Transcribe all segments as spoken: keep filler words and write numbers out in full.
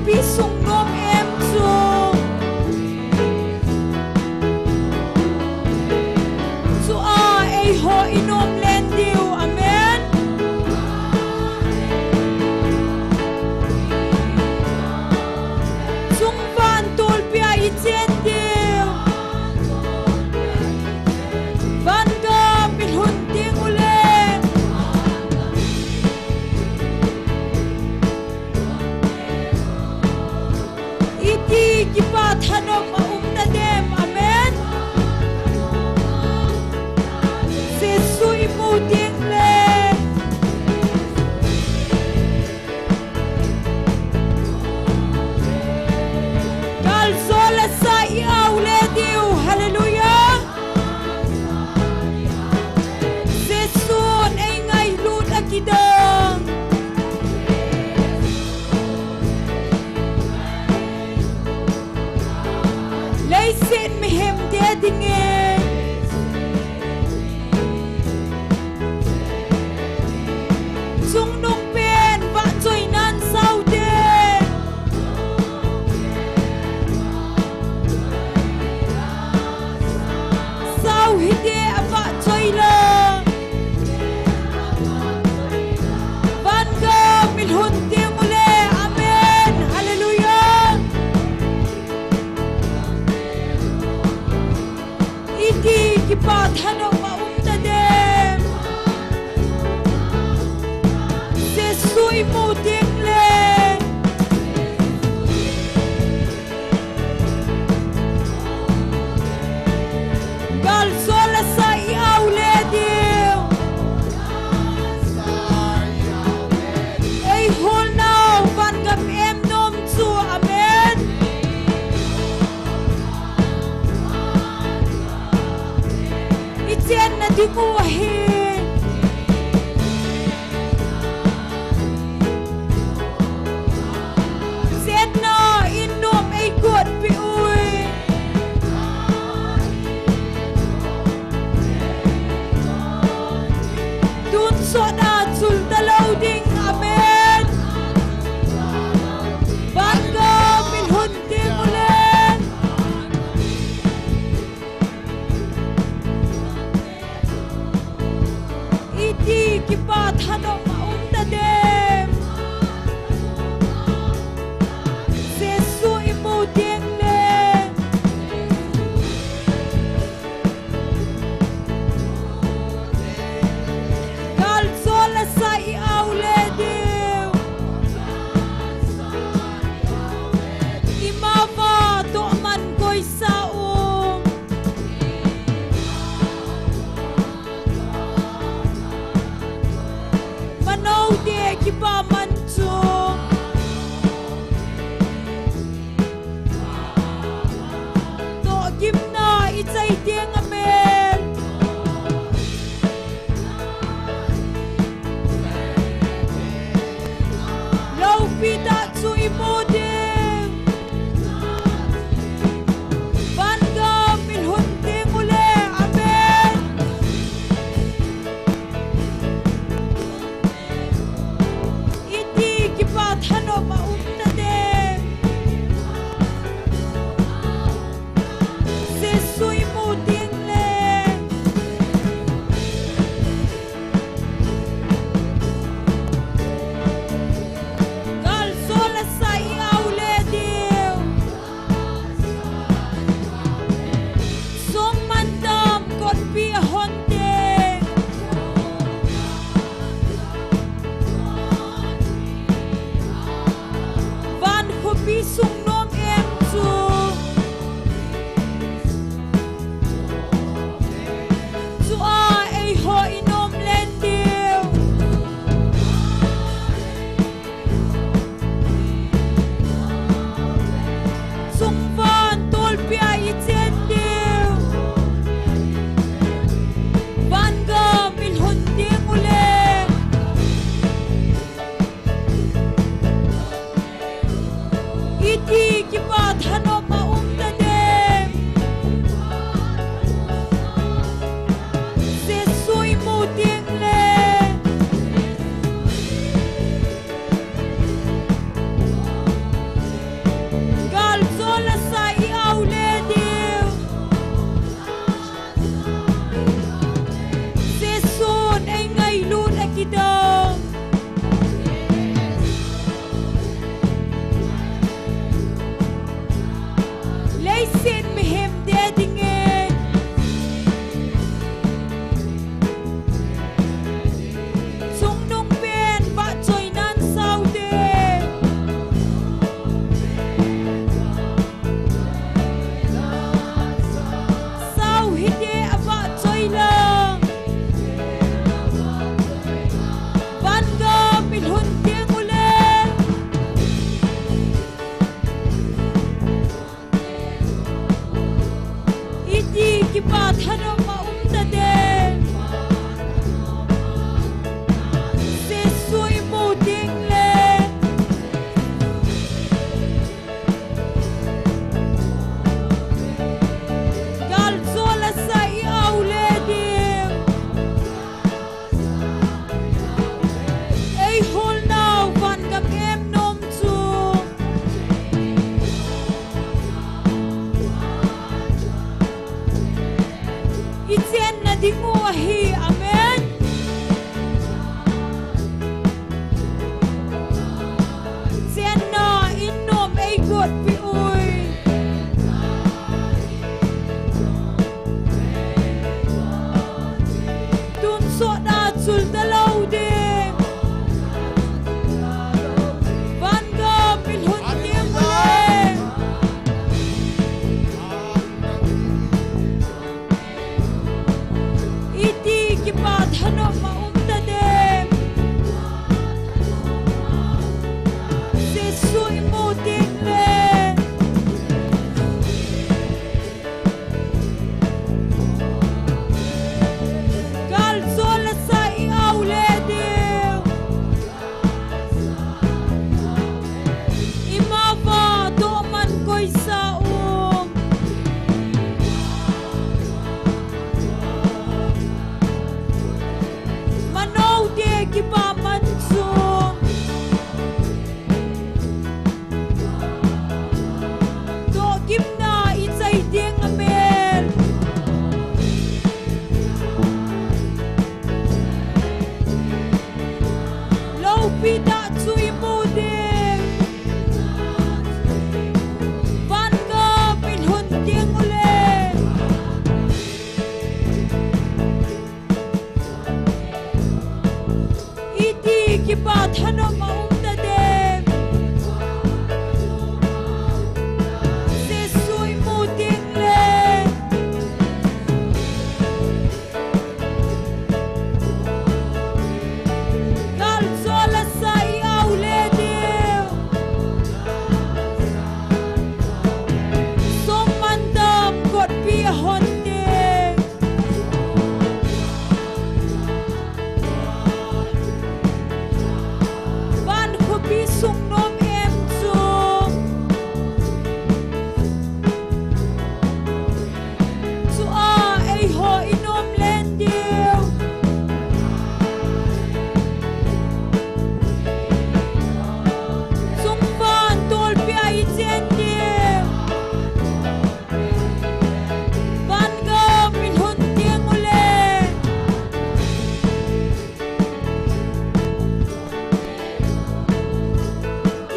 Pi sung nom em chu. Chua eiho i nom len diu. Amen. Chungvan tulpia i chen diu. Vangam i lhun ding u le. Iti kipa thanop a um ta dem. Amen. Jesu i mu ding le. Gal zo la sa i au le diu. Hallelujah. Jesu'n ei ngailut a kidang. Leiset mihem te dingin. Chungnung pen vahchoinan saute. Sau hite a vahchoi lo. Vangam i lhun ding u le. Amen. Hallelujah. Iti kipa thanop a um ta dem. Jesu i mu ding le. Gal zo la sa i au le diu. Ei hol nau vangam em nom chu. Amen. I chenna ding u ahi. Chenna in nom ei kotpi ui. Tun sot a chul ta lo ding. Amen. Vangam i lhun ding u le. Iti kipa thanop a um ta dem. Jesu i mu ding le. Gal zo la sa i au le diu. I ma va toh man koi sa um. Mano te kipa man chu. Tohgimna i chai teng a mel. Loupi tah chu i mu ding. Vangam i lhun ding u le. Amen. Iti kipa thanop a um ta dem. Jesu i mu ding le. Gal zo la sa i au le diu. Song man dam kotpi a hon ding. Van khopi sung nom em chu. Chua eiho i nom len diu. Chungvan tulpia i chen diu. Vangam i lhun ding u le. Iti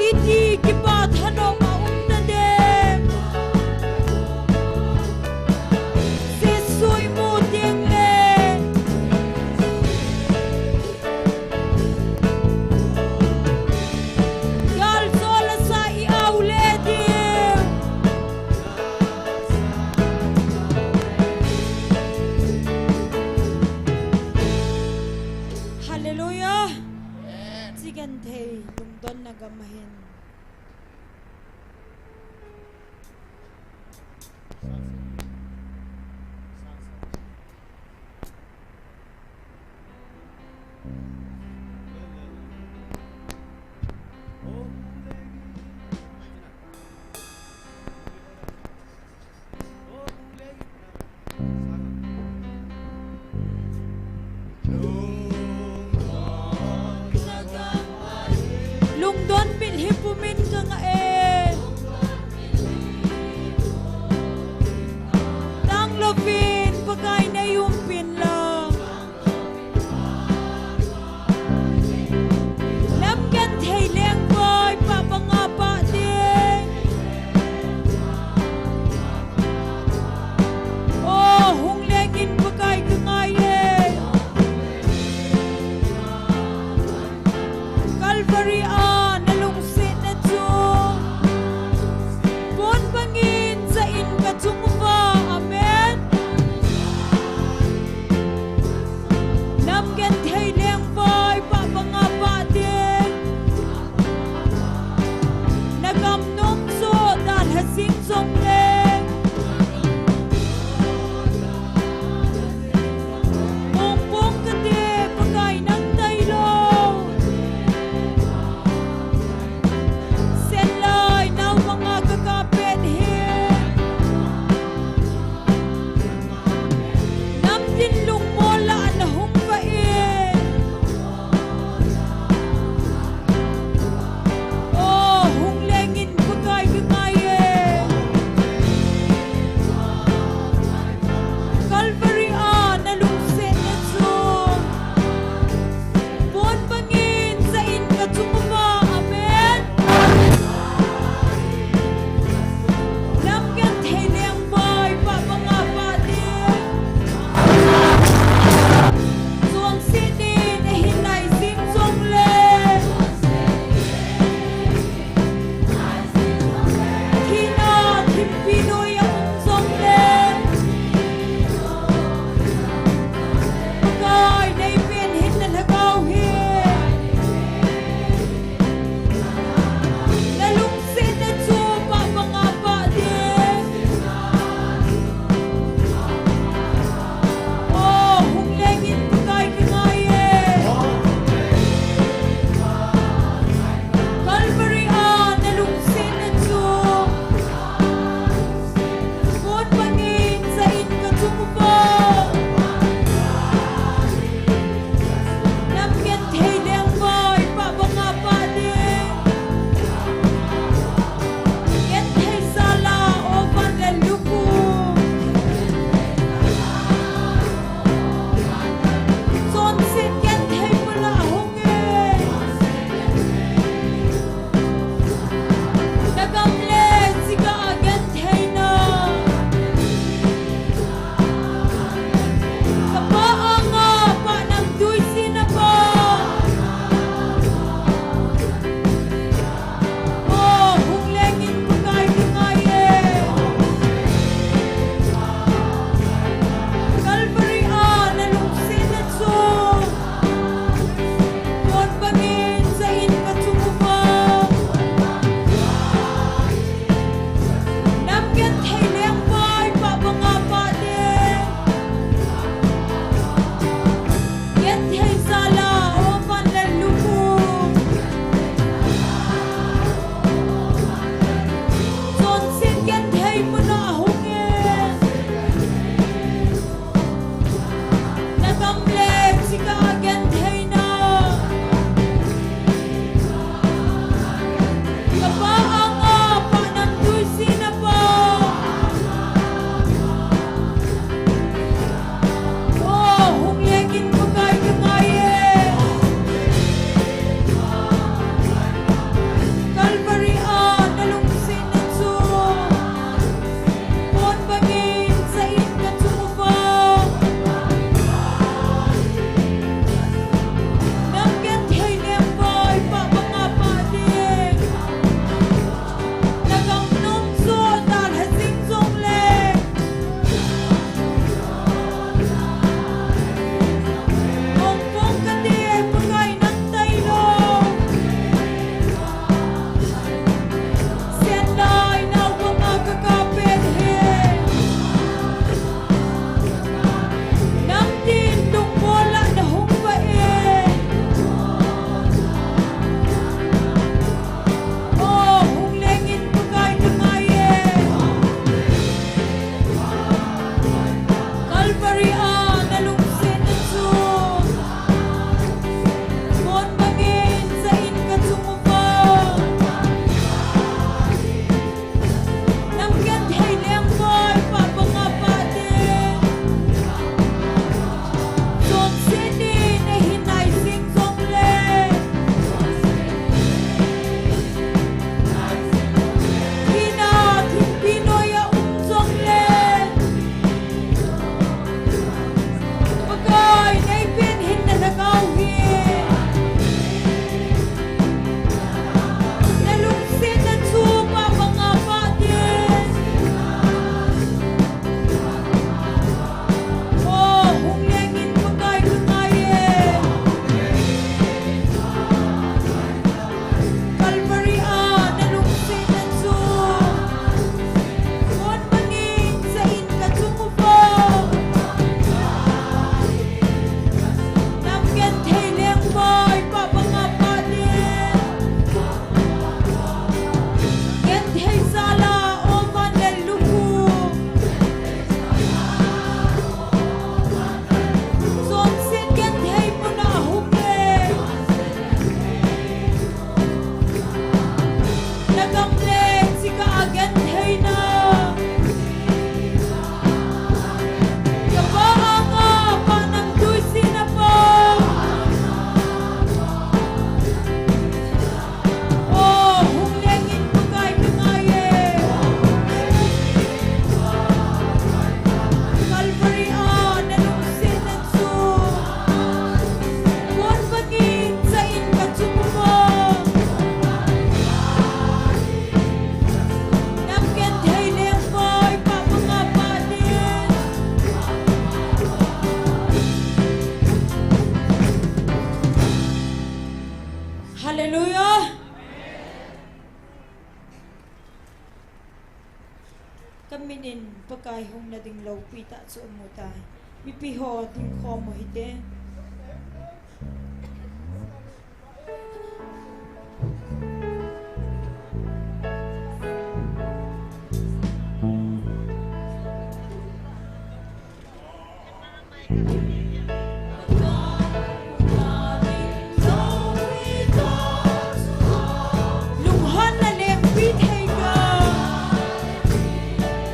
Iti kipa thanom a um nadem. Jesu imu teng le. Gal jol a sa i au le ding. Hallelujah. Chigen thei lungdon na gam ahin. Lungdon mit hi pumin ka ngah e. Tanglo pin Pakai nei um pin lang. Lam genthei leng koi pa banga pa ding. O, hung lengin Pakai ka ngai e. Calvary a na lungsetna chu. Nagam le chika agentheina. Kapa anga pa namtui sina pa. O, hung lengin Pakai ka ngai e. Calvary a na lungsetna chu. Kon bangin cha in ka chung mo. Namgenthei lengpa i pa manga pa din. Hallelujah. Ka min in Pakai hung na ding loupi tah chu amu tai. Mipi ho ding khom u hite. Lunghanna lengpi thei ka.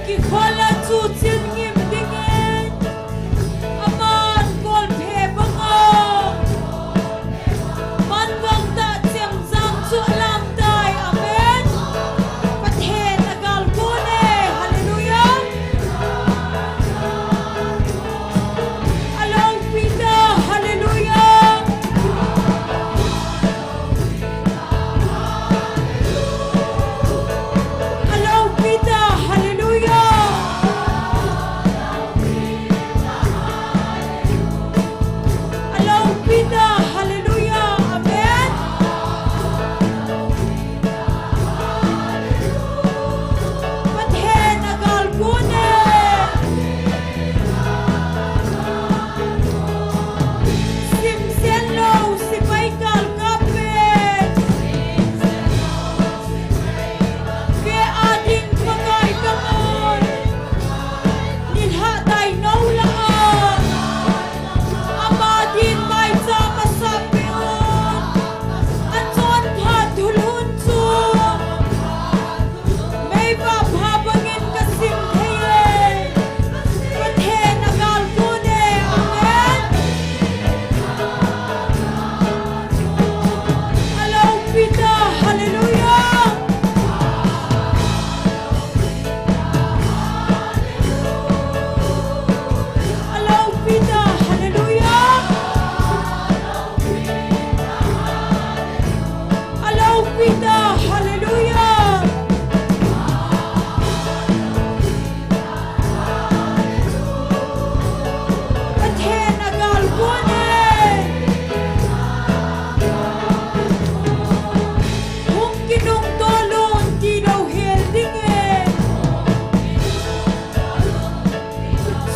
Kikhol a chu chil ngim dingin. Aman kolphe banga. Man gangtah chemjang chu alam tai. Amen. Pathen agalkon e. Hallelujah. Aloupi ta, hallelujah. Aloupi ta, hallelujah. Aloupi ta, hallelujah. Amen. Pathen agalkon e. Simsen lou, sipai kalkap e. Ve a ding Pakai kamun. Nilhah dai nou lah a. Ama din maicham asap peh un. Achonphat thulhun chu. Meivah pha bangin kasim thei e. Pathen agalkon e. Amen. Aloupi ta, hallelujah. Aloupi ta, hallelujah. Aloupi ta, hallelujah. Pathen agalkon e. Hung kinungto lou ti louhel ding e.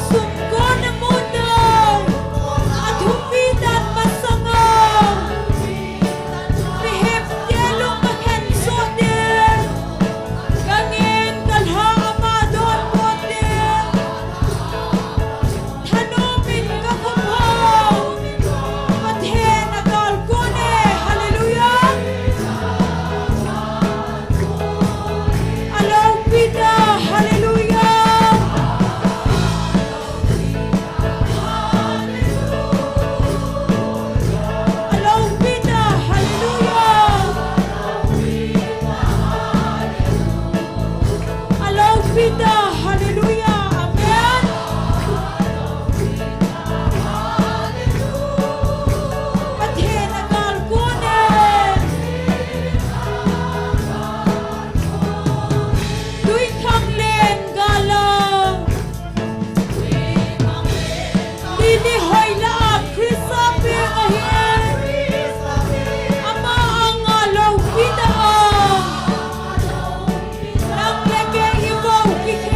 Sumkon amu tai. Athupi dan masanga. Mihem te lung akhen soh ding. Ka ngen ka lha ama donbut ding. Thanom in ka khut ho. Pathen agalkon e. Hallelujah. Aloupi ta, hallelujah. Aloupi ta, hallelujah. Aloupi ta, hallelujah. Amen. Pathen agalkon e. Tuithang len gal a. Lily hoilah a Christa peng ahi. Ama anga loupi ta a. Nang le kei i bou kikhe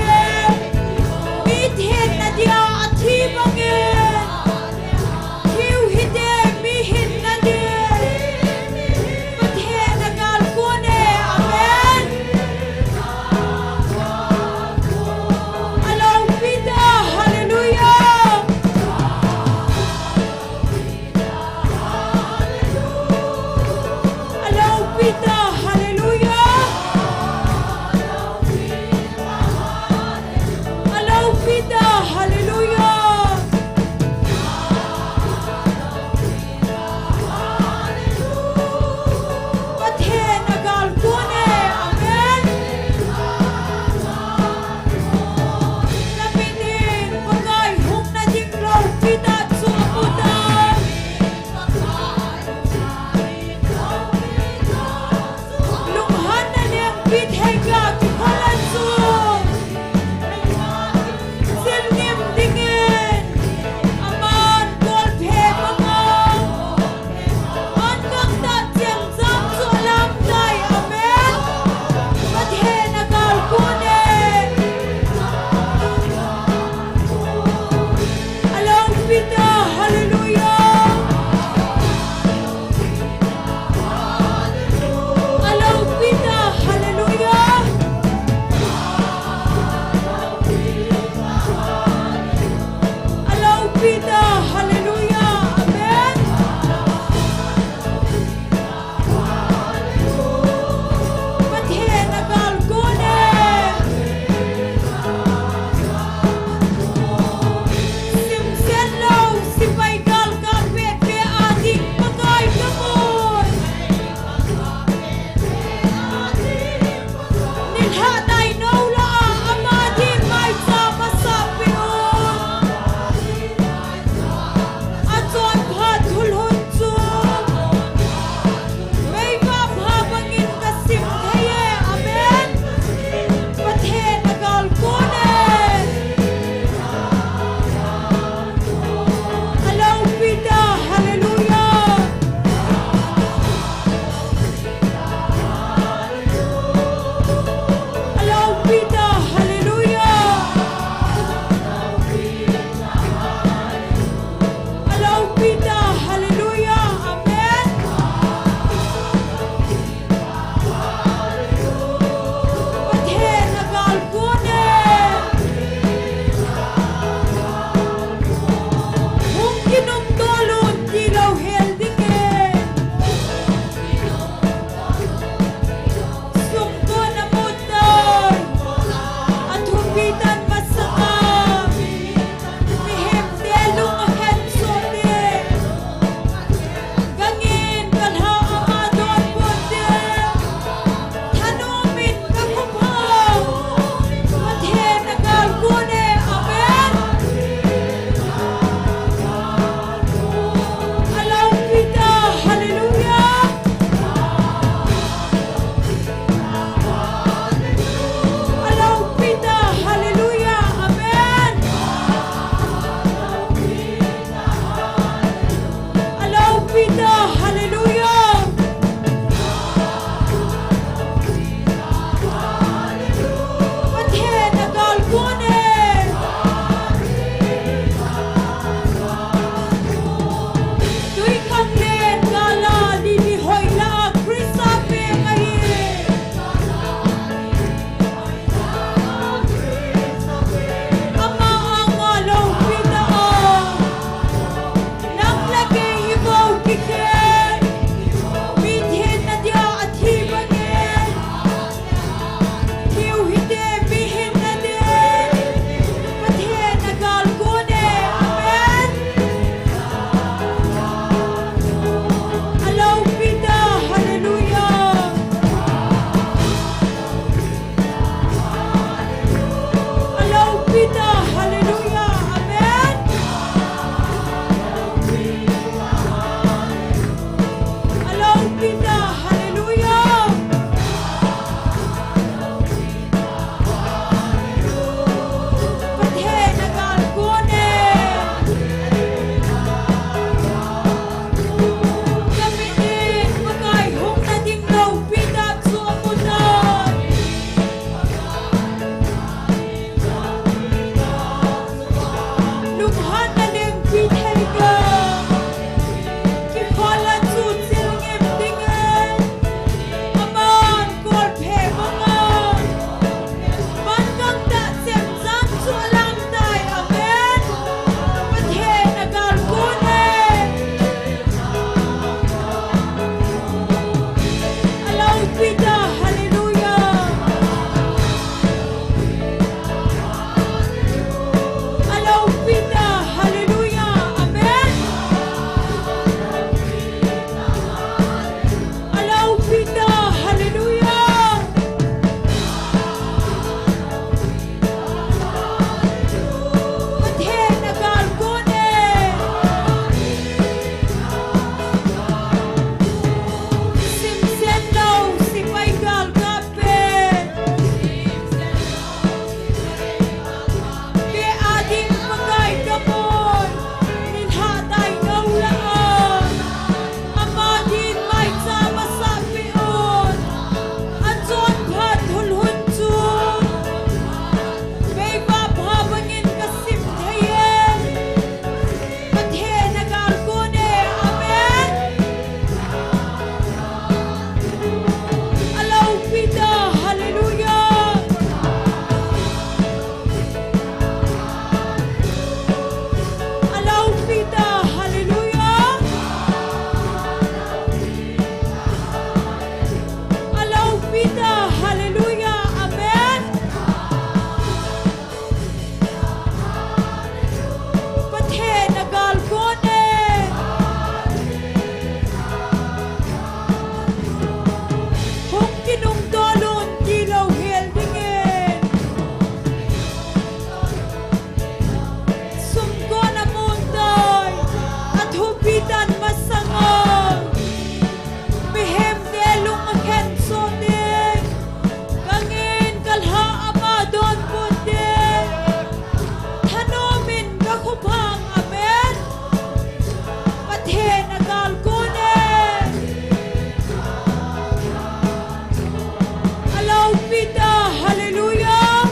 Peter, hallelujah.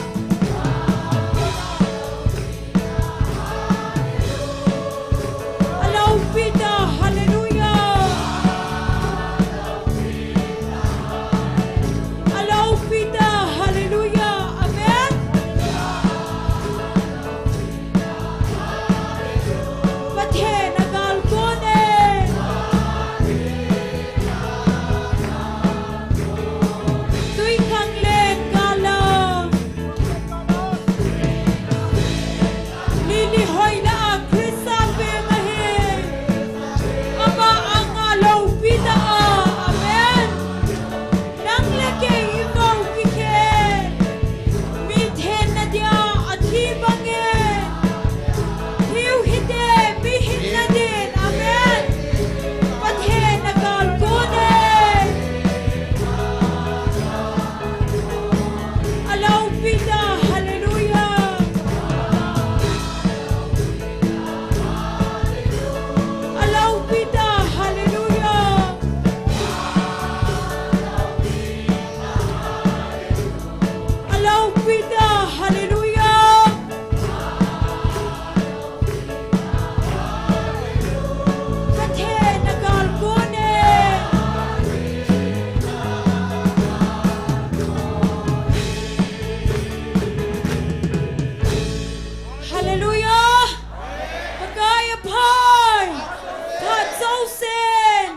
Alo Peter, hallelujah. Alo Peter, hallelujah. Amen. Pathen a gal kon e. Tuikhanglen gal a. Lily Hoilai a Christa peng ahi. Ama anga lopi ta a. Amen. Nang le kei i vau kikhen. Mi thenna dia a thi bang e. Thiu hite, mi hinna din. Amen. Pathen a gal kon e. Alo Peter, hallelujah. Alo Peter, hallelujah. Alo Peter, hallelujah. Pathen a gal kon e. Hallelujah. Pakai a phat. Phat jousen.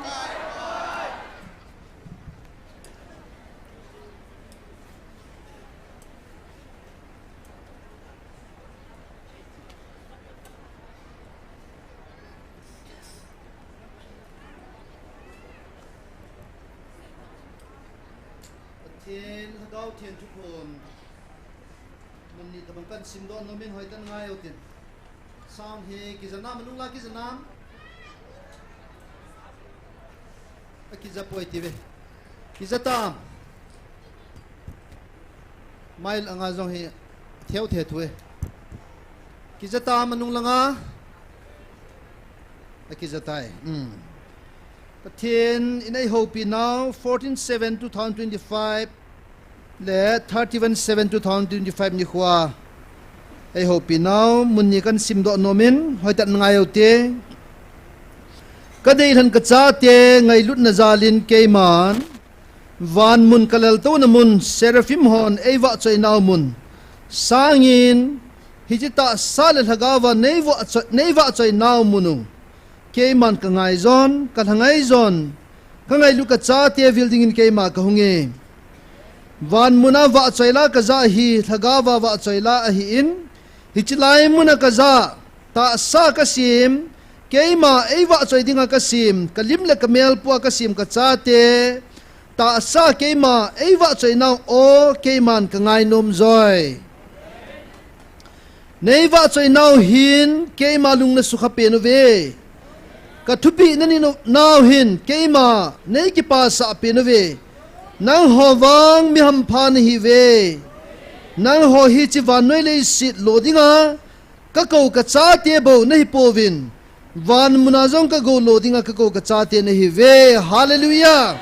Pathen Lhagao Theng thuphon mun ni tabang kahin simdoh nom in, hoitah in ngai utin. Sound hi kija nam, anung la kija nam. Akija poi ti ve. Kija tam. Mai anga jong hi theu the thu e. Kija tam, anung langa. Akija tai. Hmm. Pathen in eihoupi nau, fourteen seven two thousand twenty-five le thirty-one seven two thousand twenty-five nikhoa eihoupi nau mun ni kahin simdoh nom in, hoitah in ngai ute. Ka deilhen ka chate ngailutna jalin keiman van mun ka leltouna mun, Seraphim hon eivahchoi nau mun sangin, hiche tahsa le lhagaova nei vahchoi, nei vahchoi nau mun u keiman ka ngaijon, ka lhangai jon, ka ngailut ka chate vil dingin keima ka hung e. Van muna vahchoi la ka jah hi lhagaova vahchoi la ahin, hiche lai muna ka jah, tahsa ka sem, keima eivahchoi dinga ka sem, ka lim le ka mel pua ka sem ka chate tahsa keima eivahchoi nau o keiman ka ngainom joi. Nei vahchoi nau hin keima lung na sukha pen uve. Ka thupeh na nei nau hin keima nei kipasah pen uve. Nangho vang mi hampha nahiuve. Nangho hiche vannoi leiset lo dinga ka kou ka chate bou nahi pouvin, van muna jong ka gou lo dinga ka kou ka chate nahiuve. Hallelujah.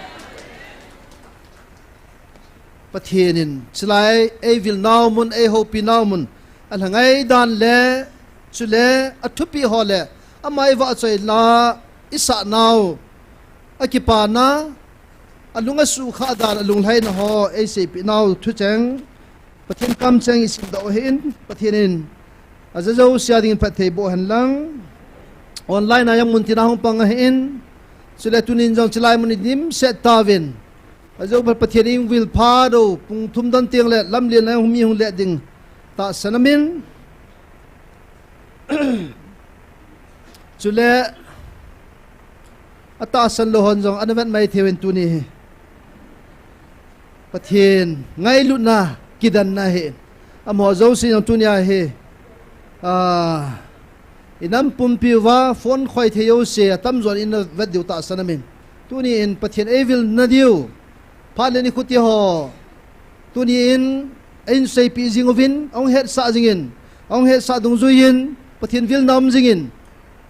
Pathen in chulai eivil nau mun, eihoupi nau mun, alhangai dan le, chule athupeh ho le, ama eivahchoi la isah nau, akipana, alung asukha dan, alunglhaina ho eiseipeh nau thucheng, Pathen kamcheng isimdoh u ahin, Pathen in aja jousea dingin phatthei boh hen lang. Online a jong muntina hung pang ahin, chule tunin jong chulai mun idimset tauvin. Ajou phat Pathen in eihung vil phat u, pung thum don teng le lamlen a hung mi hung le ding tahsan amin. Chule atahsan lou hon jong ana vet mai thei uvin tuni hi. Pathen ngailutna kidanna hi. Amaho jouse jong tunia hi, ah, inam pumpi uva phone khoi thei jouse atamjon in ana vet diu tahsan amin. Tuni in Pathen eivilna diu. Phat le nikho ti ho. Tuni in eihin seipeh jing uvin, ahung hetsah jingin, ahung hetsah dungjuiyin, Pathen vilna um jingin.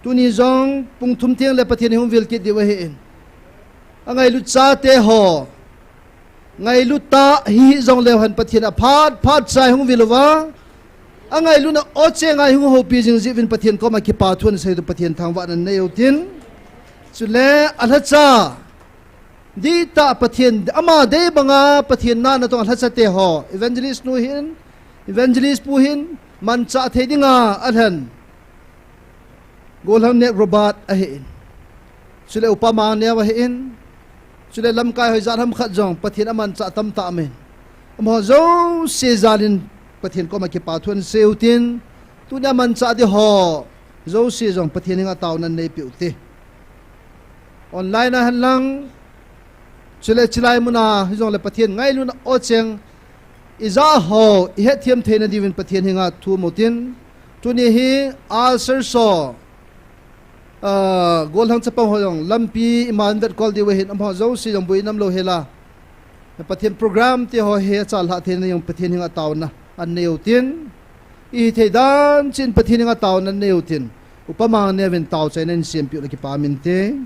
Tuni jong pung thum teng le Pathen ihung vil kit diu ahin. Angailut chate ho. ngailut tah hi jongleu hen Pathen aphat phat chai hung vil uva, angailutna o cheng a hung houpi jing jeh uvin Pathen koma kipa thu ahin sei u, Pathen thangvahna nei utin. Chule alhacha, dihtah Pathen, ama dei banga Pathen na natong alhacha te ho, evangelist nu hin, evangelist pu hin, manchah thei dinga alhen Golhang Nep Robert ahin. Chule Upa Mangneo ahin. Chule lamkai hoijat ham khat jong Pathen amanchah tamtah aum in. Amaho jouse jalin Pathen koma kipa thu ahin sei utin. Tunia manchah ding ho jouse jong Pathen henga taona neipiu te. Online a henlang, chule chilai muna hijongle Pathen ngailutna o cheng ija ho ihetthem theina diuvin Pathen henga thum utin. Tuni hi ulcer so, ah, Golhang chapang ho jong lampi iman vetkol diu ahin, amaho jouse jong boina umlou hela Pathen program te ho hi achalhah theina jong Pathen henga taona ahin nei utin. Ihithei dan cheh in Pathen henga taona ahin nei utin. Upa Mangneo vin taochaina ahin sempeh u le kipah inte.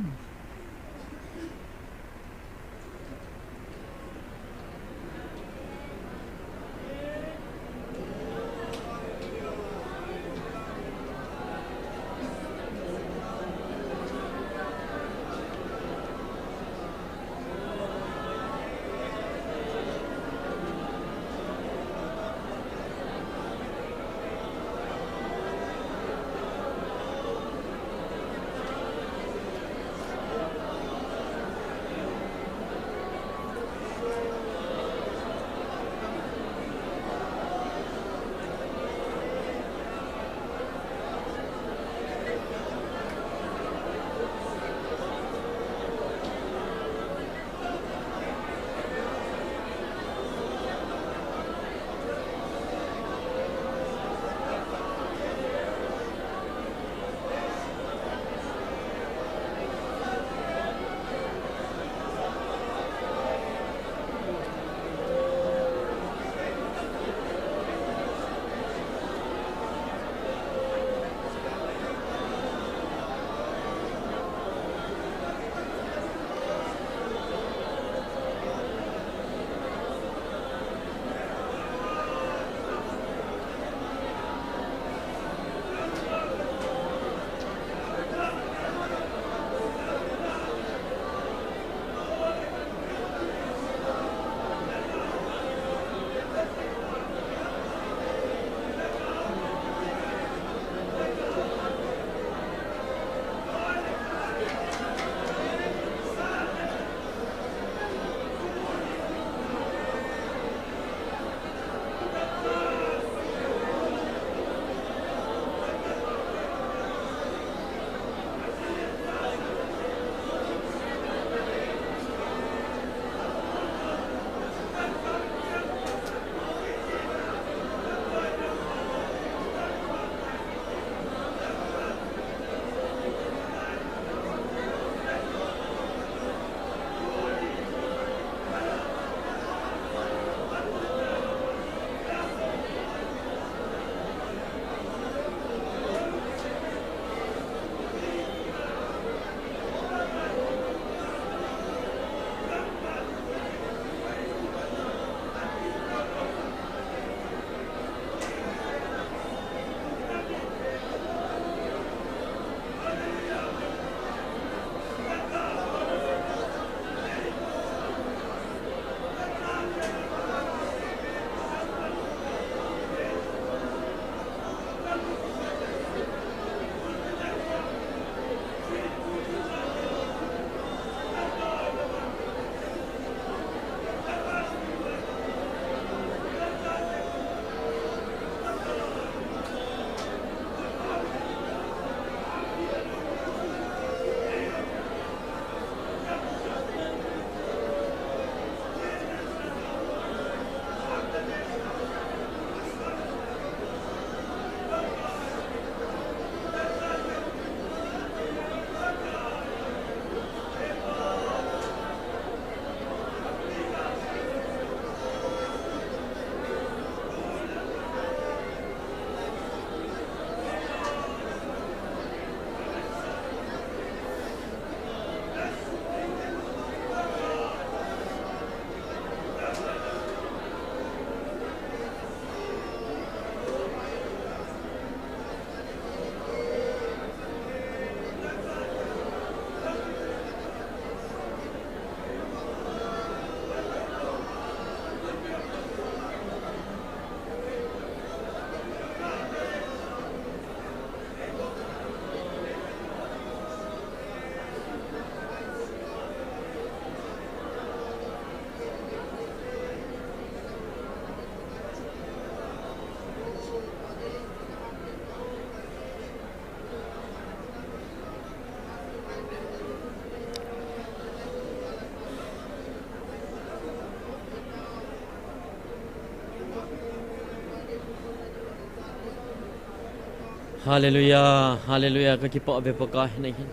Hallelujah, hallelujah, ka kipah ve Pakai nangin.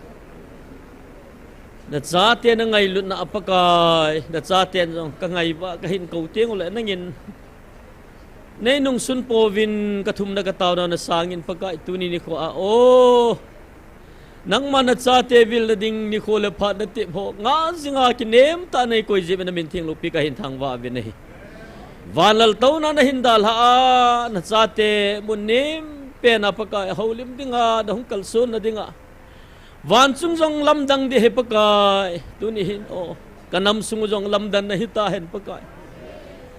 Na chate na ngailutna a Pakai, na chate jong ka ngaiva, ka hin kou teng uleh nangin. Nei nungsun pouvin ka thumna ka taona na sangin Pakai tuni nikho a. O, nangma na chate vilna ding nikho le phat na tep ho. Nga jinga kinem tah nei koi jeh in na min theng loupi ka hin thangvah ve nahi. Van laltouna na hin dalha a, na chate mun nem pen a Pakai, houlim dinga, na hung kalson na dinga. Van chung jong lamdang ding ahi Pakai, tuni hin o, ka nam sung jong lamdang na hita hen Pakai.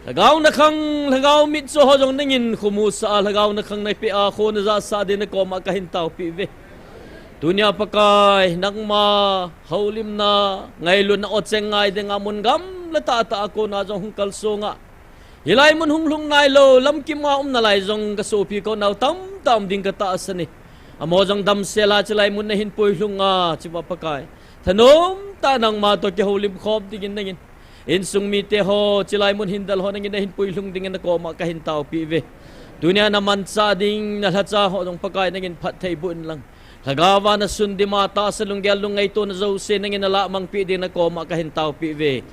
Lhagao na khang, lhagao mitcho ho jong nangin khomu sah a, lhagao na khang na pe a, kho na ja sah ding na koma ka hin taopi ve. Tunia Pakai, nangma, houlimna, ngailutna o cheng ngai dinga mun gamla tah tah a kona jong hung kalsong a. Hilai mun hung lhung nailou, lamkim a um nalai jong ka sopi ka nao tamtah um ding ka tahsan e. Amaho jong damsel a chilai mun na hin puilhung a, chiva Pakai. Thanom tah nangma toh kihoulim khom dingin nangin. Insung mite ho, chilai mun hin del ho nangin na hin puilhung dingin na koma ka hin taopi ve. Tunia na manchah ding, na lhacha ho jong Pakai nangin phatthei boh in lang. Lhagao va na sun dima tahsa lunggel lungngaito na jouse nangin na lahmangpi ding na koma ka hin taopi ve.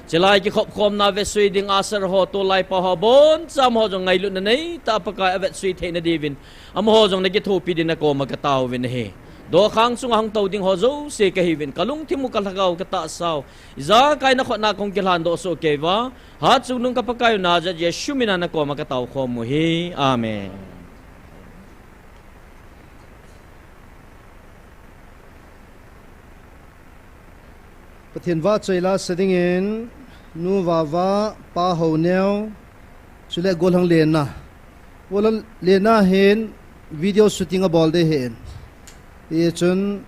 Chilai kikhop khomna vetsui ding asar ho, tolai pa ho, boncham ho jong ngailutna nei tah a Pakai a vetsui theina diuvin. Amaho jong na kithopi ding na koma ka taovin ahi. Dokhang chunga hung tou ding ho jouse ka hiuvin. Ka lungthim u ka lhagao ka tahsa u. Ijakai na khut na kong kilhan doh soh kei uva. Hatchungnung ka Pakai u Nazareth Jesu mina na koma ka tao khom u ahi. Amen. Pathen vahchoi la sa dingin, Nu Vava, Pa Houneo, chule Golhang Lena. Golhang Lena hin video shooting abol ding ahin. Hichun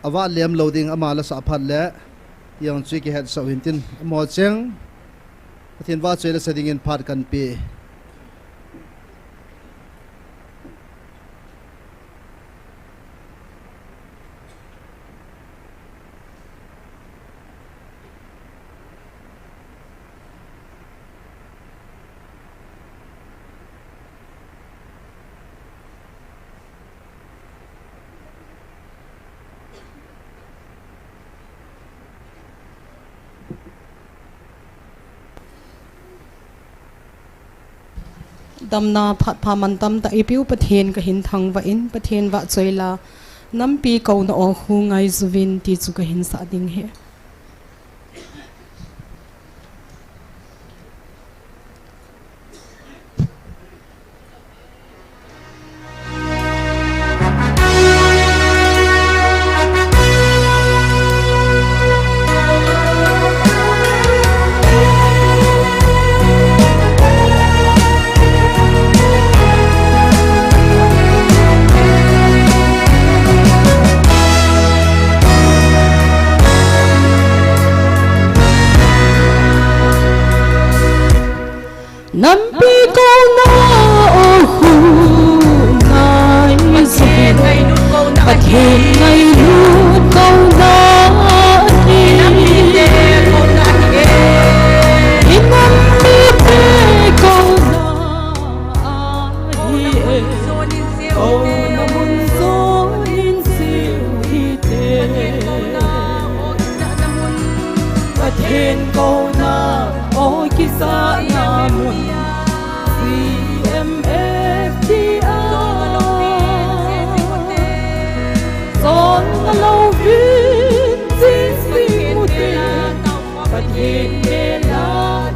avah lem lou ding ama la sah phat le, yang chu kihetsah u hintin. Amaho cheng, Pathen vahchoi la sa dingin phat kan pe. Damna phat pha mantam tah eipeu Pathen ka hin thangvah in, Pathen vahchoi la, nampi kouna o khu ngaijuvin ti chu ka hin sah ding ahi. Nampi kouna o khu ngaijuvin, Pathen ngailut kouna ahi. I nam mite kouna ahi e. Kouna mun jon in seiu hite. Pathen kouna o kisahna mun, C M F T a. Chol ngalouvin ching sing ute, Pathen bela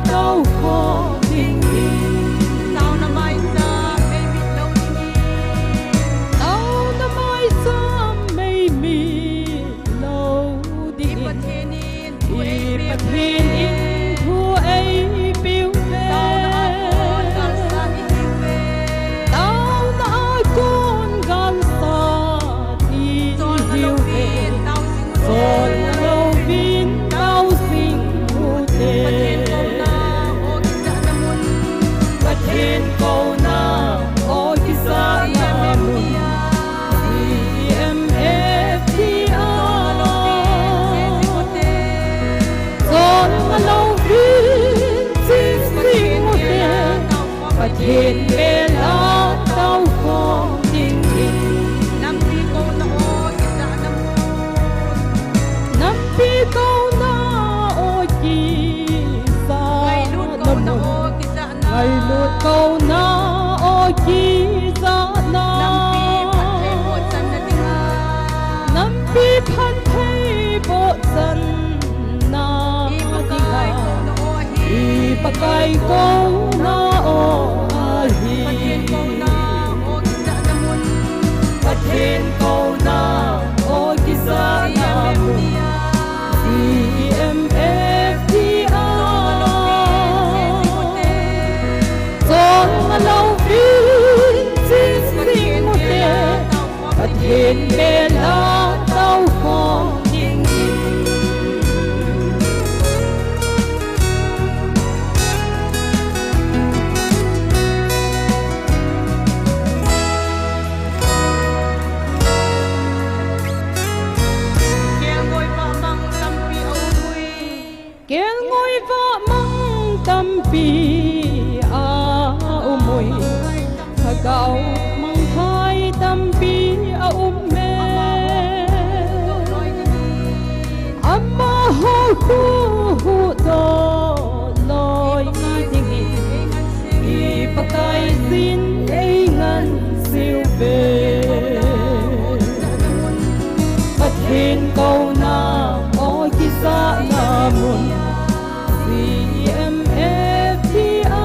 tao khom ding in. Taona maicham meimit lou ding in. Taona maicham meimit lou ding in. I Pathen in thu eipeu ve. Taona a kon galsat ihiuve. Chol ngalouvin tao jing ute. Pathen kouna o kisahna mun, C M F T a. Chol ngalouvin ching sing ute, Pathen bela tao khom ding in. Ngailut kouna o kijahna, nampi phatthei bohchanna dinga, i Pakai kouna o ahi. Pathen kouna o kijahna mun, C M F T R. Chol ngalouvin ching jing ute, Pathen bela toukhom dingin. Kelngoi vahmang tampi a um ui. Kelngoi vahmang tampi a um ui. Lhagao mangthai tampi a um e. Amaho huhdoh loi dingin i Pakaiyin eingansei uve. Pathen kouna o kijahna mun, C M F T R.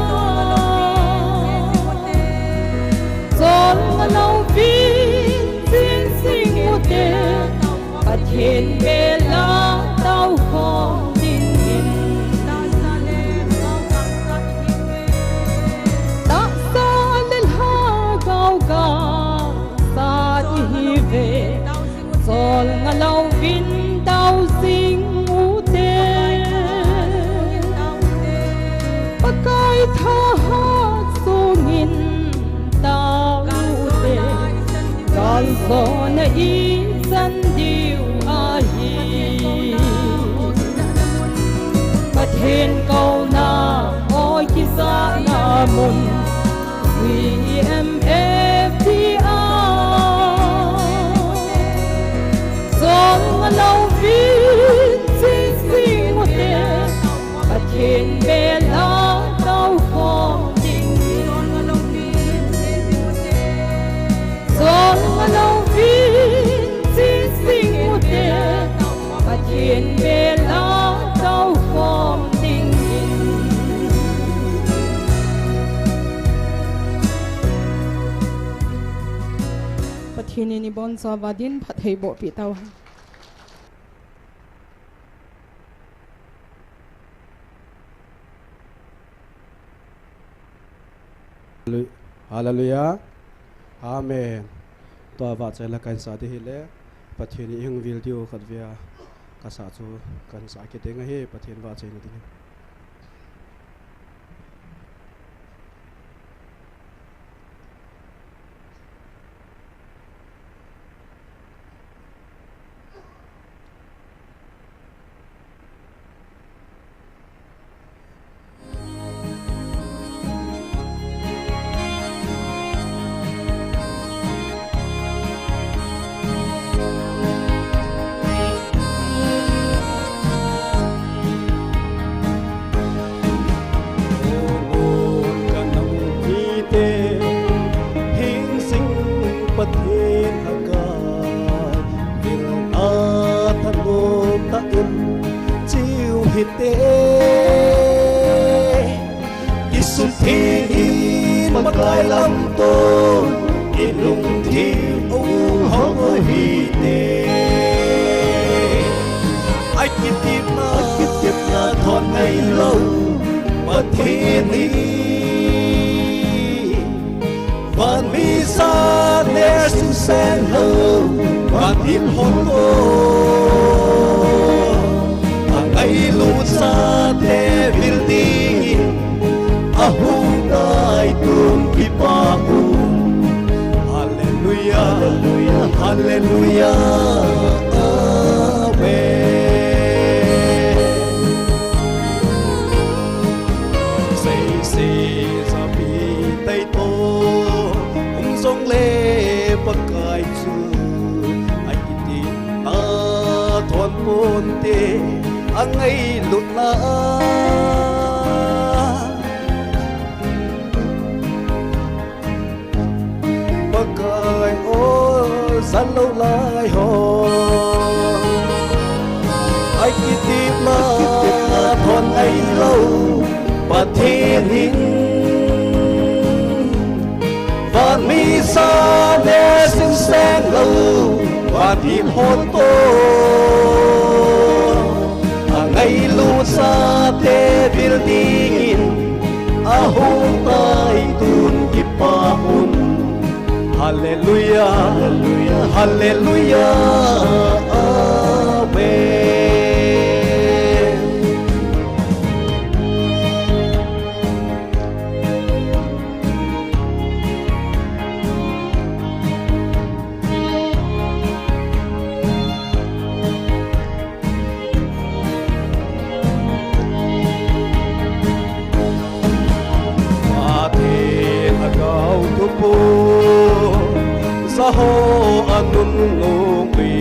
Chol ngalouvin ching jing ute, Pathen bela toukhom dingin. Tahsa le lhagao gasat ihiuve. Chol ngalouvin tao jing ute. Pakai thahat sungin tao ute. Galjona ichan diu ahi. Pathen kouna o kijahna mun, C M F T R. Chol ngalouvin ching jing ute, Pathen bela toukhom dingin. Chol ngalouvin ching jing ute, Pathen bela toukhom dingin. Pathen in ibonchauva dinphatthei bohpeh tauhen. Hallelujah. Amen. Tua vahchoi la kahin sah ding ahile, Pathen in eihung vil diu khatvei a kasah chu kahin sah kit ding ahi, Pathen vahchoina dingin. Pathen a ka vil a thanom tah in chiu hite. Kisutheng in Pakai lamto, ilungthim u hong u hite. A kitepna, a kitepna thon ngailou Pathen hi. Van misa ner sungsen lou, van in hon lou. A ngailut chate vil dingin, a hung tai tum kipa u. Hallelujah, hallelujah, hallelujah. Amen. Sei sei sa pi tai to, um jong le Pakai chu a kitepna thon ponte, a ngailutna. Salou lai ho, ai kitepna thon ailou Pathen in, van misa le singseng lou, van hil hon toh angailut chate vil dingin ahung tai tun kipah un. Hallelujah, hallelujah, hallelujah, amen. Pathen Lhagao thupu, jaho anunnom pi,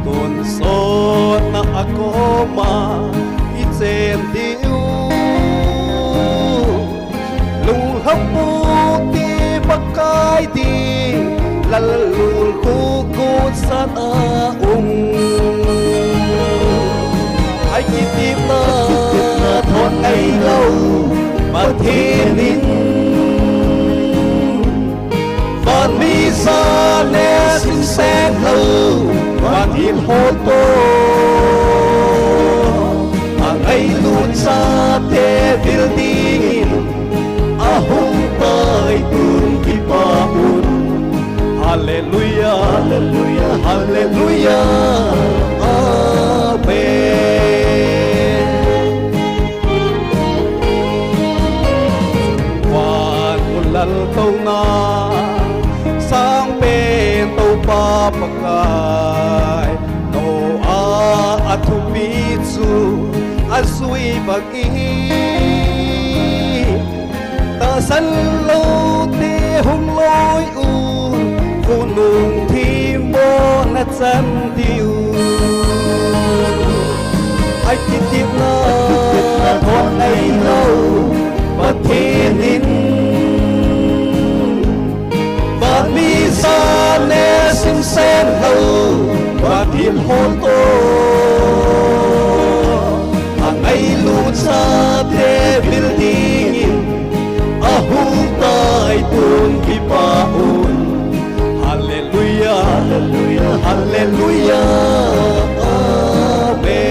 tonsot na akoma ichen diu. Lunglham pute Pakai ti, lallul kukut sat a um. Ai kitepna thon ailou Pathen in, van misa le singseng lou, van hil hon toh angailut chate vil dingin ahung tai tun kipah un. Hallelujah, hallelujah, hallelujah, amen. Van mun lal touna sangpen Toupa Pakai, Noah a thupi chu ajui bang in, tahsan loute hung loi un, khonung themmo na chan diu. Ai kitepna thon ailou Pathen in, van misa le singseng lou, van hil hon toh angailut chate vil dingin ahung tai tun kipah un. Hallelujah, hallelujah, hallelujah, amen.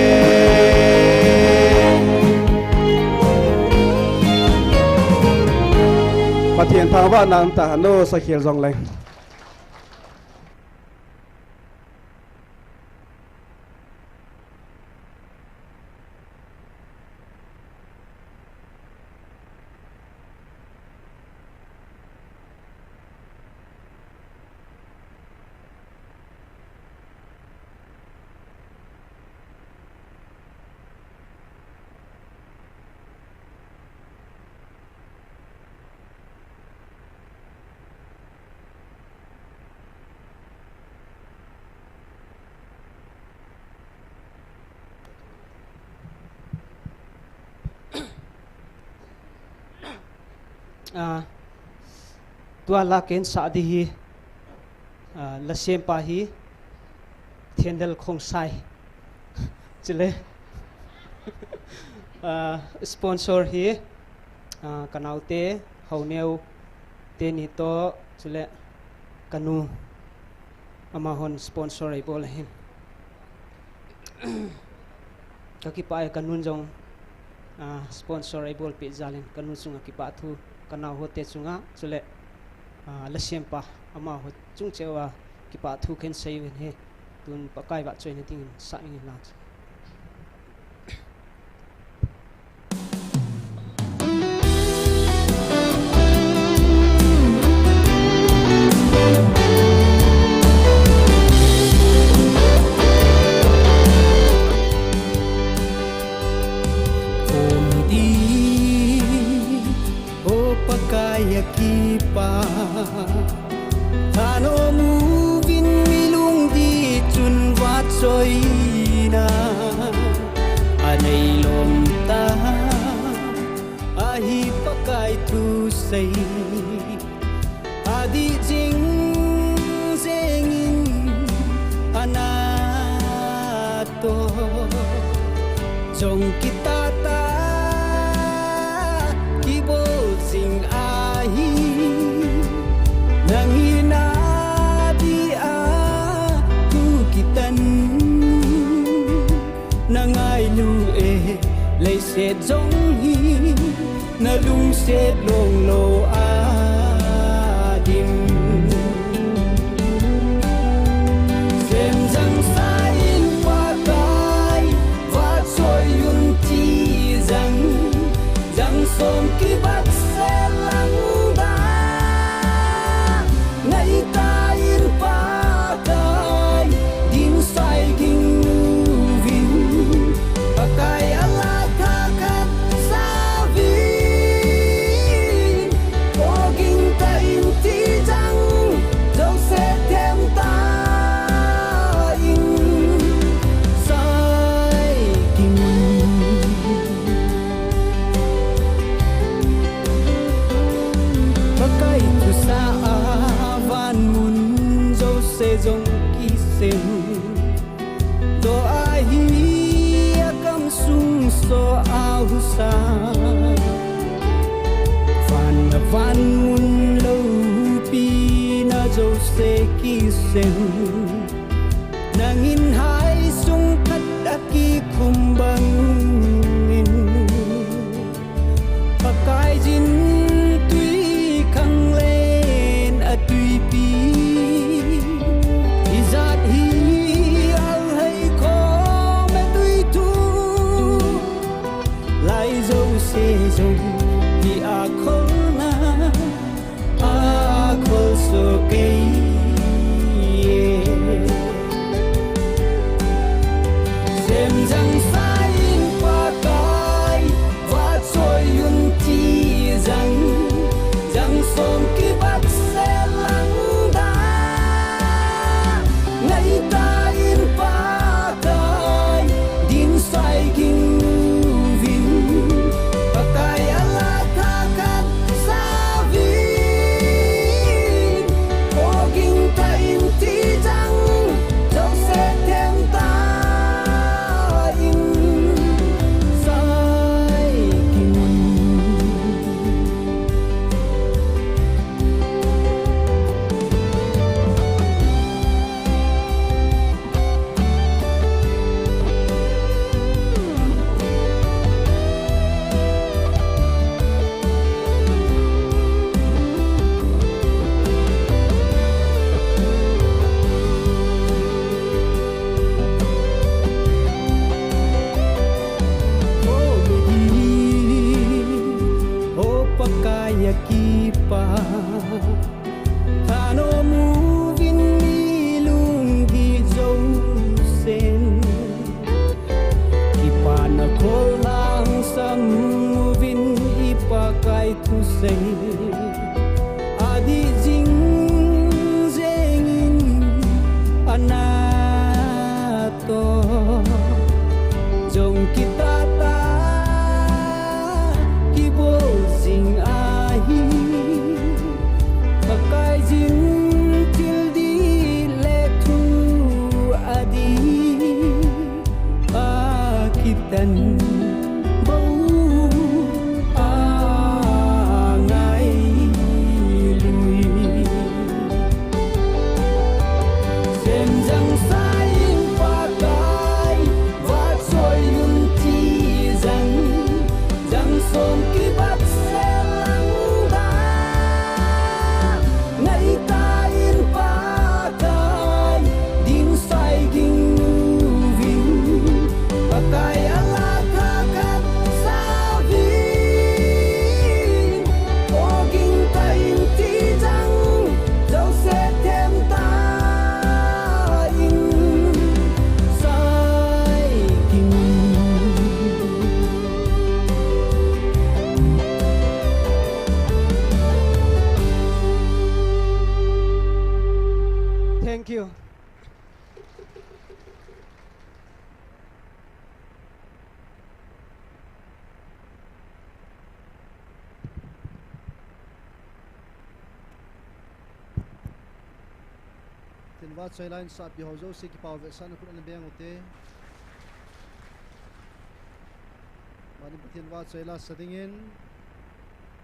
Pathen thangvahna umtah, nu Sakhel jong leng. Ah, tua la ken sah di hi, ah, la sempa hi, Thendal Khongsai. Chule, ah, sponsor hi, ah, ka naote, Haoneo teni toh, chule, ka nu. Amahon sponsor eibol ahin. Ka kipah e, ka nun jong, ah, sponsor eibolpeh jal in, ka nu chunga kipah thu, ka naote chunga, chule, ah, la sempa, amaho chung cheh uva kipah thu ken sei uvin ahi, tun Pakai vahchoina dingin sah inge la. O Pakai a kipah, thanom uvin mi lungdih chun vahchoina anei lom ta. Ahi Pakai thusei adih jing jeng Nato jong kitah tah kibol jing ahi. Nangin adih a tu kitan na ngailu e, leiset jong hi na lungset longlou a dim. Semjang sa in Pakai, vahchoi un ti jang, jang som kibat se lang da. Ngaita in Pakai, ding sai ding uvin, Pakai a la tha khat sa uvin, o ging ta in ti jang, jouse them ta in sai ding un. Pakai thusah a van mun jouse jong kisem. Doh ahi a kam sung so a husa. Van a van mun loupina jouse kisem. Nangin hai sung khat a kikhum bangin. Pakai jin tui khang len a tuipi. Ijat hi alhai khom a tui tu. Lai jouse jong hi a kholna. A khol so kei e. Semjang sa in Pakai, vahchoi un ti jang, jang som kibat se lang da. Ngaita in Pakai, ding sai ding uvin, Pakai a la tha khat sa uvin, o ging ta in ti jang, jouse them ta in sai ding un. O Pakai a kipa, thanom uvin i lunggil jousen. Kipana khol hangsam uvin i Pakai thusei. Adih jing jengin a natoh jong kitah tah kibol jing ahi. Pakai jin thil dih le thu adih a kitan bou a ngailui. Semjang sa in Pakai, vahchoi un ti jang, jang som kibat se lang da. Ngaita in Pakai, ding sai ding uvin, Pakai a la tha khat sa uvin, o ging ta in ti jang, jouse them ta in sai ding un. Thank you. Vahchoi la in sapi ho jouse kipah vetsahna khut ana beng ute. Vahchoi la sa dingin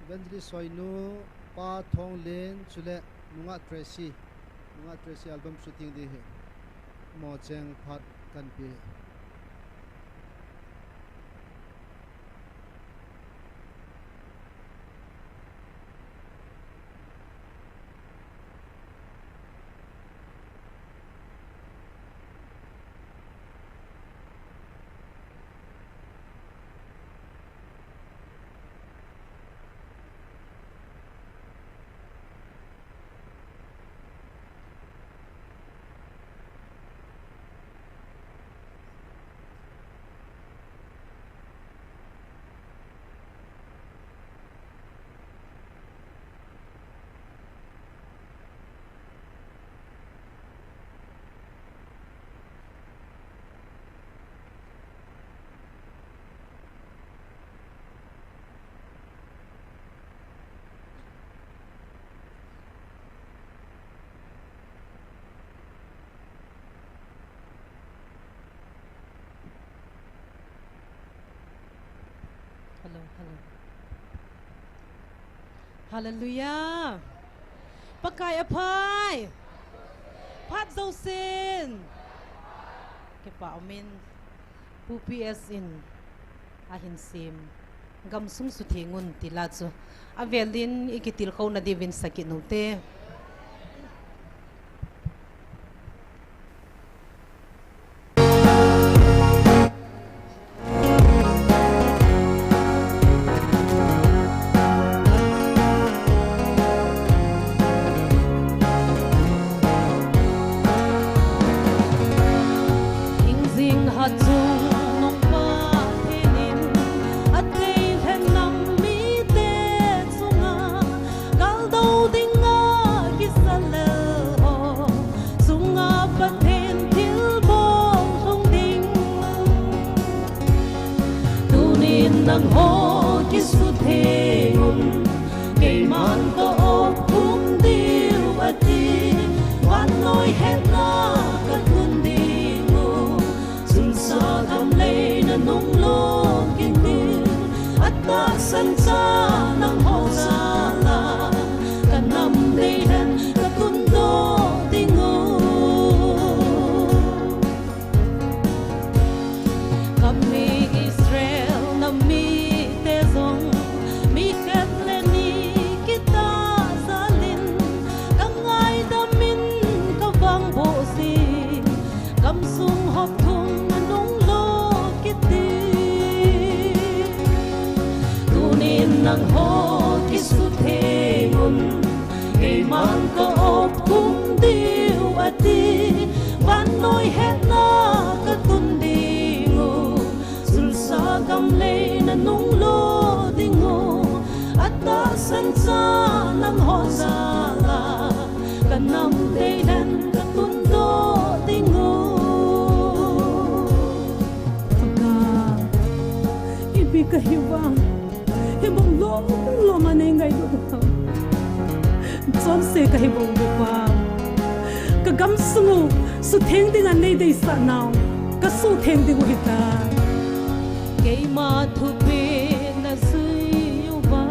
Evangelist Soinu, Pa Thonglen, chule Nungah Tracy, Nungah Tracy album shooting ding hi. Mo cheng phat kan pe. Hello, hello. Hallelujah. Pakai aphai. Phat jousen. Kipah umin. Pu P S in ahin sem. Gamsung sutheng un ti la chu. Avelin i kitilkhouna diuvin sa kit u te. Hingjing hat chung nungpa thenin, athei lheh nam mite chunga, kaldou dinga kisa lel ho chunga Pathen thilbol lhung ding. Tunin nangho kisutheng un, keiman ka opkhum diu ati, vannoi hetna ka tun ding u, sunsa gam lei nanung lo kit diu, atahsan cha nangho jal a, ka nam deilhen ka tundoh ding u. Ka mi Israel nam mite jong, mi khat le ni kitah jal in, ka ngaidam in ka vangboh jin, gamsung hop thum nanung lo kit ding. Tunin nangho kisutheng un, keiman ka opkhum diu ati, vannoi hetna ka tun ding u, sunsa gam lei nanung lo ding u, atahsan cha nangho jal a, ka nam deilhen ka tundoh ding u. Pakai, ipi kahi uvam, hibang lom lom a nei ngailut u ham. Chonse kahi bou uva, ka gamsung u sutheng dinga nei deisah nau, ka sutheng ding u hitai. Keima thupeh najui uva,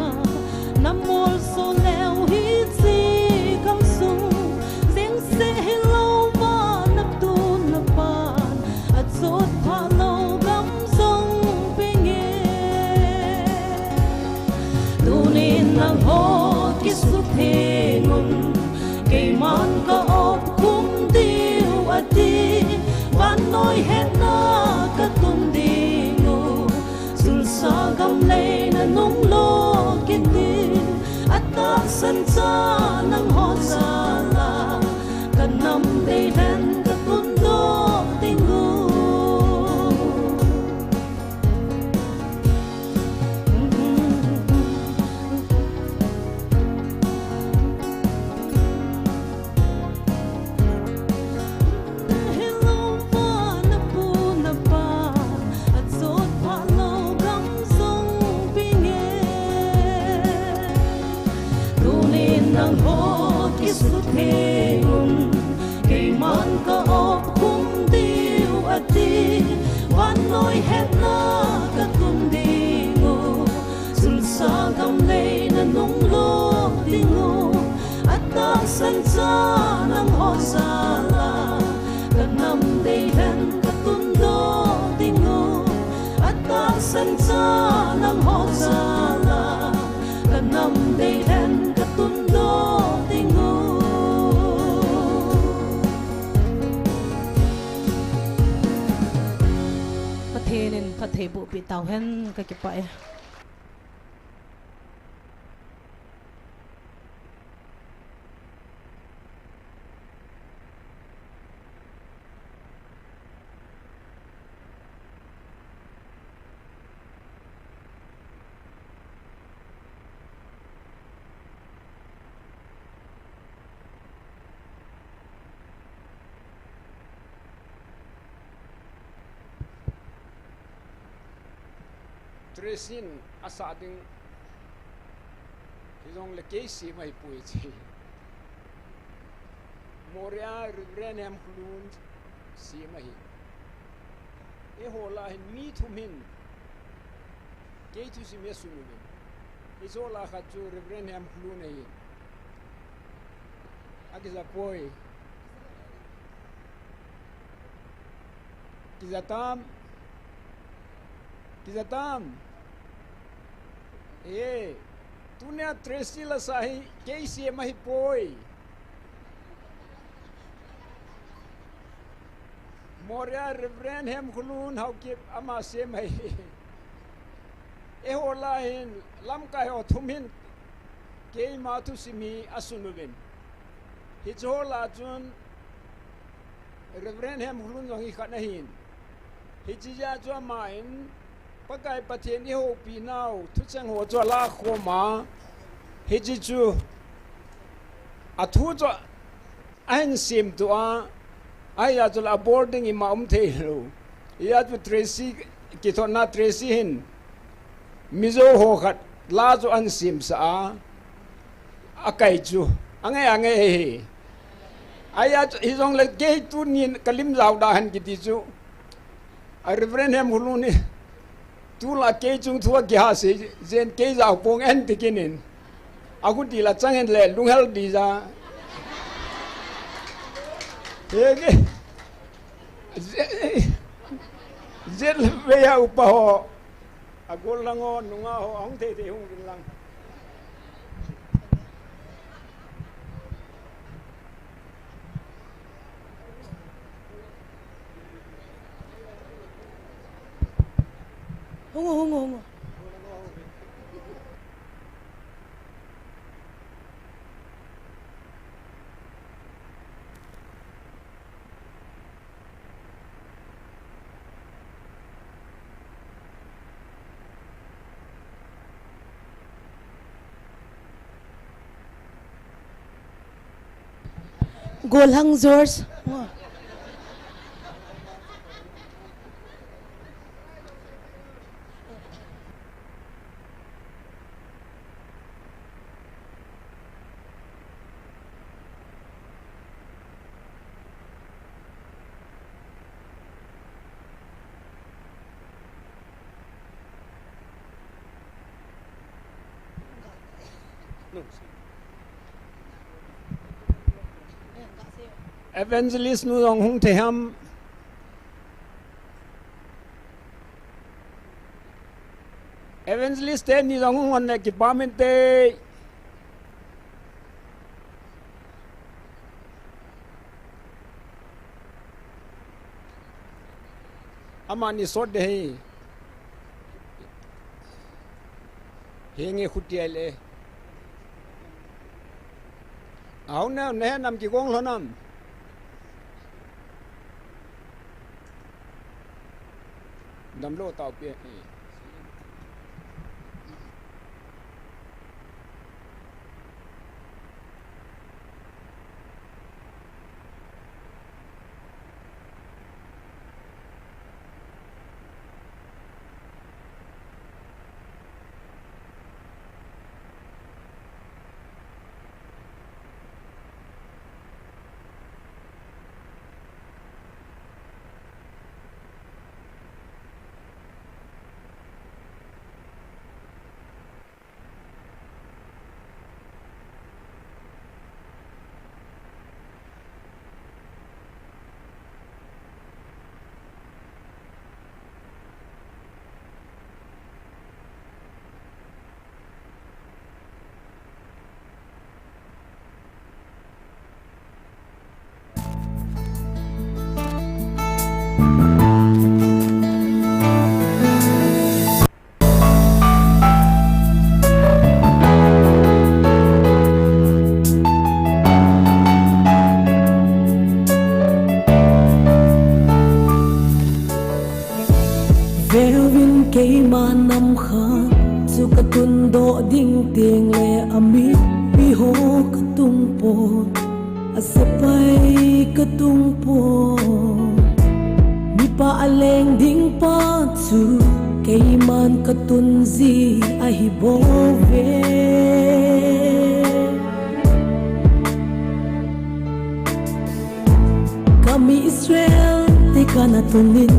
namolso leu hiche gamsung, jeng seh hilouva, natu napan achot phah lou gam jong penge. Tunin nangho kisutheng un, keiman ka opkhum diu ati, vannoi hetna ka tun ding u, sunsa gam lei nanung lo kit diu, atahsan cha nangho jal a, ka nam deilhen ka tundoh ding u. Hilouva napu napa achot phah lou gam jong penge. Tunin nangho kisutheng un, keima Nunglo dingu, atahsan cha nangho jala, kanam deihen katundoh dingu, atahsan cha nangho jala, kanam deihen katundoh dingu. Pathen in phatthei bohpeh tauhen, kakipah e. Tracy in asah ding, hijongle kei sem ahipoi chi. Moreh a Reverend Hemkholun sem ahi. Eiho lah hin mi thum hin kei thusim hi asun uvin. Hiche lah a khat chu Reverend Hemkholun ahi. Akija poi. Kija tam. Kija tam. E, tunia Tracy la sa hi kei sem ahipoi. Moreh a Reverend Hemkholun Haokip ama sem ahi. Eiho lah hin lamkai ho thum hin keima thusim hi asun uvin. Hiche ho lah a chun Reverend Hemkholun jong hi khat ahin. Hiche jeh a chu aman Pakai Pathen in eihoupi nau thucheng ho chu alahkhom a. Hiche chu athu chu ahin semtup a. Ahia chu la abol ding ima um thei lou. Hia chu Tracy, kithotna Tracy hin Mizo ho khat la chu ahin semsah a. Akai chu. Angai, angai hi. Ahia chu, hijongle kei tunin kalim jao da hen kiti chu. A Reverend Hemkholun hi. Tulai kei chung thu akiha sei, jen kei jao pong en ti kinin. Akhuti la chang en le lunghel ding ja. He ke. Jet, jet le ve a upa ho. Agol lang ho, nunga ho, ahung thei thei hung vin lang. Hung o, hung o, hung o. Golhang George. Evangelist nu jong hung thei ham. Evangelist teni jong hung hon le kipah inte. Amani sot de hi. Henge khuti ai le. Auna, nahe nam kigong lhon am. Damlou tao pi. Asepai katung pon, mipa aleng ding pa chu keiman katun ji ahi bouve. Kami Israel te kana tunin,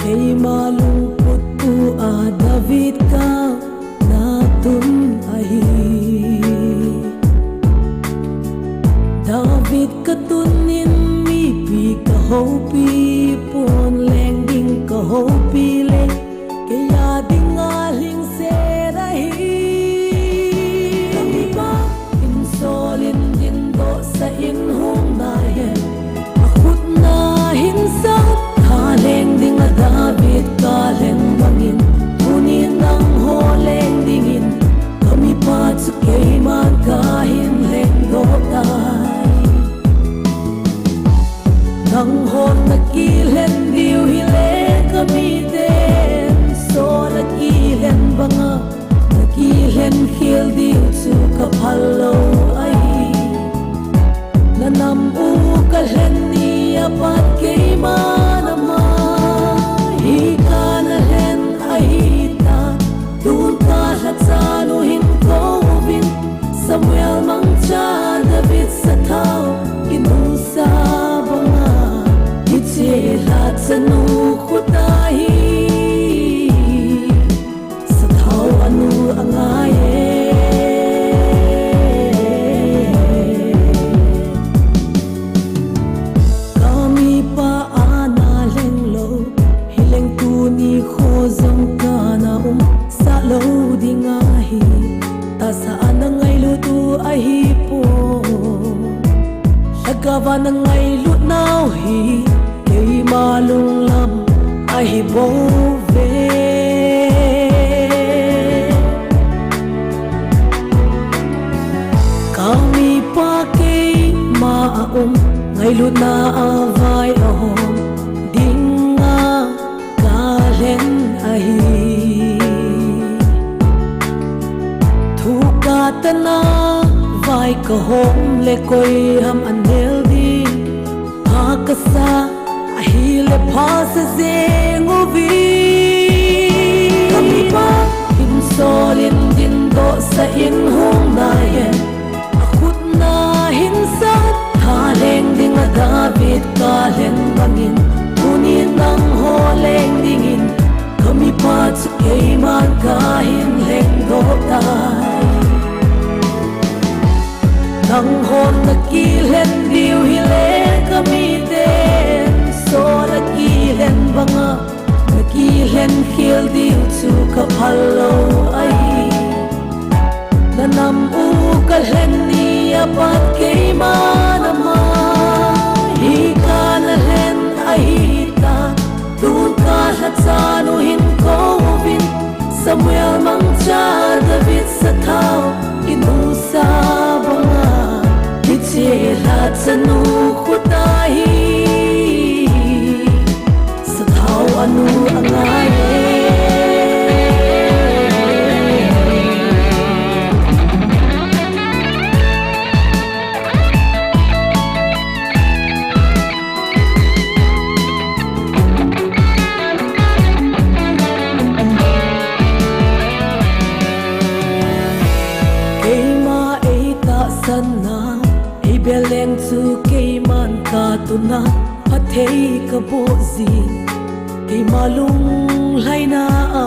keima lungput pu a David kana tun ahi. David katunin mipi kahoupi pon, leng ding kahoupi le, kei a dinga lhingset ahi. Kamipa in Saul in dindoh sah in hung na hen, akhut na hin sah, kaleng ding a David kaleng bangin, tunin nangho leng dingin, kamipa chu keiman kahin lengdoh tai. Nanghon nakilhen diu hile, kamiten Saul akilhen banga, nakilhen khel diu chu kaphal lou ahi. Nanam u kalhen ni apat keiman ama hi kana lhen ahi ta. Tun kalhachan u hin kouvin, Samuel mangcha David sathao kinusa banga, hiche lhachan u khut ahi sathao anu angai e. Kamipa ana leng lou, hileng tuni kho jong kana umsah lou ding ahi. Tahsa ana ngailut u ahipoi, lhagao a nangailut nau hi keima lunglam ahibouve. Kamipa keima a um, ngailutna a vai ahom dinga kalhen ahi. Thu katahna vai kahom le, koi ham anel ding, pha kasa ahile phasa jeng uve. Kamipa in Saul in dindoh sah in hung na hen, akhut na hin sah, kaleng ding a David kalhen bangin, tunin nangho leng dingin, kamipa chu keiman kahin lengdoh tai. Nanghon nakilhen diu hile, kamiten Saul akilhen banga, nakilhen khel diu chu kaphal lou ahi. Nanam u kalhen ni apat keiman ama hi kana lhen ahi ta. Tun kalhachan u hin kouvin, Samuel mangcha David sathao kinusa banga, hiche lhachan u khut ahi sathao anu angai e. Keima eitahsan na, eibel leng chu keiman katun a, phatthei kaboh jin, keima lunglhaina a,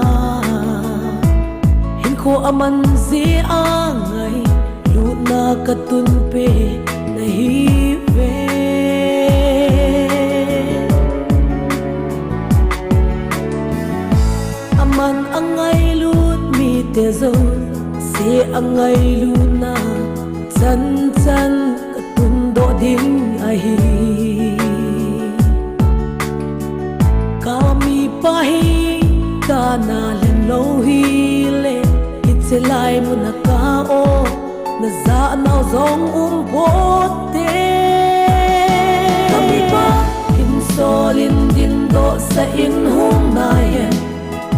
hinkho aman jeh a ngailutna katun pen ahiuve. Aman angailut mite jouse angailutna chan chan katundoh ding ahi. Kamipa hi kana lhen lou hile, hiche lai mun a ka-o najah nau jong um ponte. Kamipa in Saul in dindoh sah in hung na hen,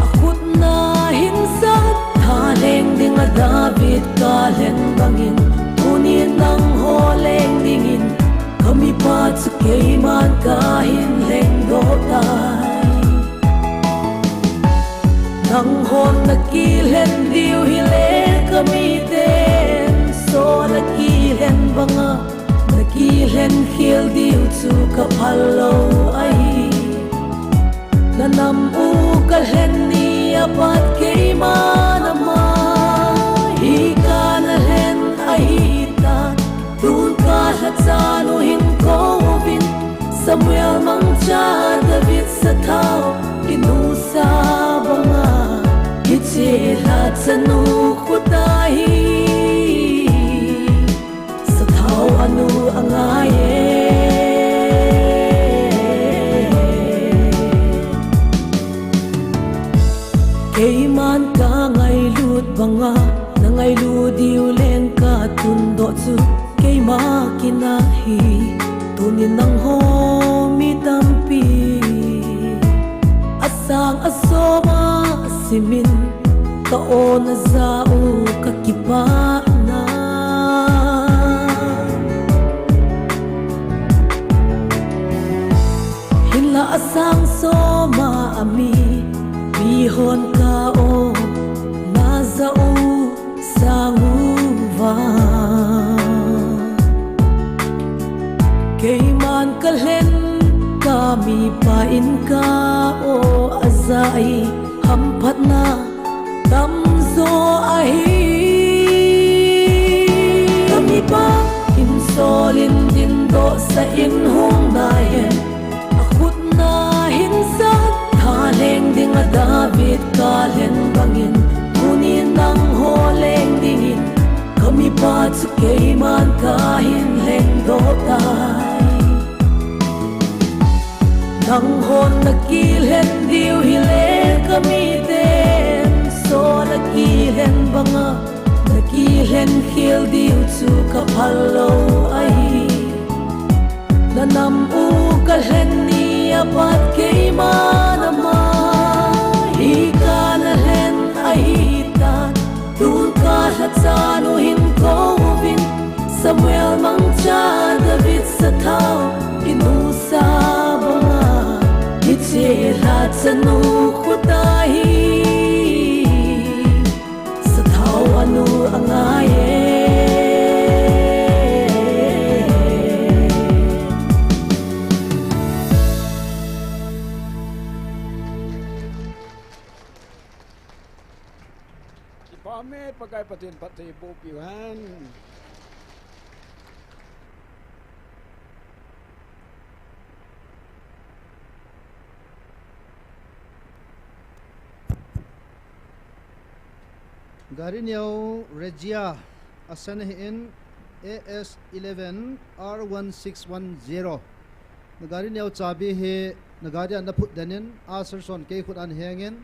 akhut na hin sah, kaleng ding a David kalhen bangin, tunin nangho Nakilhen diu hile kamiten, so nakilhen banga nakilhen khel diu chu kaphal lou ahi. Nanam u kalhen ni apat keiman ama hi kanalhen ahitan. Tun kalhachan u hin kouvin, Samuel mangcha David sathau, inusa banga hiche lhachan u khu tahi. Sathau anu angai e. Keiman kangailut banga nangailu diu leng katundoh chu keima kinahi. Tunin nangho mi tampi asang asoma simin ka-o naja u kakipahna. Hinla asang soma ami mihon ka-o naja u sang uva, keiman kalhen kamipa in ka-o aja hi hamphatna tamjo ahi. Kamipa in solin dindohsah in hung nahen, akhutna hin sat thaleng ding a David kalhen bangin, tunin nangho leng dingin kamipa chu keiman kahin lhengdoh tai. Nanghon nakilhen diu hile kamiten, so nakilhen banga nakilhen khel diu chu kaphal lou ahi. Nanam u kalhen ni apat keiman ama hi kanalhen ahitan. Tun kalhachan u hin kouvin, Samuel mangcha David sathau, inusa banga hiche lhachan u khu tahi. Sathau anu angai e. Kipah e, Pakai Pathen phatthei bohpiu hen. Gari neo Regia, asan hi in A S eleven R one six one zero. Na gari neo chabi hi na gari a na phut den in, usher hon kei khut a na heng in,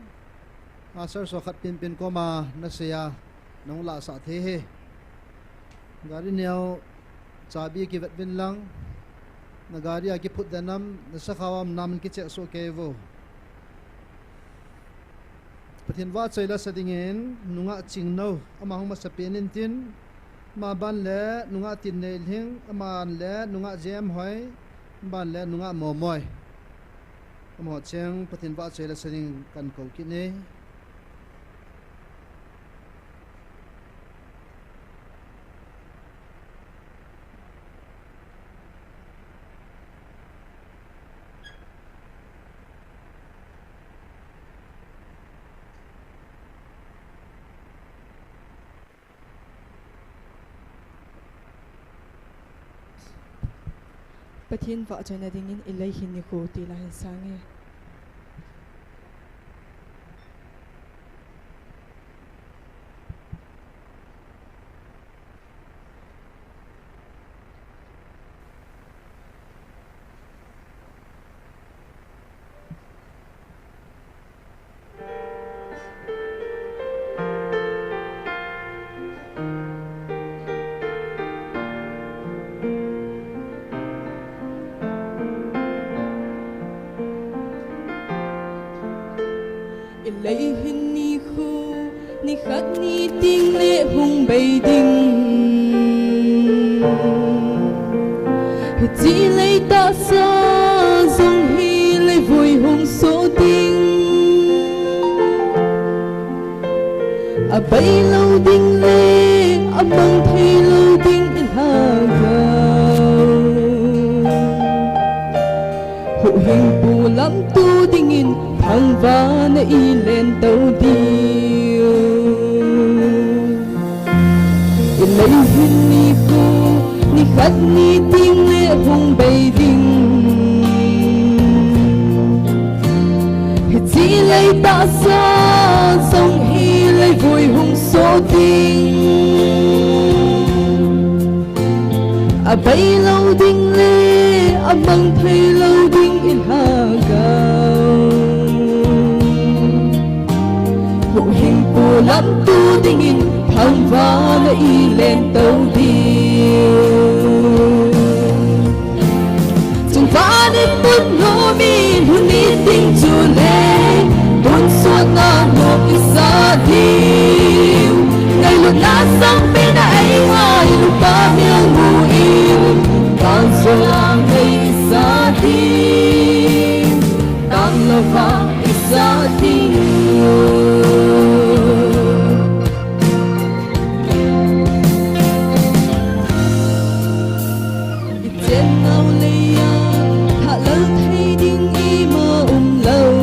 usher ho khat pinpin koma na sei a, nahung lahsah thei hi. Gari neo chabi kivet uvin lang, na gari a kiphut den nam, na sakhao a um nam in kicheh soh kei uvo. Pathen vahchoi lasa dingin, nungah Chingno, ama hung masapen in tin, ama ban le nungah Tinneilhing, aban le nungah Jemhoi, aban le nungah Momoi. Amaho cheng Pathen vahchoi lasa ding kan kou kit e. Pathen vahchoina dingin ilei hin nikho tila hin sang e. Ilei hin nikho, nikhat ni ting le hung bei ding. Hiche lei tahsa jong hi leivui hung soh ding. Pai lou ding le, amang thei lou ding i lhagao. Huhhingpu lamto dingin thangvahna i len to diu. I lei hin nikho, nikhat ni ding le hung bei ding. Hiche lei tahsa jong hi leivui hung so ding. Abai lou ding le, amang thei lou ding i lhagao. Huhhingpu lamto dingin thangvahna i len to diu. Chungvah in mun nomin hun nit ding chule, tonsotna nop i sa diu. Ngailutna sangpen a ei ngailu pa mial mu in, kalsol a ngei i sa diu. Tanglouva i sa diu. I chennau leiya thalal thei ding ima umlou.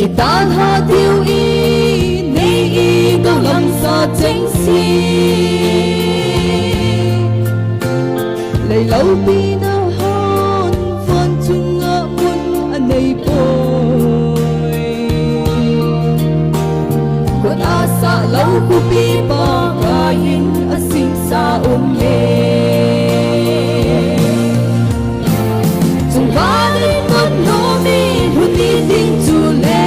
I dalha diu i nei i gou lamsa chengse. Lei loupina hon van chunga mun anei poi. Khut a sah lou khopi Pakai in asimsa um e. Chungvah in mun nomin hun nit ding chule,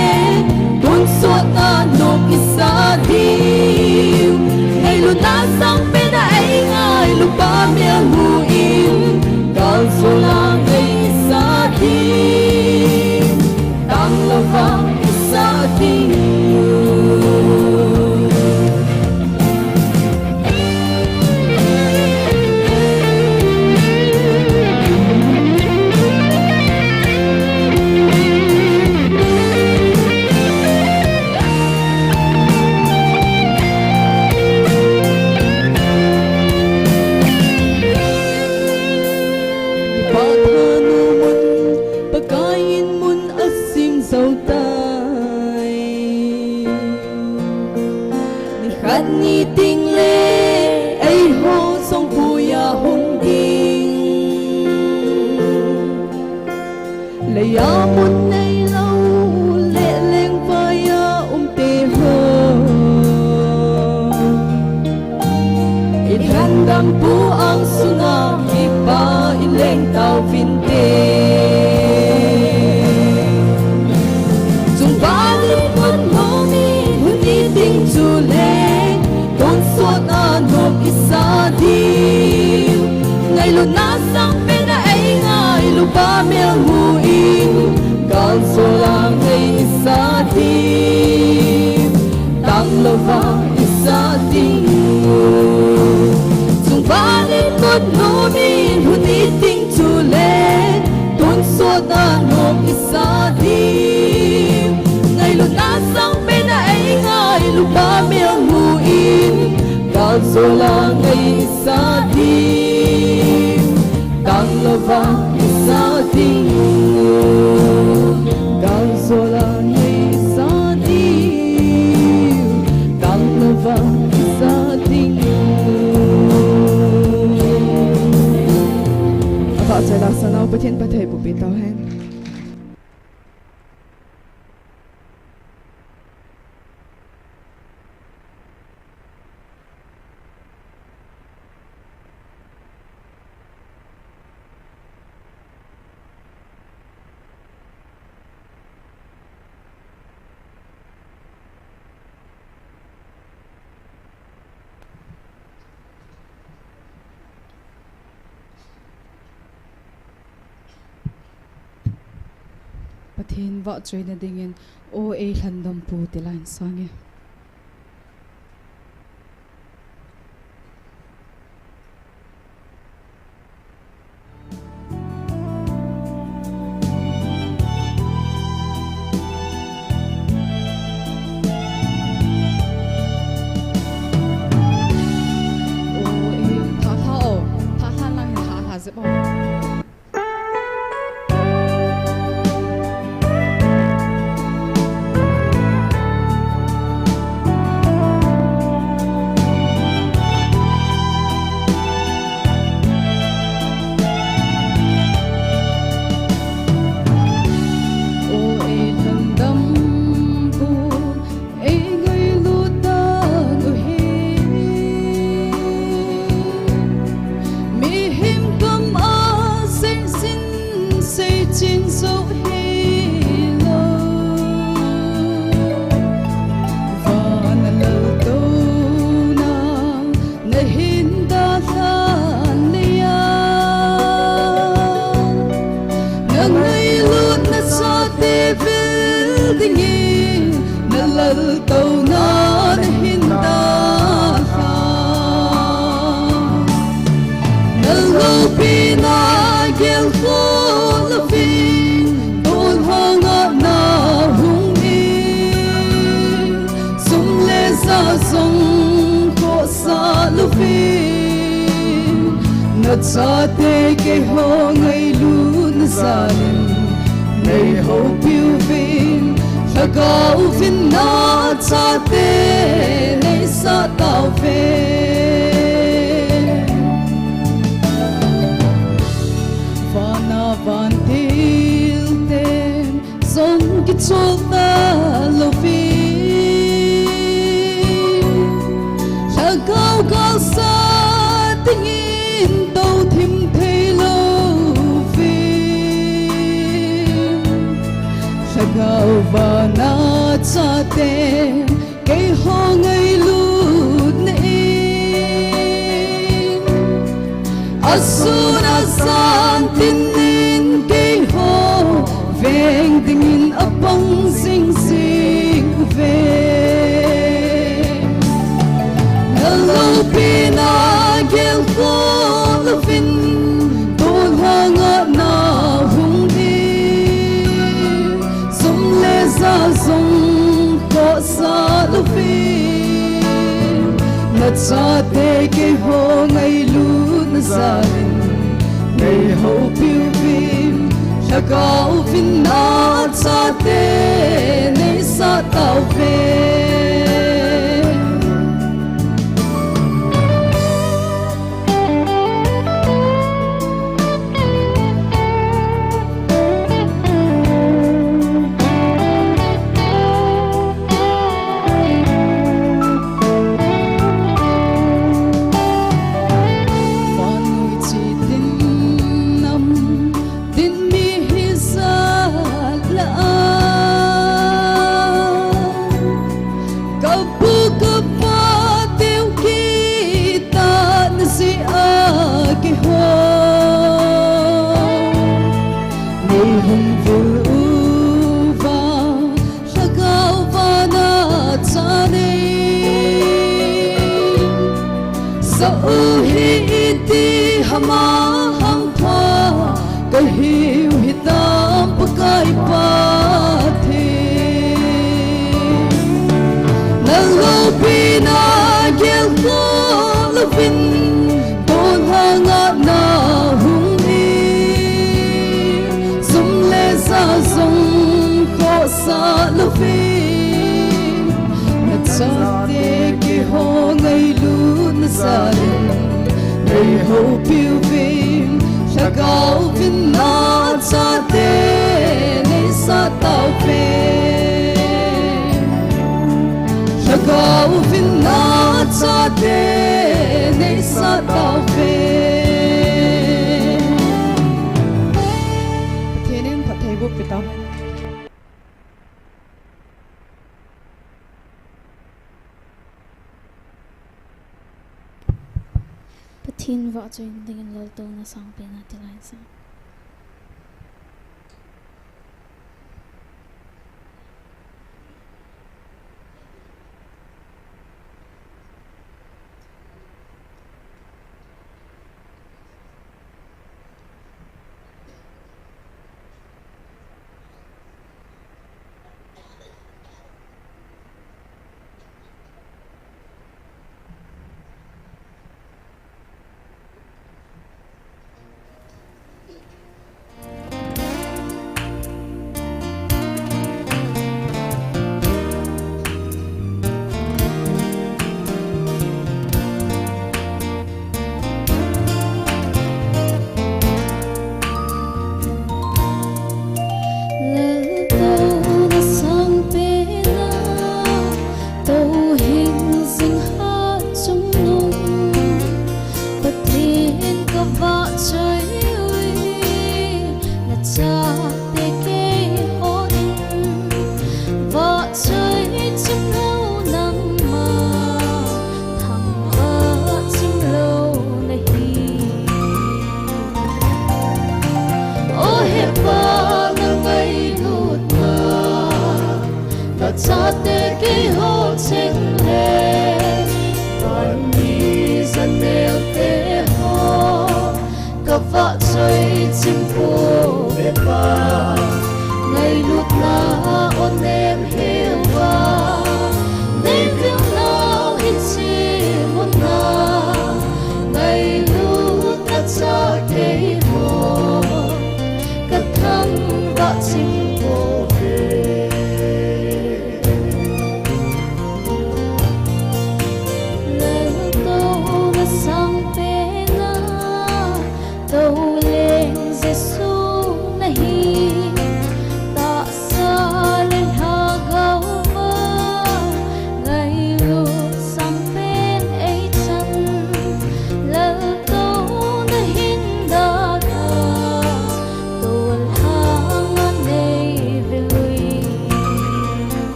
tonsotna nop i sa diu. Ngailutna sangpen a ei ngailu pa mial mu in, kalsol a ngei i sa diu. Tanglouva i sa diu. Pathanu mun, Pakaiyin mun asim jou tai. Nikhat ni ding le, eiho songpuiya hung ding. Leiya mun neilou, le lengvaiya umte ho. I lhandampu angsunga mipa i leng tauvinte. Chungvah in mun nomin hun nit ding chule, tonsotna nop i sa diu. Ngailutna sangpen a ei ngailu pa mial mu in, kalsol a ngei i sa diu. Tanglouva i sa diu. Chungvah in mun nomin hun nit ding chule, tonsotna nop i sa diu. Ngailutna sangpen a ei ngailu pa mial mu in, kalsol a ngei i sa diu. Tanglouva i sa diu. Kalsol a ngei i sa diu. Tanglouva i sa diu. Avahchoi lahsanau Pathen phatthei boh peh tauhen. Pathen vahchoina dingin, O ei lhandampu, ti lah in sang e. Chate keiho ngailutna jalin nei houpiuvin, Lhagaovin nachate nei sah tauve. Vana vantil ten jong kichol talouvin, Lhagao galsat dingin tou thim thei louvin, Lhagao vana chate keiho ngailutna in, asun ajan tinin keiho veng dingin apang jingjing uve. Naloupina gelkhoh louvin, tolhang a nahung in, sum le ja jong khohsah louvin, nachate keiho ngailutna jalin nei houpiuvin, Lhagaovin nachate nei sah tauve. Vannoi chi tin nam, tin mi hijat lah a, kapu kapa teu kitah na jeh a keiho nei hung vil uva, Lhagao vana cha nei sah u hi iti hama hangpha kahiu hitam Pakai Pathen. Naloupina gelkhoh louvin, tolhang a nahung in, sum le ja jong khohsah louvin, nachate keiho ngailutna jalin nei houpiuvin, Lhagaovin nachate nei sah tauve. Lhagaovin nachate nei sah tauve. Pathen in phattheiboh pi tauhen. Pathen vahchoi dingin laltouna sangpen a tilai sa.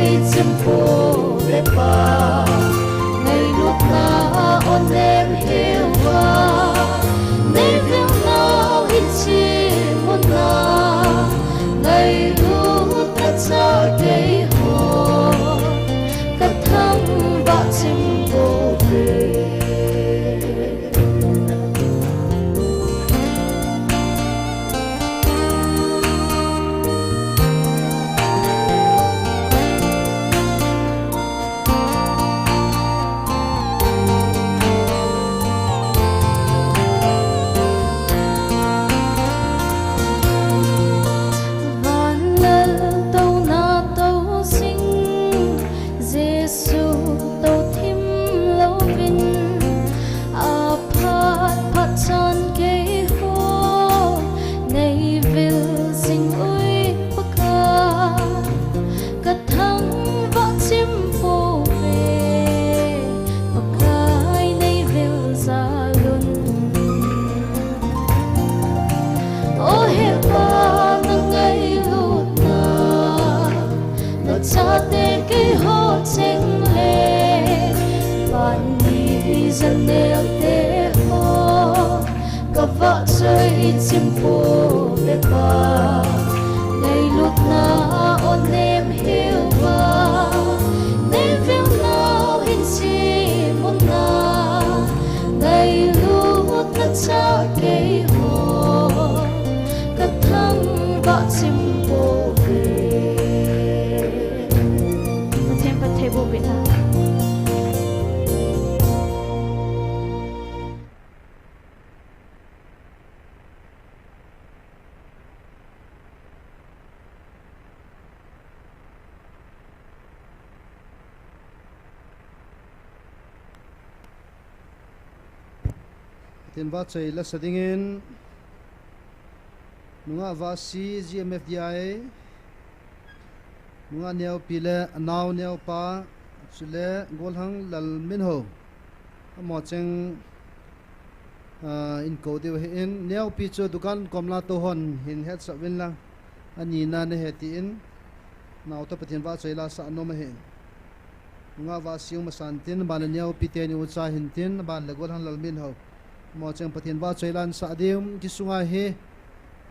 Chimpu le pa, ngailutna onem heuva, nei vil nau hin chimuna, ngailutna cha keiho, ka thangvah chimpu ve. Van lal touna tou sing, Jesu tou thim louvin, aphat phat chan keiho, nei vil sing ui Pakai, ka thangvah chimpu ve, Pakai nei vil jalun. O he Pa, na ngailutna, na chate keiho cheng le, van ni janel te ho, ka vahchoi chimpu ve Pa, ngailutna onem heuva, nei vil nau hin chimuna, ngailutna cha keiho, ka thangvah chimpu ve. Pathen phattheiboh peh ta. Pathen vahchoi la sa dingin, nungah Vahsi G M F D I, nungah neopi le anao neopa, chule Golhang Lalminho, amaho cheng, ah, in kou diu ahin, neopi chu dukan komla tou hon hin hetsah uvin lang, anina nahe tin, naote Pathen vahchoi la sa nom ahin. Nungah Vahsi um asan tin, aban le neopi teni ucha hin tin, aban le Golhang Lalminho, amaho cheng Pathen vahchoi la in sa diu, kisunga hi,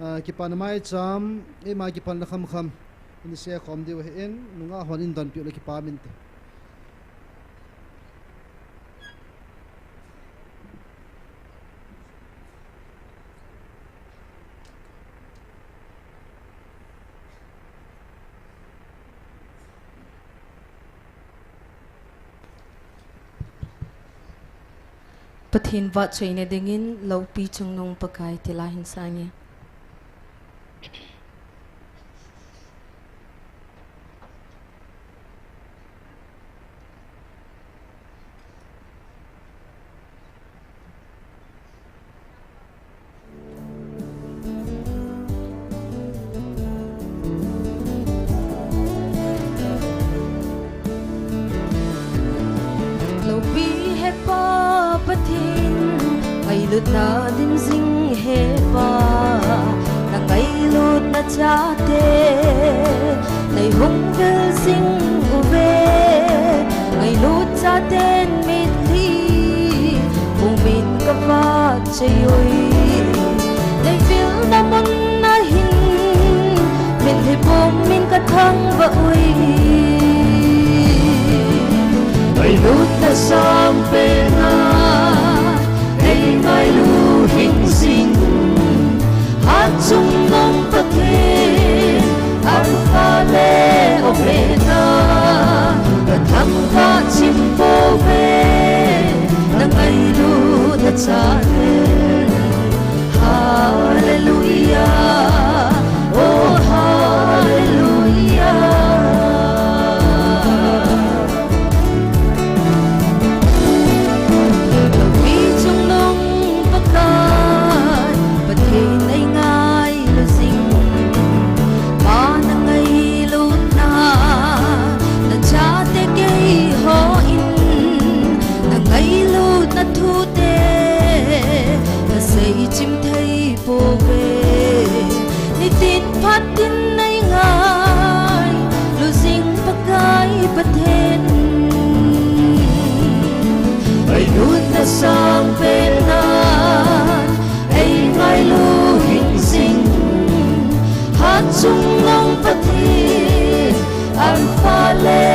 ah, kipana maicham, eima kipalna khamkham in seikhom diu ahin, nungah hon in donpiu le kipa min te. Pathen vahchoina dingin loupi chungnung Pakai ti la hin sa nge. Loupi Hepa Pathen, ngailutna dim jing Hepa, na ngailutna chate nei hung vil jing uve, ngailut chaten mitlhi pumin ka vahchoi ui. Nei vilna mun ahin, mitlhi pumin ka thangvah ui. Ngailutna sangpen a nei ngailu hing jing, hatchungnung Pathen, Alpha le Omega, ka thangvah chim pouve, na ngailutna chate. Hallelujah, oh hallelujah. Loupi chungnung Pakai, Pathen nei ngailu jing, Pa na ngailutna, na chate keiho in Lutna sangpen nan ei ngailu hing jing, Hatchungnung Pathen, Alpha le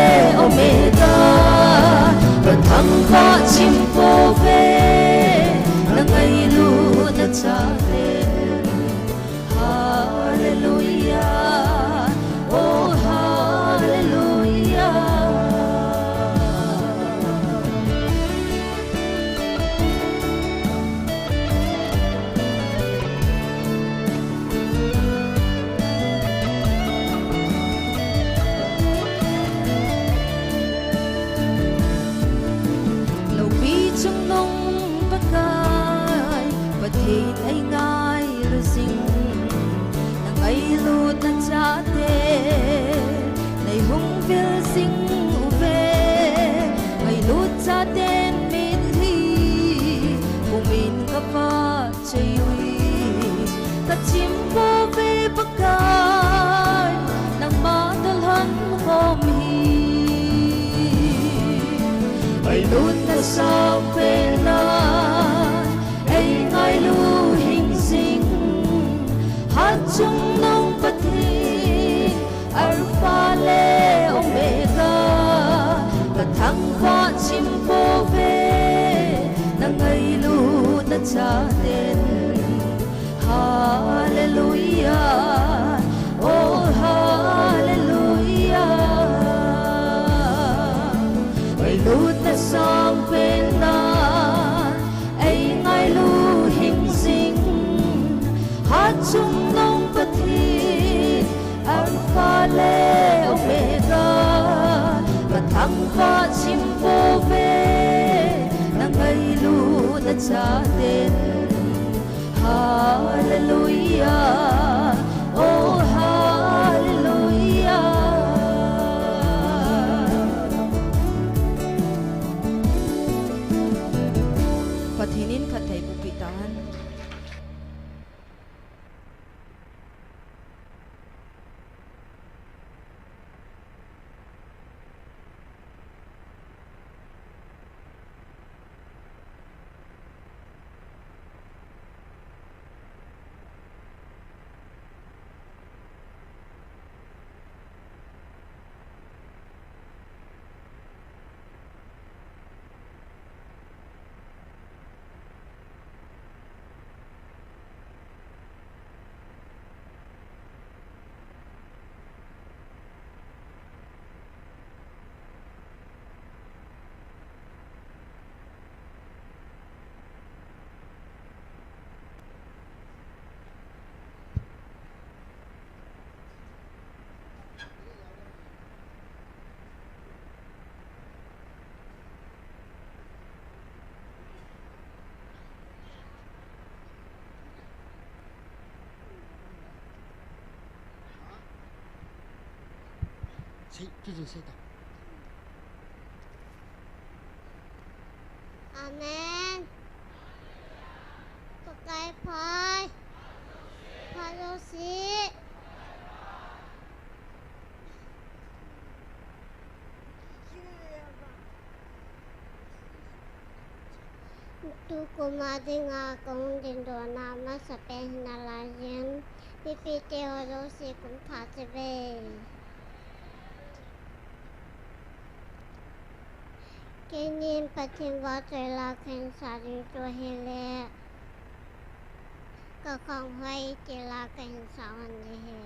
Omega, ka thangvah chim pouve, na ngailutna chaten. Hallelujah, oh hallelujah. Loupi chungnung Pakai, Pathen ei ngailu jing, na ngailutna chaten nei hung vil jing uve, ngailut chaten mitlhi pumin ka vah chei uve, ka chim pouve Pakai, nangma toh lhon khom hi. Ngailutna sangpen nan ei ngailu hing jing, Hatchungnung Pathen, Alpha le Omega, ka thangvah chim pouve, na ngailutna chaten. Hallelujah, oh hallelujah. Ngailutna sangpen nan ei ngailu hing jing, Hatchungnung Pathen, Alpha le Omega, ka thangvah chim pouve, na ngailutna chaten. Hallelujah, oh hallelujah. Pathen in phatthei boh peh tahen. Sei, tu jin sei ta. Amen. Pakai phat. Phat jouse. Tukum a dinga kahung dingdoh na masapen hi nalai jin, mipite ho jouse kum phat chibai. Keinin Pathen vahchoi la kahin sa ding chu ahile, ka khang hoi tila kahin sa hon ding ahi.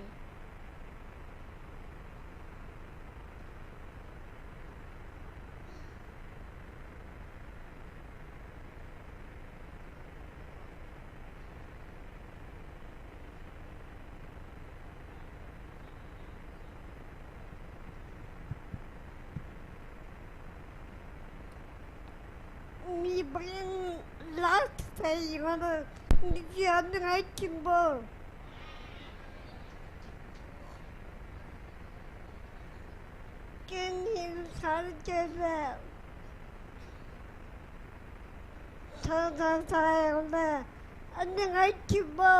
Mi bangin last time, mi kian ngai kimbo. Ken hin sar keve. Sa sa sa ve. Ani ngai kimbo.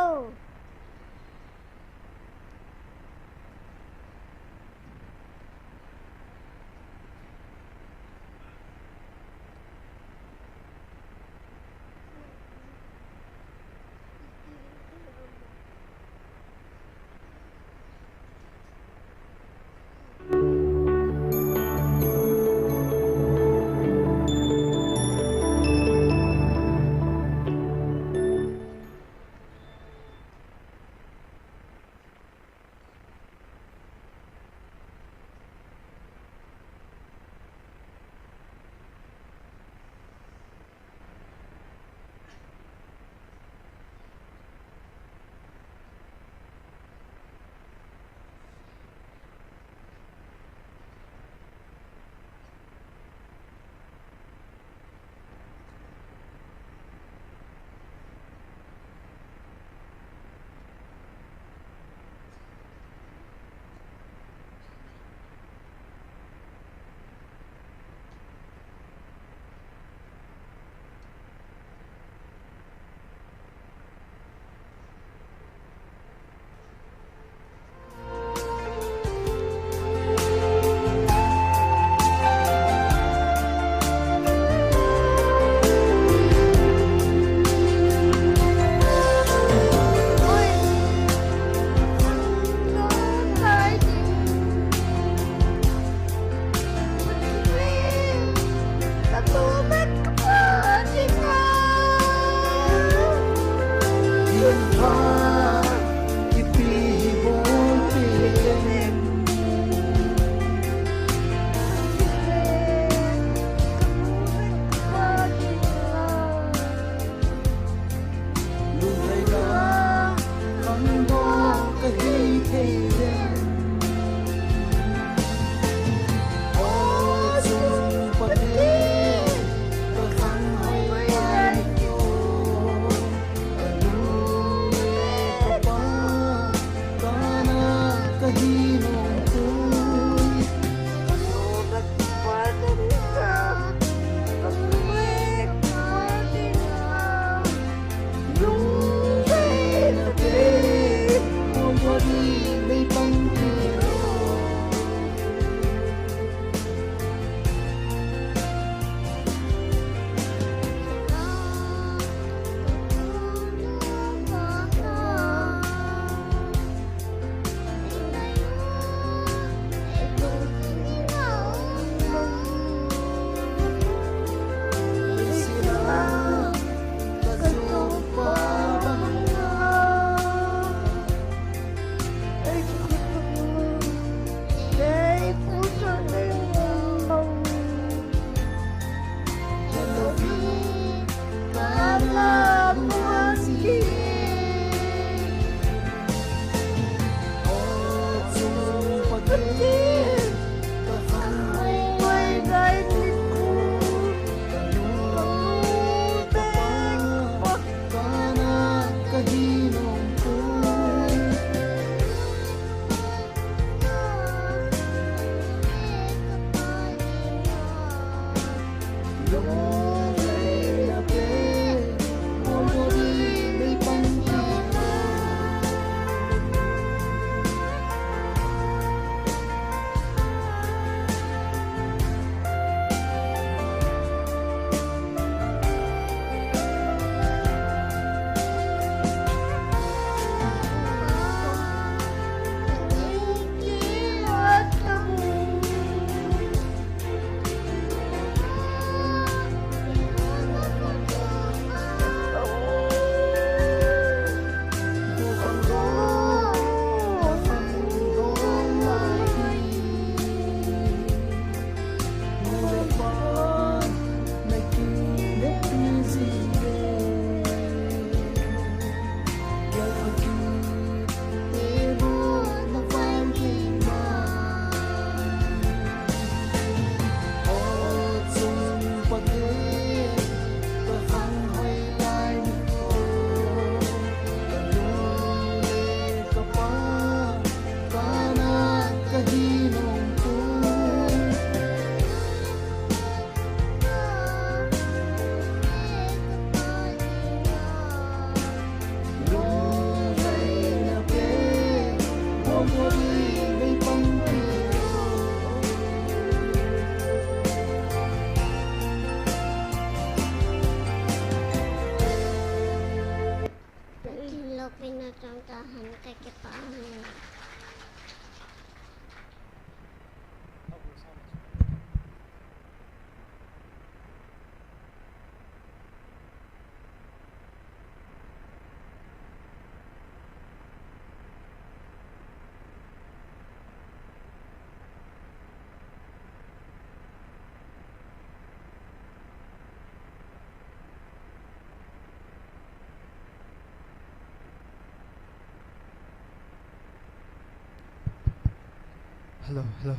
Hello, hello.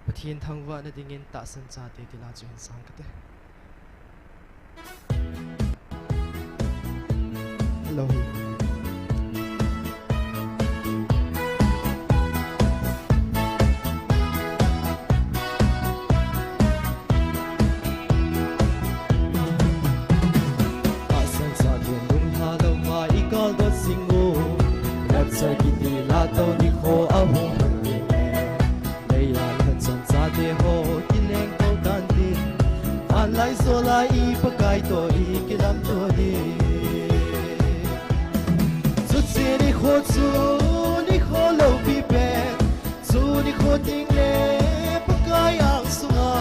Pathen thangvahna dingin tahsan chate ti la chu hin sang kate. Hello. Tahsan chate lunglha lou ma i kaldot jing u. Rapture kiti la tou nikho ahung hang ding. Leiya lhachom chate ho kileng tou tan tin. Vanlai jola i Pakai toh i kilamto ding. Chuche nikho chu nikho loupi pen. Chu nikho ding le Pakai angsunga.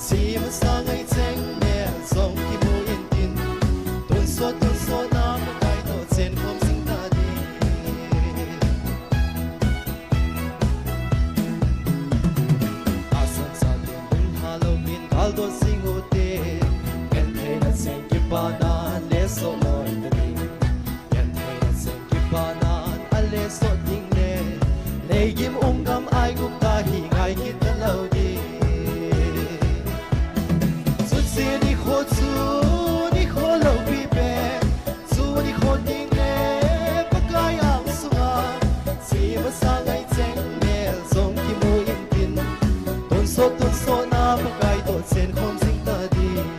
Chemasa ngai cheng mel jong kimu intin. Tonsot, tonsot na Pakai toh chenkhom jing ta ding. Tahsan chate lunglha louvin kaldot jing u te. Gentheina cheng kipana le soh loi ta ding. Gentheina cheng kipana le soh ding le. Leigim um gam Aigupta hi ngai kit talou ding. Chuche nikho chu nikho loupi pen. Chu nikho ding le Pakai angsunga. Chemasa ngai cheng mel jong kimu intin. Tonsot, tonsot na Pakai toh chenkhom jing ta ding.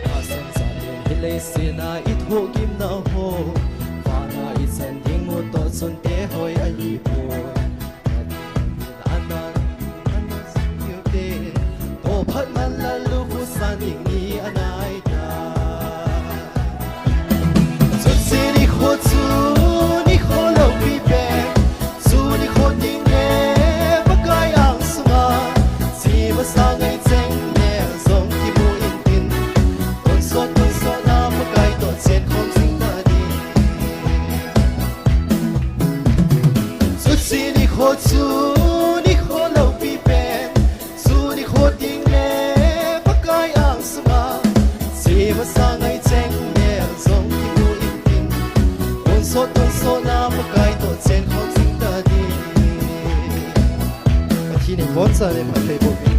Tahsan chate hi leiseta i thohgimna ho. Vana i chan ding u toh chun tehoi ahi poi. Anan, anan sing u te. Tohphat man lallukhuh san ding ni anai ta. Chuche nikho chu nikho loupi pen. Chu nikho ding le Pakai angsunga. Chemasa ngai cheng mel jong kimu intin. Tonsot, tonsot na Pakai toh chenkhom jing ta ding. Chuche nikho chu nikho loupi pen. Chu nikho ding le Pakai angsunga. Chemasa ngai cheng mel jong kimu intin. Tonsot, tonsot na Pakai toh chenkhom jing ta ding. Pathen in abonchauvin phatthei boh hen.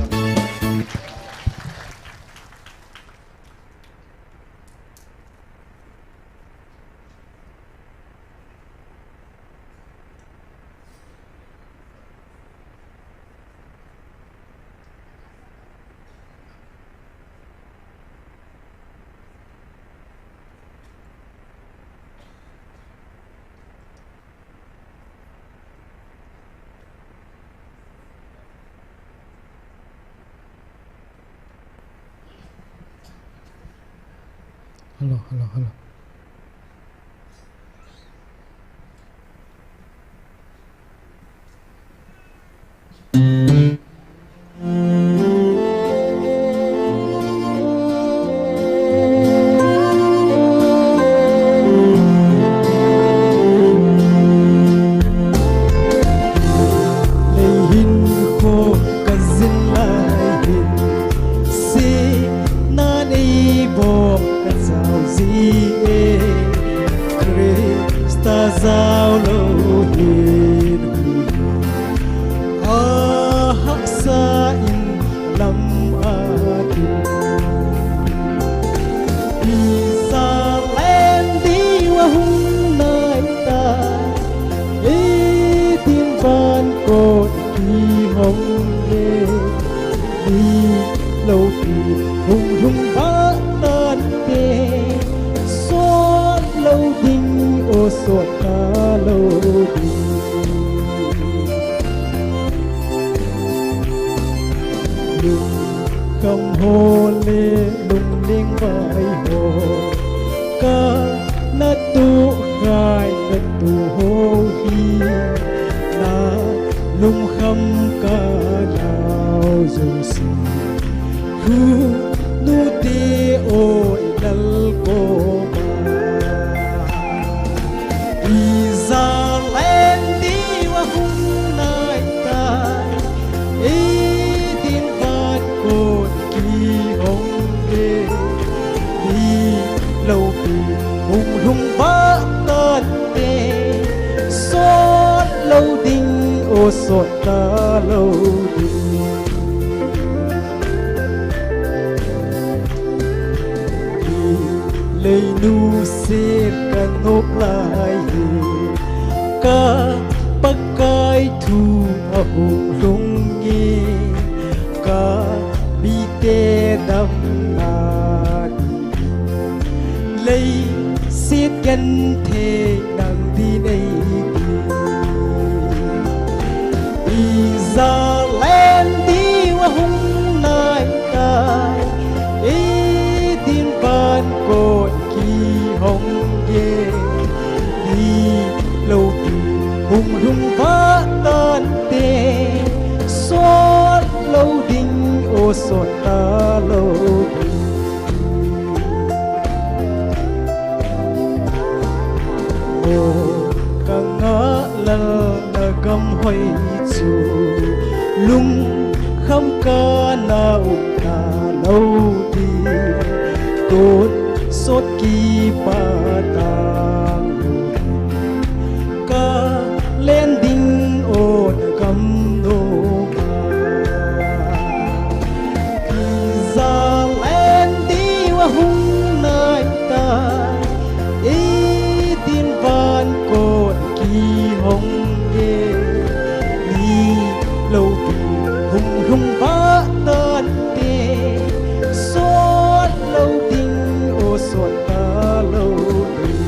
Hello, hello, hello. Leihin kho kajin lai hin, sihna neiboh kajao ji e. Christa jao lou hin, ahahsa in lam a kin. Israel diu ahung nai ta, eitin van kot kihong le. Mi loupi hung lhung vah tante, sot lou ding o, sot talou ding. Lungkham ho le lungning vai ho, kana tohkhai katu ho hi, na lungkham kanao jouse. Khonung te oi, Lal koma. Nusia kanop lai hi, ka Pakai thu ahung lhung nge, ka mite damna ding, leiset genthei nang din eiti. Ijat leng diu ahung naitai, Eden van kot kihong nge, ni loupi hung lhung vah tante, sot lou ding, o sot talou ding. O ka ngah lal na gam hoi chu, lungkham kana um talou ding, tonsot kipah talou ding, ka len ding o na gam noma. Ijat leng diu ahung naitai, Eden van kot kihong nge, ni loupi hung lhung vah tante, sot lou ding, o sot talou ding.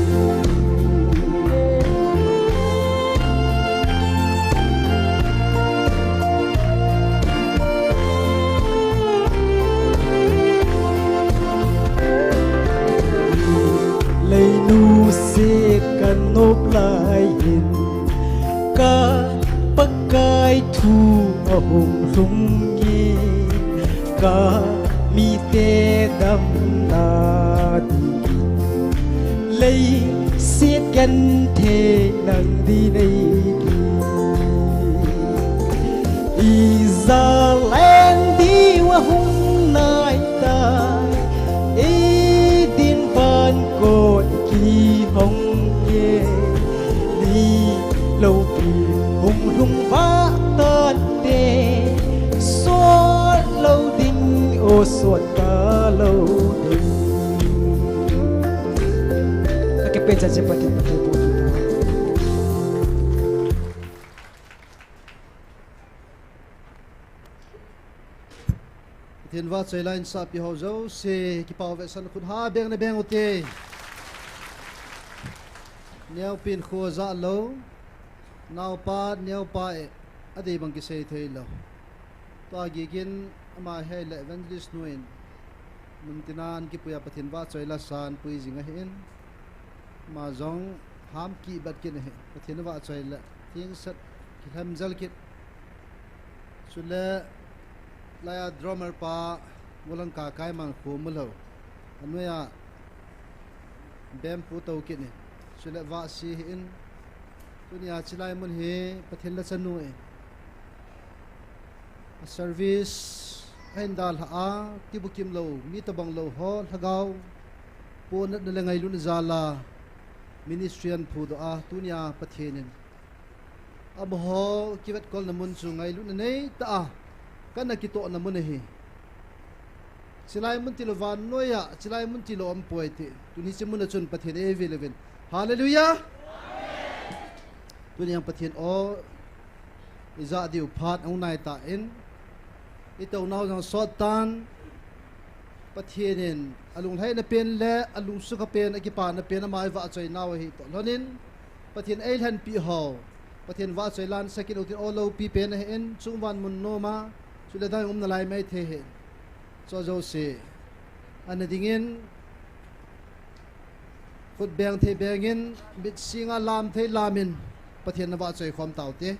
Lei nusia kanop lai hin, ka Pakai thu ahung lhung nge, ka mite damna ding, leiset genthei nang din eiti. Ijat leng diu ahung naitai, Eden van kot kihong nge, ni loupi hung lhung vah tante, sot lou ding, o sot talou ding. Ka kipe chan se Pathen, Pathen pu. Pathen vahchoi la insahpi ho jouse, kipah vetsahna khut ha beng na beng ute. Neopin kho jah lou, naopa, neopa e, adei bang kisei thei lou. Tua gikin ama hei le evangelist nu in, mun tina an kipui a Pathen vahchoi la san pui jing ahin. Ama jong ham kibet kin ahi. Pathen vahchoi le, thing set, kilhem jal kit. Chule, laiya drummer pa, Molangka Kaimang khu mu lou. Anoiya, bem pu tou kit ni. Chule, vahsi hi in. Tunia chilai mun hi, Pathen la chanu in. A service, a hin dalha a, kibukim lou, mi tabang lou ho, lhagao, ponatna le ngailutna jal a, ministry an phudoh a, tunia Pathen in. Amaho kivetkolna mun chu ngailutna neitah a, kana kitohna mun ahi. Chilai mun tilou vannoiya, chilai mun tilou aumpoi ti. Tuni chi mun a chun Pathen eivil uvin. Hallelujah! Tuni jong Pathen o, ijah diu phat ahung nai tan, itounau jong sot tan, Pathen in alunglhaina pen le alungsukha pen, akipana pen ama eivahchoinau ahi toh lhonin, Pathen eilhenpeh ho, Pathen vahchoi la in sakin utin o loupi pen ahin, chungvan mun noma, chule dang um nalai maithei ahin. Chua jouse ana dingin, khut beng thei bengin, mit singa lam thei lamin, Pathen navahchoi khom taute.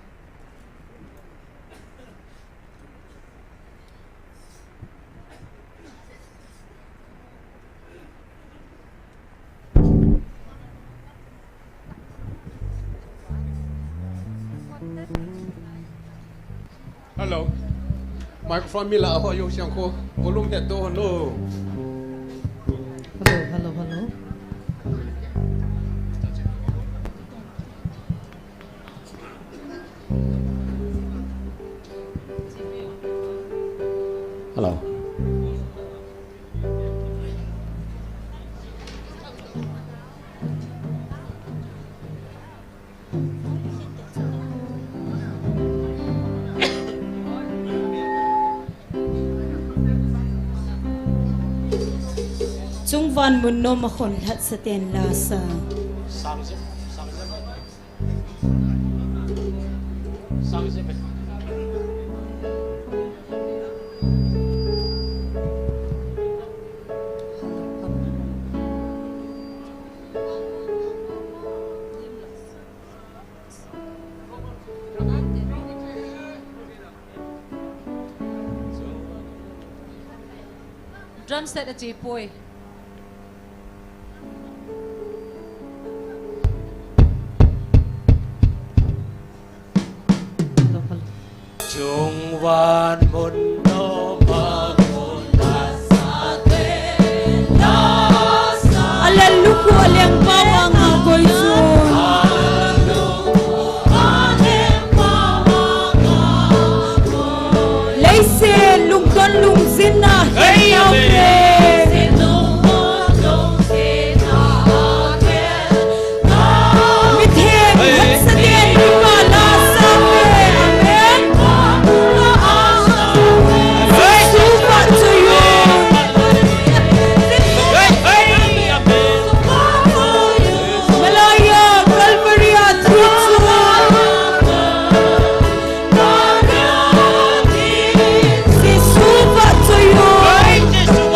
Hello. Microphone mi la ho yo siang ko. Volume he to no. Hello, hello, hello. Hello. Chungvan mun nom a khon lhatsa ten lasa. Drum set a che poi. Chungvan mun nom a khon lhatsa ten lasa. Alen lukhu a lengpa vang a koi chun. Leiset lungdon lungjin a hei nau te. Mitheng lhatsa ten lungdon lasa te. Amen. Jesu vahchoi un. Malaya Calvary a thu chu. Jesu vahchoi un.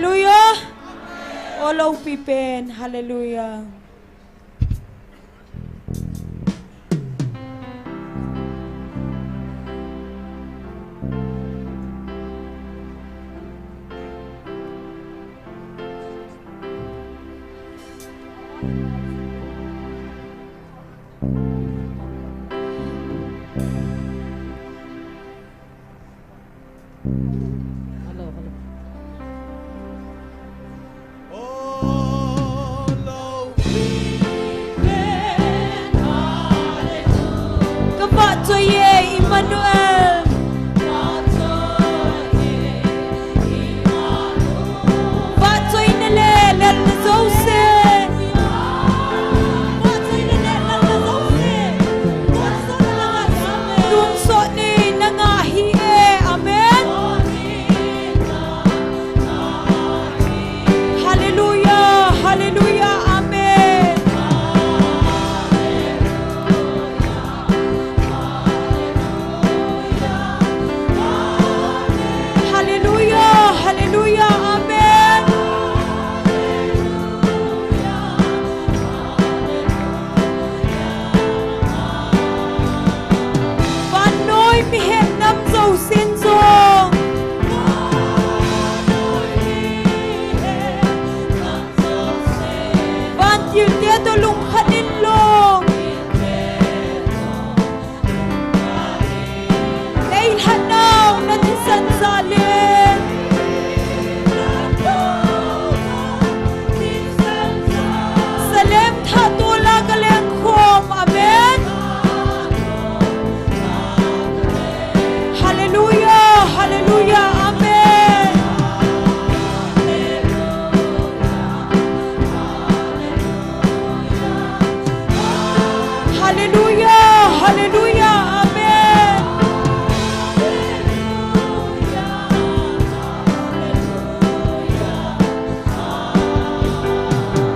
Hallelujah. O loupi pen. Hallelujah. Hello, hello. Ka vahchoi e, Emmanuel. Vahchoina le lelna jouse. Tonsot ni nanga hi e. Amen. Hallelujah, hallelujah, amen. Hallelujah, hallelujah, amen. Vannoi mihem nam jousen jong. Vantilte toh lungkhat in long. Nei lhatnau na thisan jal in. Salem thah tola ka lengkhom. Amen. Hallelujah, hallelujah, amen. Hallelujah, hallelujah, amen.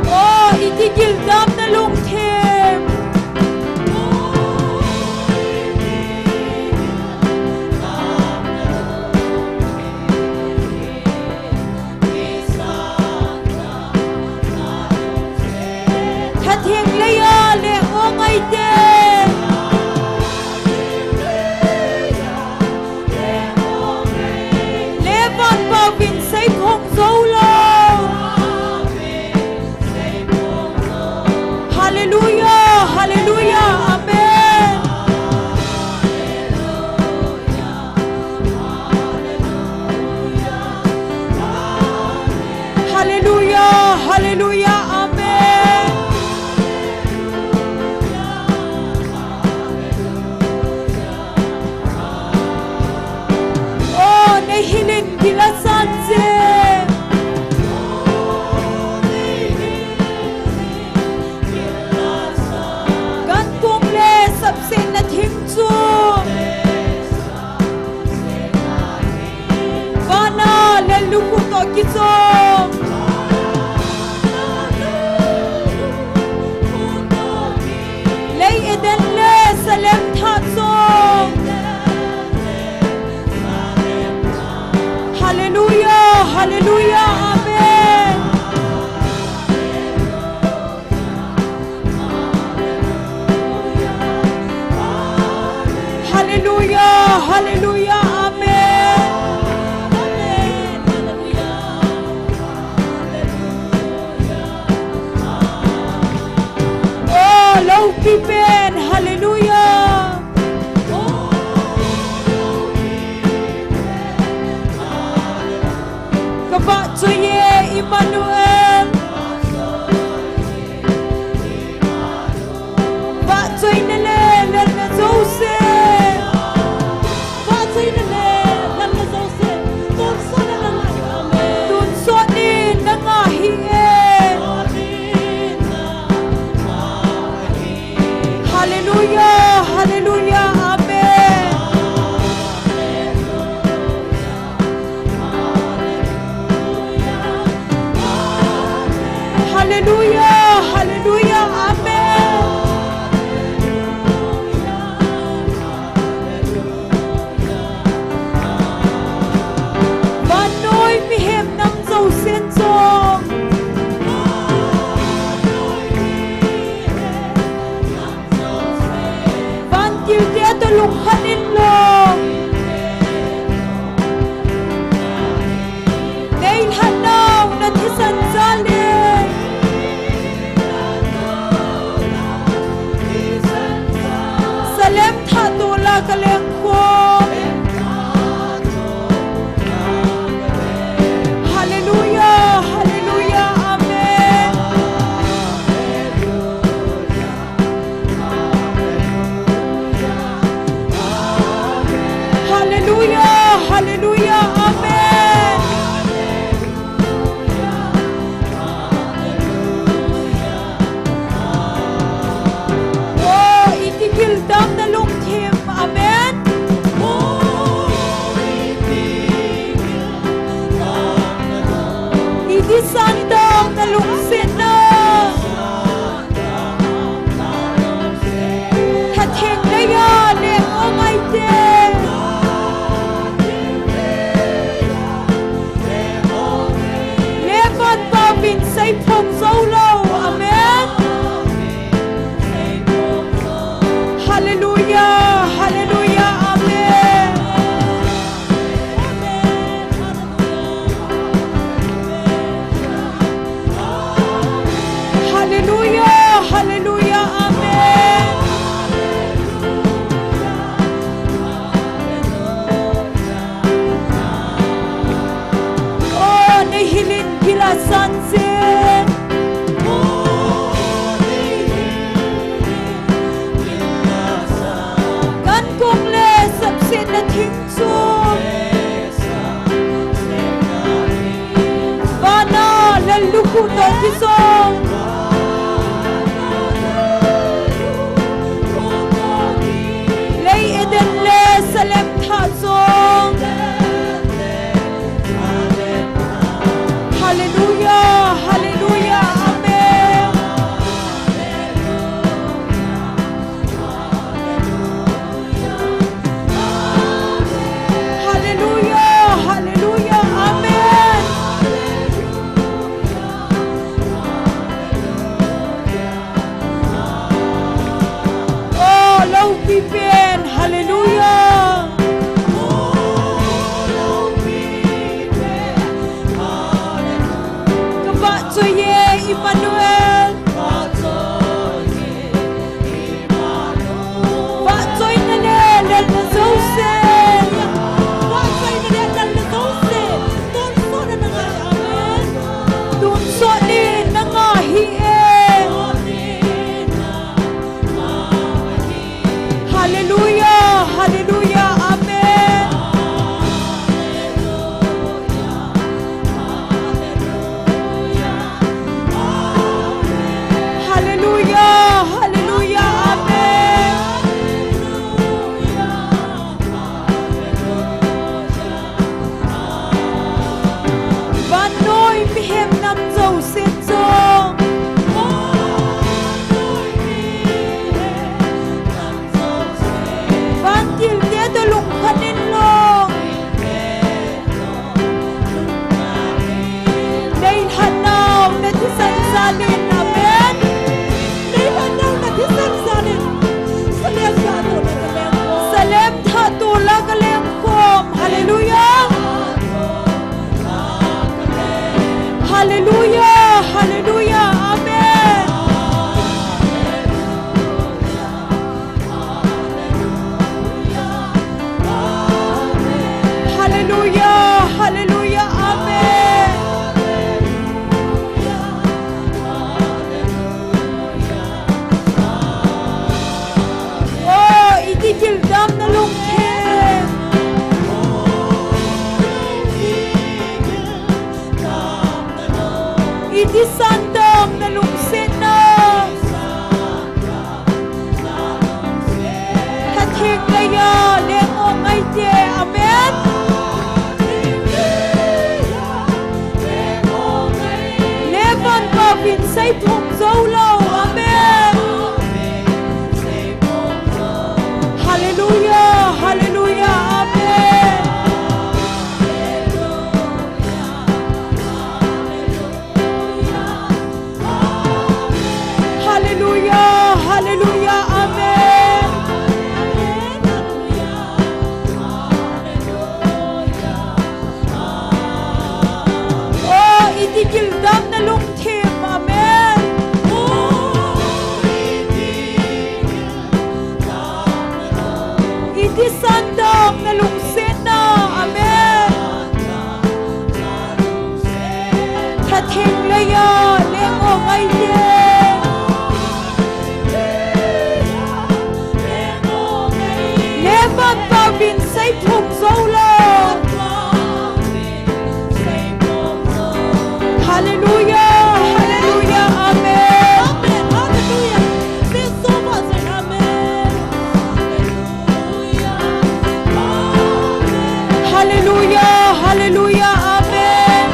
O, i kigil damna lungthim. Thatheng leiya le o ngaite. Le vanpauvin seiphong jou lou. Hallelujah, hallelujah, amen. Hallelujah, hallelujah, amen. O, nei hilin gil asan je. Gankum le sapsetna thing chu. Vana lel lukhuh toh kichom. Lei Eden le Salem thah chom. Hallelujah, hallelujah, amen. Hallelujah, hallelujah, amen. O, loupi pen, hallelujah. Ka vahchoi e, Emmanuel. Vahchoina le lelna jouse. Vahchoina le lelna jouse. Tonsot na nanga hi e. Tonsot ni nanga hi e. Hallelujah, hallelujah, amen. Hallelujah, hallelujah, amen. Vannoi mihem nam jousen Iti santah na lungsetna. Thatheng leiya leng o ngaite. Levan pauvin seiphong jou lou. Amen. Hallelujah, hallelujah, amen. Hallelujah, hallelujah, amen. Oh, neihil in gila sanse. Kan kong le sapsetna thing chu. Vana lallukhuh toh kijong. Lei Eden le Salem thah jong. Hallelujah, hallelujah, amen. Hallelujah, hallelujah, amen. Oh, loupi pen, hallelujah. Ka vahchoi e, Emmanuel. Vahchoina le lalna jouse. Vahchoina le lalna jouse. Tonsotna nanga hi, amen. Tonsot ni nanga hi e. Hallelujah, hallelujah, amen. Hallelujah, hallelujah, amen. Vannoi mihem nam jouse jong. Vantil te toh lungkhat in lang. Nei lhatnau na thisan jal in, amen. Nei lhatnau na thisan jal in. Salem thah toh la ka lengkhom. Salem thah toh la ka lengkhom. Hallelujah. Hallelujah, hallelujah, amen. Hallelujah, hallelujah, amen. Oh, iti gildam na lungthim. Iti santah na lungsetna. Thatheng leiya leng o ngaite. Amen. Levan pauvin seiphong jou lou. Amen. Hallelujah, hallelujah, amen. Hallelujah, hallelujah, amen. Oh, iti gildam na lungthim, amen. Iti santah na lungsetna, amen. Thatheng leiya leng o ngaite. Levan pauvin seiphong jou lou. Hallelujah, hallelujah, amen. Amen, hallelujah. Amen. Hallelujah, hallelujah, amen.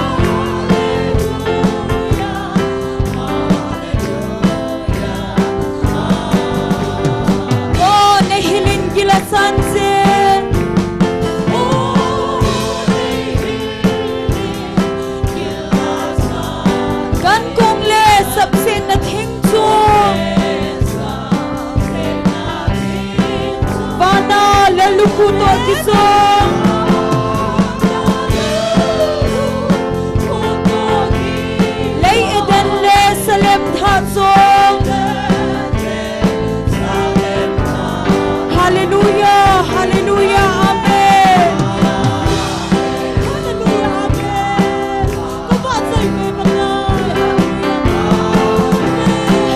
Lei Eden le Salem thah jong. Hallelujah, hallelujah, amen. Hallelujah, amen.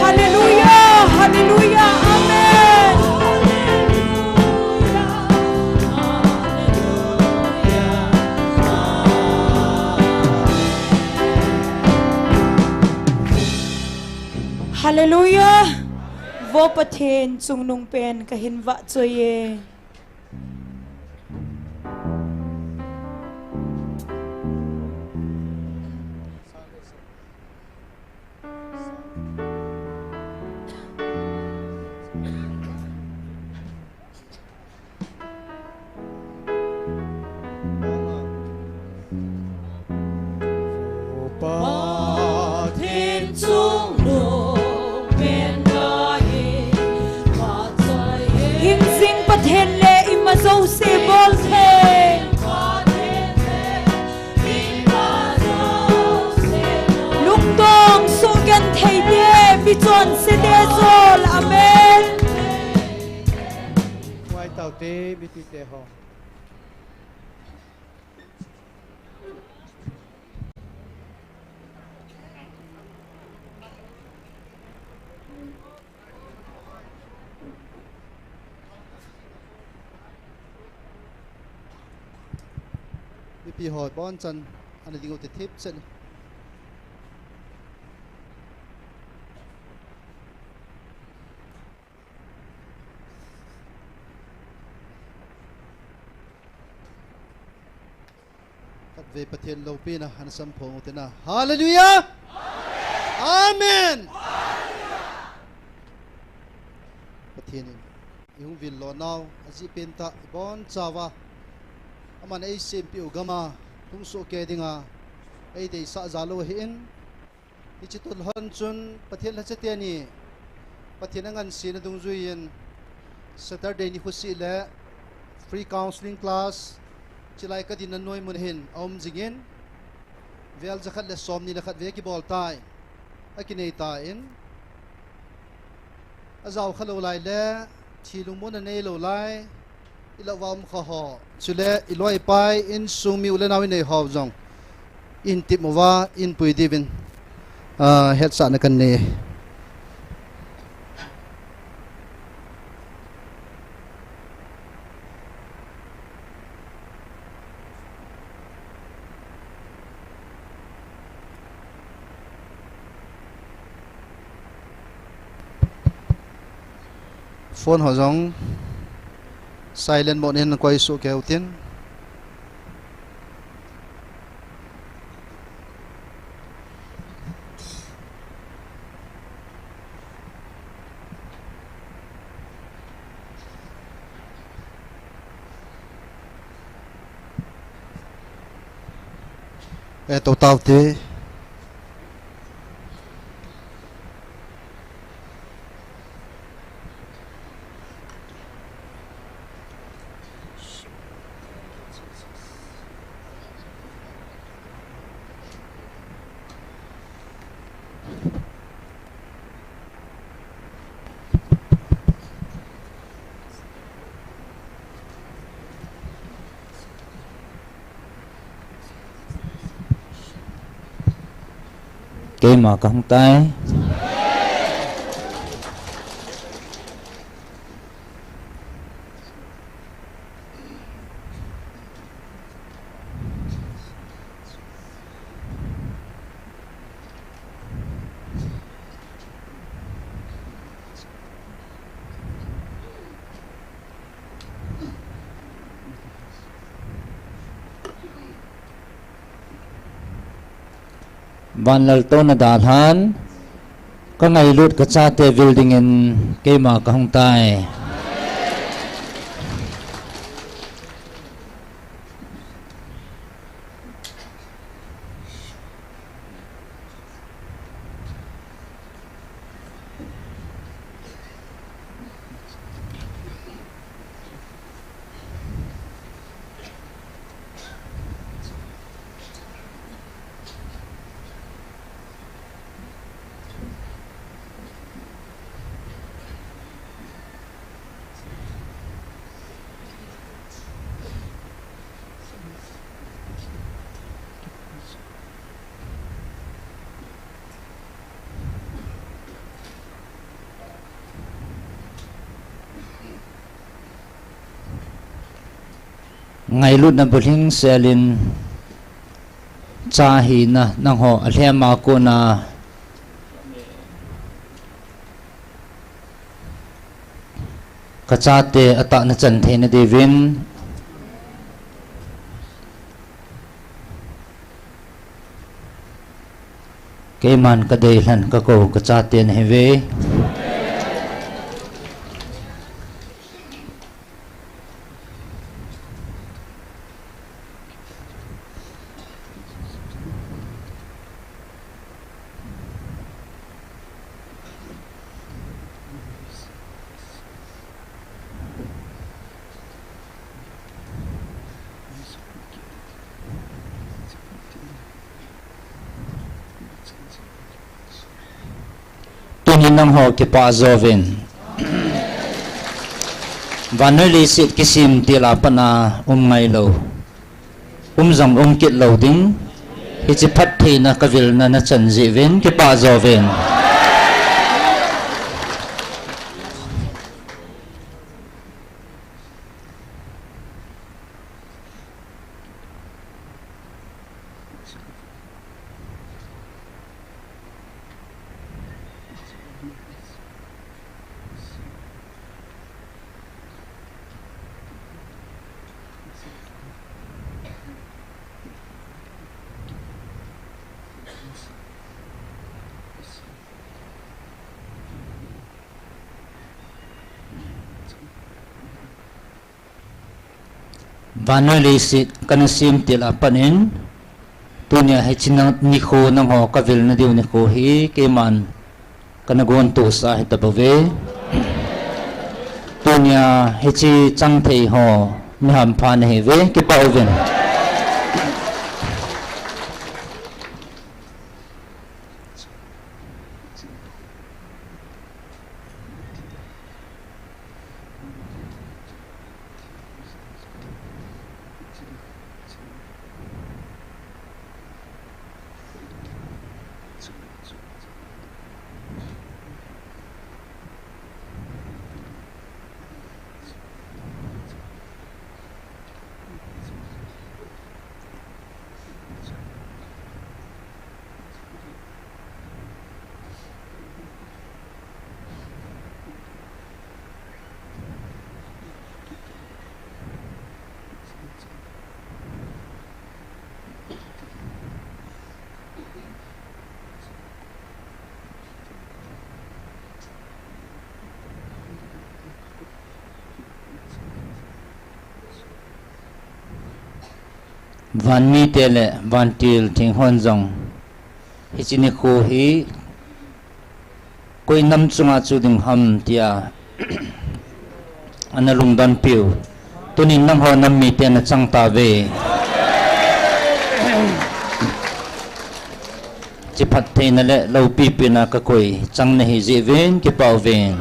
Hallelujah, hallelujah, amen. Hallelujah. Vo Pathen chungnung pen kahin vahchoi e. Hingjing Pathen le ima jouse bol thei. Lungdong suhgenthei te, michonse te jol. Amen. Ngai taute, mipite ho. Mipi ho abonchan ana ding u te thip chet. Khatvei Pathen loupina ana samphong u te na. Hallelujah! Amen! Pathen in eihung vil lo nau, ajeh pen tah ibonchauva aman eisempeh u gam a lhung soh kei dinga eideisah jal u ahin, hiche tulhon chun Pathen lhacha teni Pathen angansena dungjuiyin Saturday nikho seh le free counseling class, chulai kadinna noimun hin aum jingin, vel jakhat le somni le khat vei kibol tai, akinei tan, ajao khalou lai le thi lungmonna neilou lai, ilah uva um kha ho, chule iloi ipai, insung mi u le nao inei ho jong, ihin tep uva, ihin pui diuvin, ah, hetsahna kanei. Phone ho jong silent mode in koi soh kei u tin. Eh, to taute. Keima kahung tai. Vanlaltouna dalhan, kangailut kachate vil dingin keima kahung tai. Ngailutna bulhing selin cha hina nangho alhema kona kachate atahna chan theina diuvin keiman kadeilhen kakou kachate nahiuve. Tuni nangho kipah jouvin. Vannoi leiset kisem tila pat a um ngailou, um jong um kit lou ding, hiche phattheina kavilna nachan jeh uvin kipah jouvin. Vannoi leiset kana sem tila pat in, tunia hiche nikho nangho kavilna diu nikho hi keiman kana gontosa hitapouve. Tunia hiche chang thei ho mihampha nahiuve, kipah uvin. Vanmite le vantil thinghon jong hiche nikho hi koi nam chunga chu ding ham tia ana lungdonpiu. Tunin nangho nam mite nachang tauve. Hiche phattheina le loupipina kakoi chang nahi jeh uvin kipah uvin.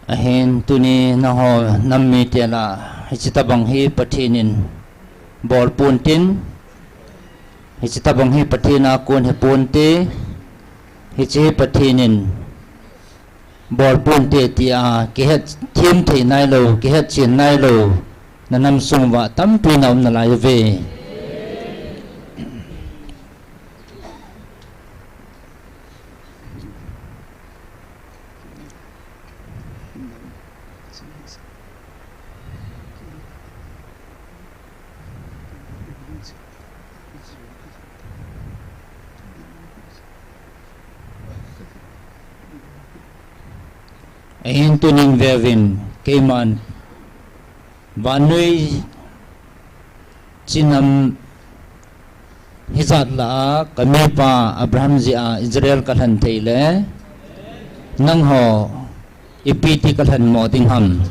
Ahin tuni nangho nam mite lah a hiche tabang hi Pathen in bol ponte, hiche tabang hi Pathen a kon hi ponte, hiche hi Pathen in bol ponte tia kihet them thei nailou, kihet chen nailou, na nam sung uva tampi na um nalai uve. Ahin tunin veuvin, keiman vannoi chinam hijat lah a, kamipa Abraham jeh a Israel kalhen thei le, nangho ipi ti kalhen mo ding ham?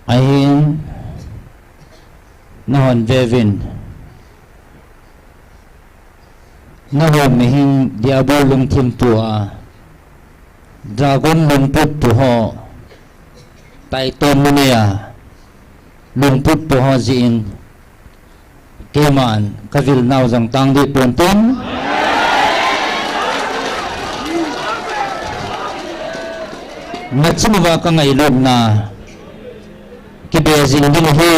Ahin, nahon veuvin. Nahon mihem diabol lungthim tua, dragon lungput tua ho, taitom mania lungput tua ho jin, keiman kavil nau jong tang dih pon tin. Nachung uva kangailutna kibe jing ding ahi.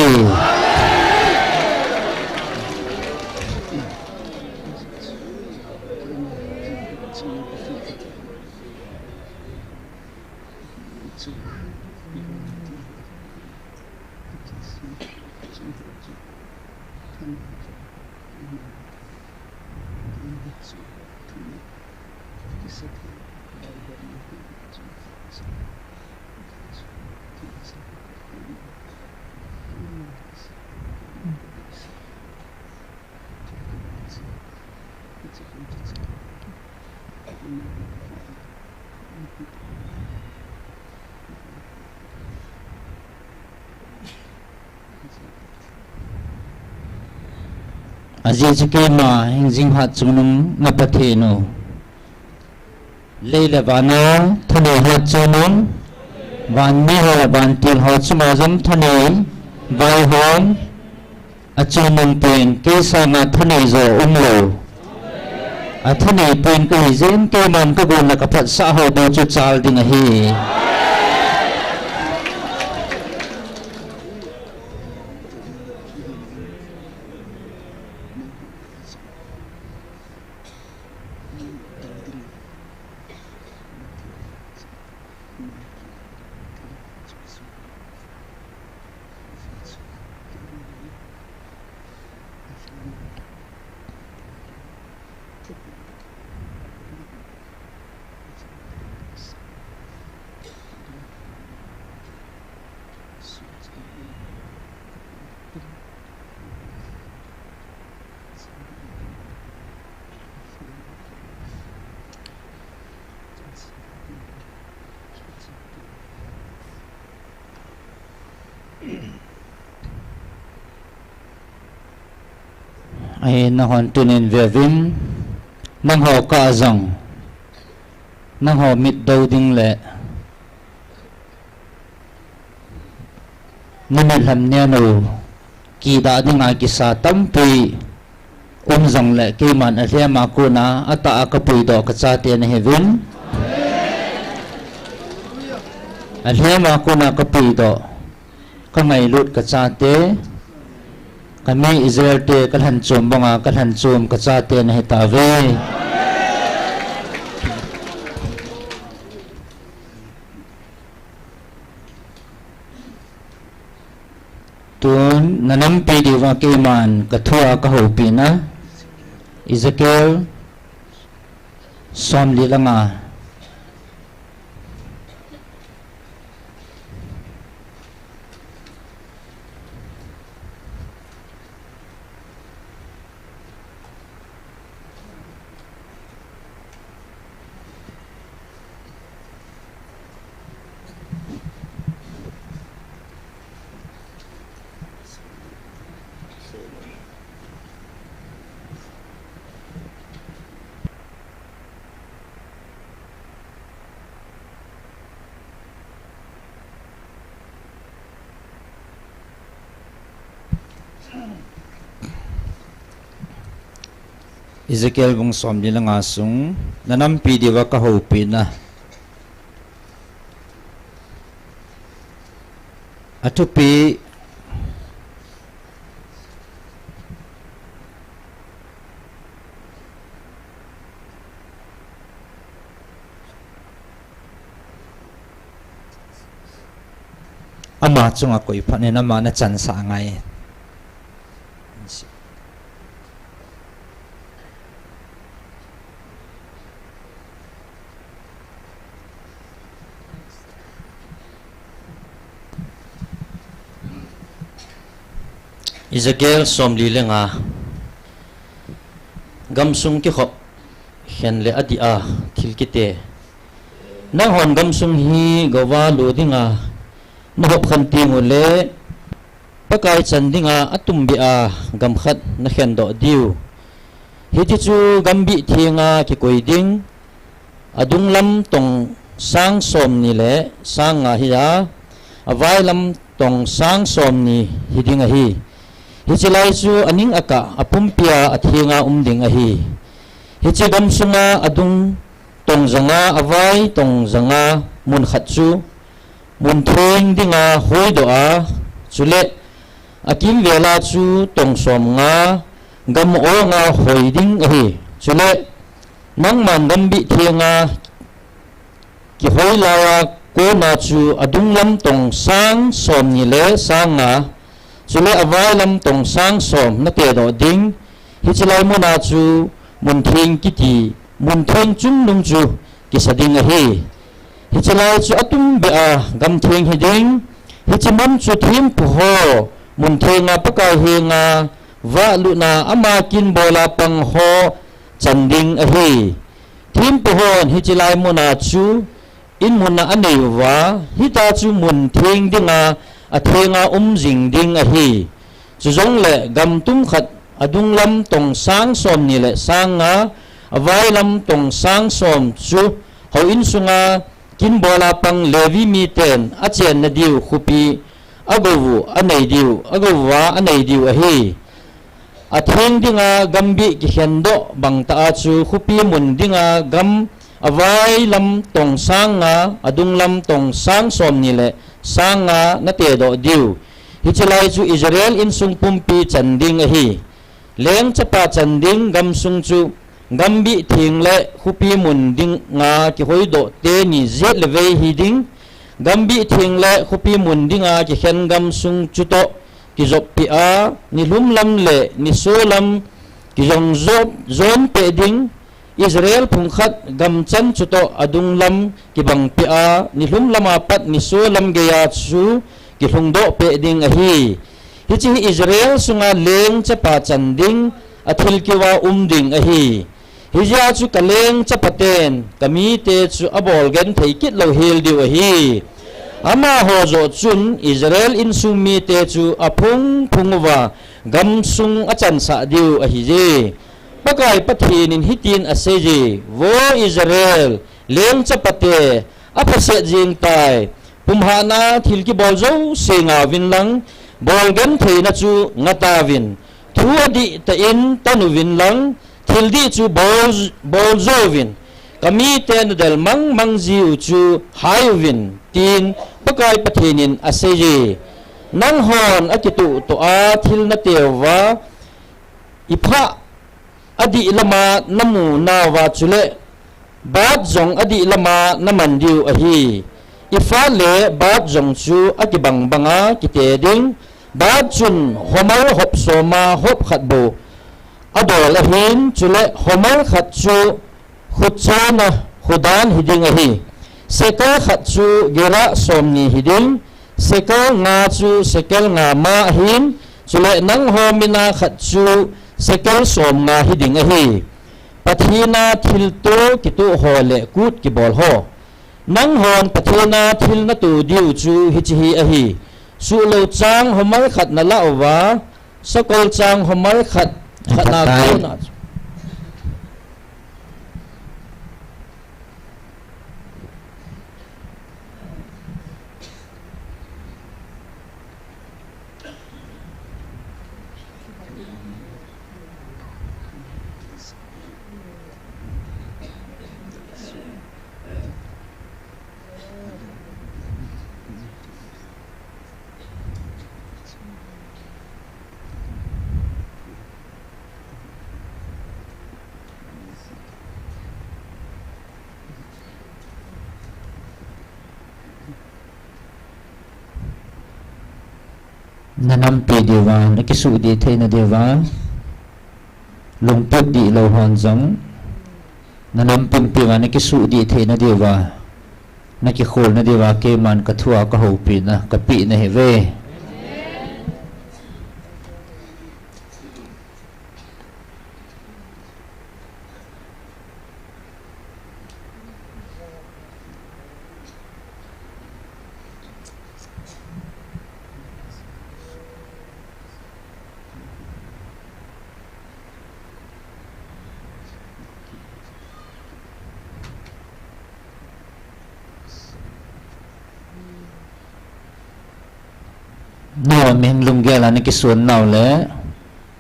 Ajeh chu keima hingjing hatchungnung na Pathen u, lei le van a thanei hatchungnung, van mi ho le vantil ho chunga jong thanei vaihom, achungnung pen kei sanga thanei jo umlou. Athanei pen kahi jeh in keiman kagon le kaphatsah ho bou chu chal ding ahi. Ahi, nahon tunin veuvin, nangho kah a jong, nangho mit dou ding le nimit lham nen u kidah dinga kisa tampi um jongle keiman alhem a kona atah a kapuidoh kachate nahiuvin. Alhem a kona kapuidoh, kangailut kachate, kami Israel te kalhanchom banga kalhanchom kachate nahitauve. Tun nanampi diuva keiman kathua kahoupina, Ezekiel somli le nga. Ezekiel bung somli le nga sung, nanampi diuva kahoupina. Athupi, ama chunga koi phat in ama nachansah ngai. Ezekiel somli le nga. Gamsung kikhop khen le adih a thil kite. Nanghon gamsung hi gouva lo dinga nahop khen tengule, Pakai chan dinga atumbeh a gam khat nakhen doh diu. Hiti chu gambih thenga kikoi ding, adunglam tong sang somni le sang nga hi a, availam tong sang somni hiding ahi. Hiche lai chu aning akah apumpia athenga um ding ahi. Hiche gamsunga adung tong janga, avai tong janga mun khat chu mun theng dinga hoidoh a, chule akimvela chu tong somnga gam onga hoi ding ahi. Chule nangman gambih thenga kihoi laiya kona chu adunglam tong sang somni le sang nga, chule availam tong sang som natedoh ding. Hiche lai muna chu mun theng kiti, mun theng chungnung chu kisa ding ahi. Hiche lai chu atumbeh a gam theng hiding. Hiche mun chu thempu ho mun thenga Pakai henga vahlutna ama kinbola pang ho chan ding ahi. Thempu hon hiche lai muna chu in muna anei uva, hita chu mun theng dinga athenga um jing ding ahi. Chujongle gam tum khat adunglam tong sang somni le sang nga, availam tong sang som chu houin sunga kinbola pang Levi miten achenna diu khopi agou u anei diu, agou uva anei diu ahi. Atheng dinga gambih kikhen doh bangtah a chu khopi mun dinga gam availam tong sang nga, adunglam tong sang somni le sang nga natedoh diu. Hiche lai chu Israel insung pumpi chan ding ahi. Leng chapa chan ding gamsung chu gambih theng le khopi mun dinga kihoidoh teni jet le vei hiding. Gambih theng le khopi mun dinga kikhen gamsung chutoh kijoppeh a, nilhum lam le nisolam kijong jop, jon peh ding. Israel phung khat gam chan chutoh adunglam kibangpeh a, nilhum lama pat nisolam geiya chu kilhungdoh peh ding ahi. Hiche hi Israel sunga leng chapa chan ding athil keuva um ding ahi. Hijeh a chu kaleng chapaten kamite chu abol genthei kit lou hel diu ahi. Amaho joh chun Israel insung mite chu aphung phung uva gamsung achansah diu ahije. Pakai Pathen in hitin aseije, Vo Israel, leng chapate, aphaset jeng tai. Pumhahna thil kibol jouse ngauvin lang, bol gentheina chu ngatauvin. Thu adih tah in tan uvin lang, thil dih chu bol, bol jouvin. Kamite nadel mang mang jiu chu hai uvin, tin Pakai Pathen in aseije. Nanghon akitoh toh a thil nateuva, iphah adih lama namu nauva chule, bat jong adih lama naman diu ahi. Iphat le bat jong chu akibang banga kite ding. Bat chun homer hop soma hop khat bou adol ahin, chule homer khat chu khuchena khudan hiding ahi. Sekel khat chu gerah somni hiding. Sekel nga chu sekel nga ma ahin, chule nangho mina khat chu sekel somnga hiding ahi. Pathen a thilto kitoh ho le kut kibol ho. Nanghon Pathen a thil nato diu chu hiche hi ahi. Suhlou chang homer khat nalah uva, sakol chang homer khat, khat na kona chu. Nanampi diuva, nakisuhdih theina diuva, lungput dihlou hon jong, nanam pumpi uva, nakisuhdih theina diuva, nakikholna diuva, keiman kathua kahoupina, kapehna ahiuve. Nangho mihem lunggel a nakisunnau le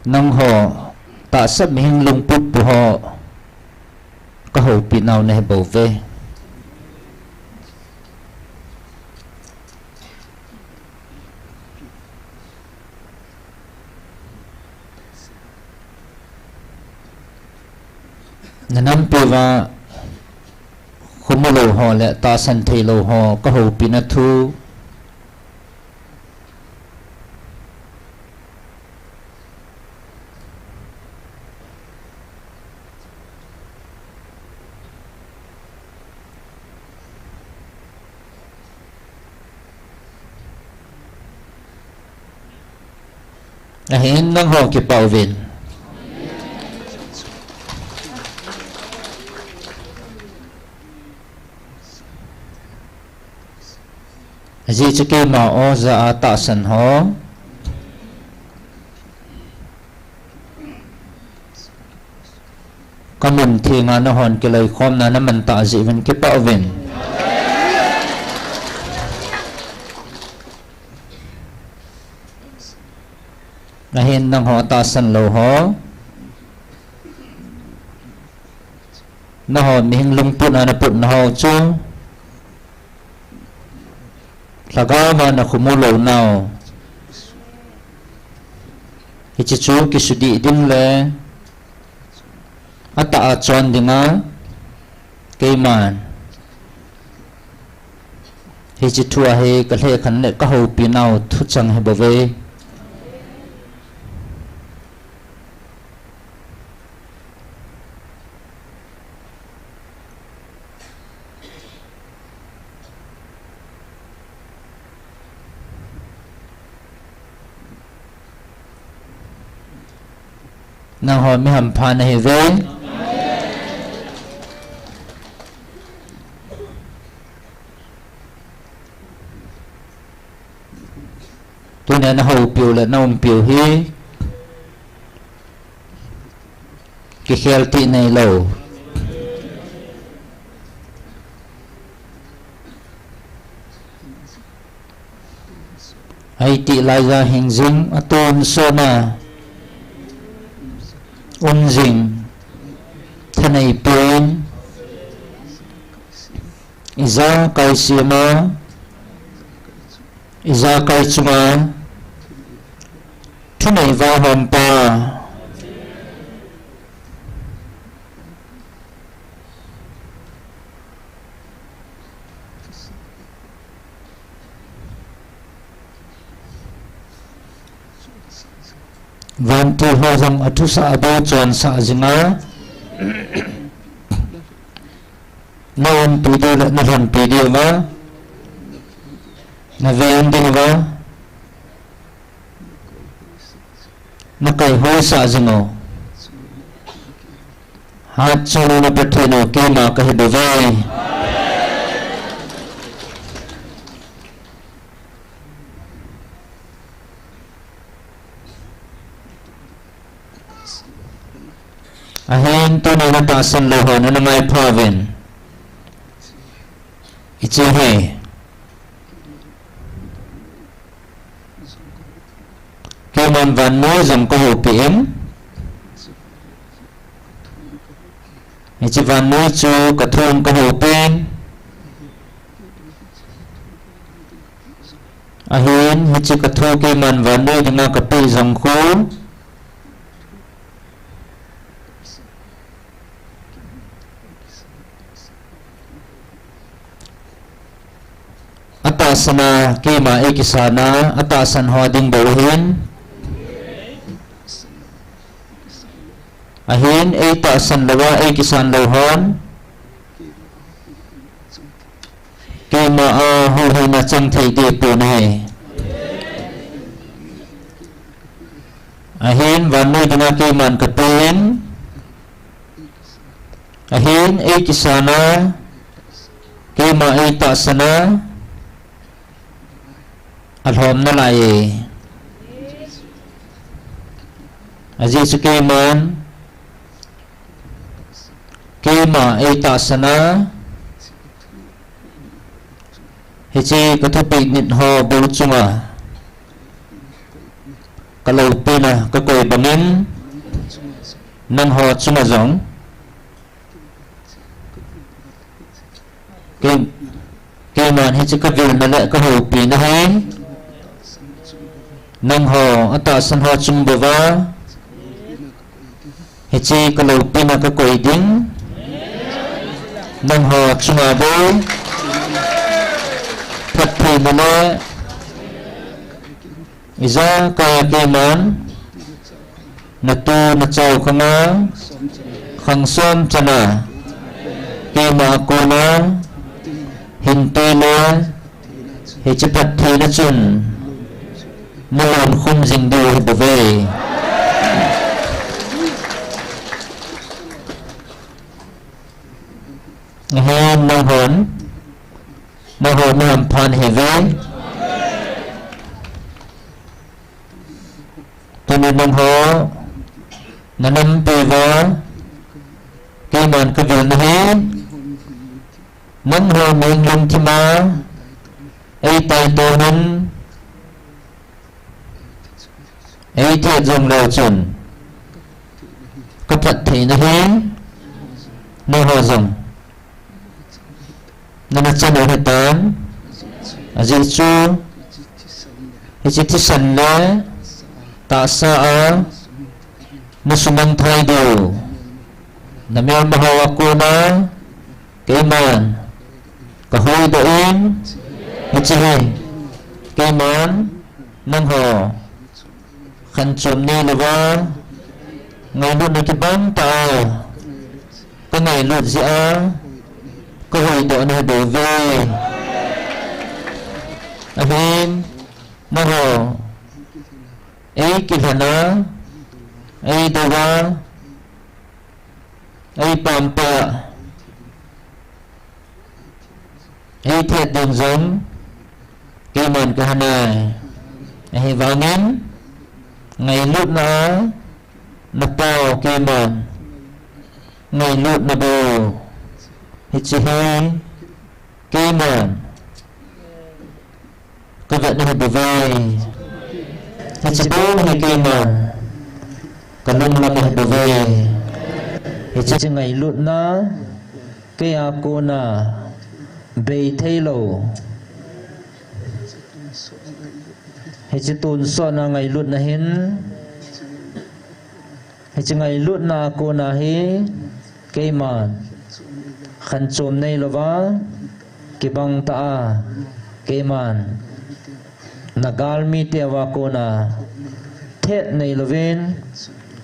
nangho tahsa mihem lungput pu ho kahoupi nau nahi bouve. Nanampi uva khomu lou ho le tahsan thei lou ho kahoupi na thu. Ahin nangho kipah uvin. Ajeh chu keima oja a tahsan ho. Kamun thenga nahon kiloikhomna naman tah jeh uvin kipah uvin. Ahin nangho tahsan lou ho. Nangho mihem lungput a naput nau chu. Lhagao a nakhomu lou nau. Hiche chu kisudih ding le. Atah a chon dinga. Keiman. Hiche thu a hi kalhekhen le kahoupi nau thuchang hi bouve. Nangho mi hampha nahiuve. Tunia nahoupiu le naumpiu hi kikhel ti neilou. Aiti laija hingjing atonsot na umjing thanei pen ijakai sema ijakai chunga thunei vaihompa. Vantil ho jong athusah abou chonsah jinga. Naumpi diu le nalhonpi diuva. Naveng diuva. Nakaihoisah jing u. Hatchungnung Pathen u keima kahi bouve. Ahin tunia natahsan lou hon ana ngaipha uvin. Hiche hi. Keiman vannoi jong kahoupi in. Hiche vannoi chu kathung kahoupi in. Ahin, hiche kathu keiman vannoi dinga kapeh jong khu. Atahsan a keima eikisana, atahsan ho ding bou hin. Ahin eitahsan louva eikisan lou hon. Keima a huhhingna chang thei dipon ahi. Ahin vannoi dinga keiman kapeh in. Ahin eikisana, keima eitahsana, alhom nalai e. Ajeh chu keiman, keima eitahsana, hiche kathupeh nit ho bou chunga. Ka loupina ka koi bangin, nangho chunga jong. Kei, keiman hiche ka vilna le ka houpina hi. Nangho atahsan ho chung bouva. Hiche ka loupina ka koi ding. Nangho chunga bou. Phattheina le. Ijakai a keiman. Natu nachao khanga. Khang som chana. Keima a kona. Hin tui le. Hiche phattheina chun. Nalon khum jing diu ahi bouve. Ahin nanghon. Nangho mi hampha nahiuve. Tuni nangho. Nanampi uva. Keiman ka vilna hi. Nangho min lungthima. Ei taiton in. Ei thet jong leu chun. Ka phattheina hi. Nangho jong. Nana chan u hitan. Ajeh chu. Hiche thisan le. Tahsa a. Nasumang thai diu. Namelma ho a kona. Keiman. Ka hoidoh in. Hiche hi. Keiman. Nangho. Khanchom neilouva. Ngailutna kibang tah a. Ka ngailut jeh a. Ka hoidoh nahi bouve. Ahin. Nangho. Ei kilhona. Ei douva. Ei pampa. Ei thet ding jong. Keiman ka hanai. Ahivangin. Ngailutna. Napao keiman. Ngailutna bou. Hiche hi. Keiman. Ka vetna hi bouve. Hiche bou hi keiman. Ka lunglam ahi bouve. Hiche ngailutna. Kei a kona. Bei theilou. Hiche tonsot na ngailutna hin. Hiche ngailutna a kona hi. Keiman. Khanchom neilouva. Kibang tah a. Keiman. Nagalmite uva kona. Thet neilouvin.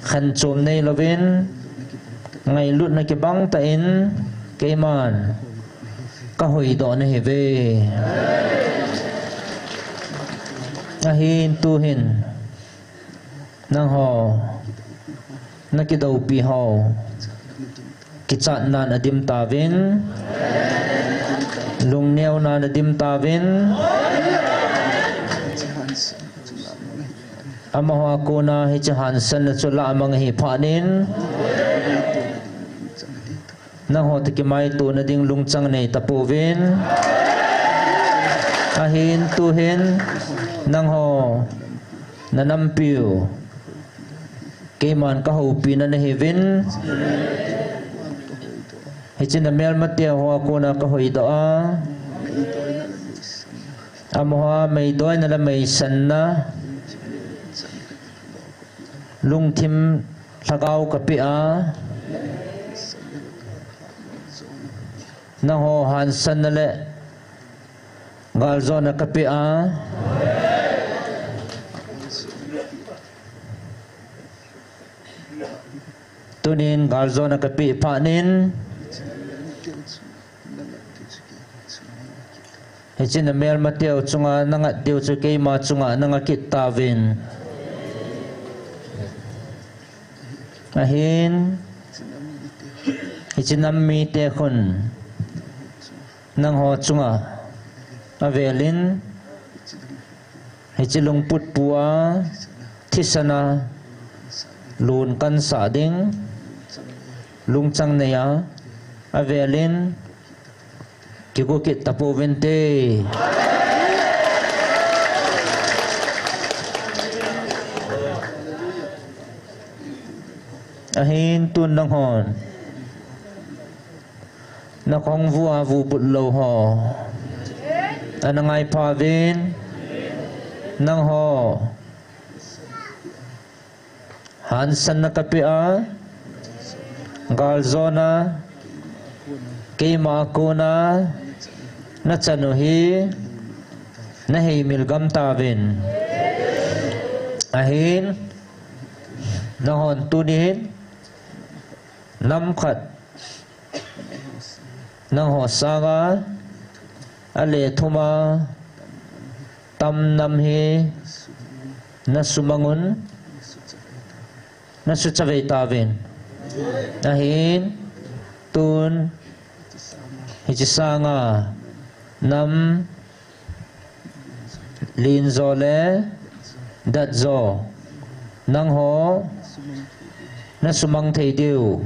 Khanchom neilouvin. Ngailutna kibang tah in. Keiman. Ka hoidoh nahiuve. Ahin tuhin. Nangho. Nakidoupi ho. Kichatnan adim tauvin. Lungneonan adim tauvin. Amaho a kona hiche hansanna chu lah mang ahi phatnin. Nangho toh kimaitona ding lungchang nei tapouvin. Ahin tuhin nangho nanampiu. Keiman ka houpina nahiuvin. Hiche namelmate ho a kona ka hoidoh a. Amaho a meidoina le meisanna. Lungthim lhagao kapeh a. Nangho hansanna le galjona kapeh a. Tunin galjona kapeh phatnin. Hiche namelmateu chunga nangat diu chu keima chunga nanga kit tauvin. Ahin. Hiche nam mite khun. Nangho chunga. Avelin. Hiche lungput pua. Thisana. Lungkansah ding. Lungchang neia. Avelin. Kigo kit tapouvinte. Ahin tun nanghon nakhong vua vubut lou ho ana ngaipha uvin, nangho hansanna kapeh a, galjona keima kona nachanu hi naheimil gam tauvin. Ahin nanghon tunin nam khat nangho sanga alethum a tam nam hi nasumangun, nasuchavei tauvin. Ahin tun hiche sanga nam lenjo le datjo nangho nasumang thei diu,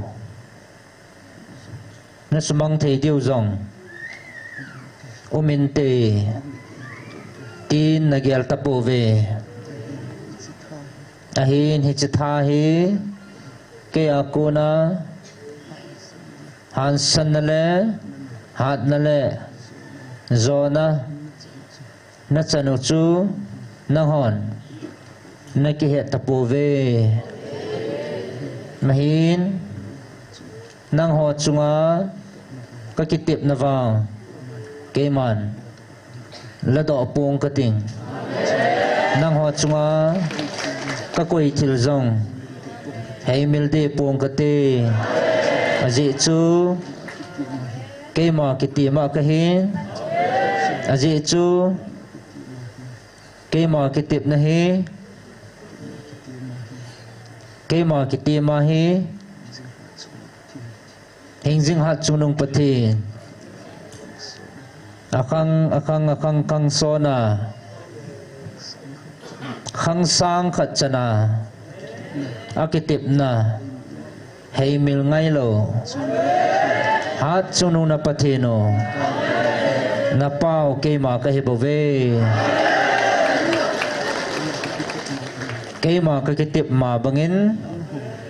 nasumang thei diu jong uminte, tin nagel tapouve. Ahin hiche tha hi keia kona hansanna le hatna le jona nachanu chu nanghon nakihet tapouve. Ahin nangho chunga kakitepna vang keiman ladoh pong kating. Nangho chunga kakoi thil jong heimil deh pong kate. Ajeh chu keima kitima kahin. Ajeh chu keima kitepna hi, keima kitima hi hingjing hatchungnung Pathen akhang, akhang, akhang, khangsona khangsang khat chana akitepna heimil ngailou hatchungnung na Pathen u, napao keima kahibouve. Keima kakitep ma bangin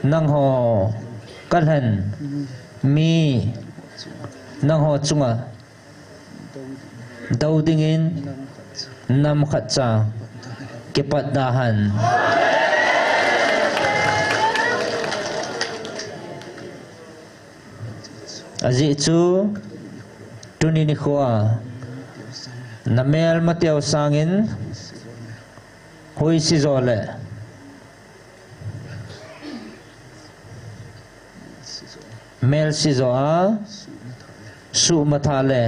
nangho kalhen mi nangho chunga dou dingin nam khatcha kipat dahen. Ajeh chu tuni nikhoa namelmateu sangin huisi jo le melsi jo a suhmathah le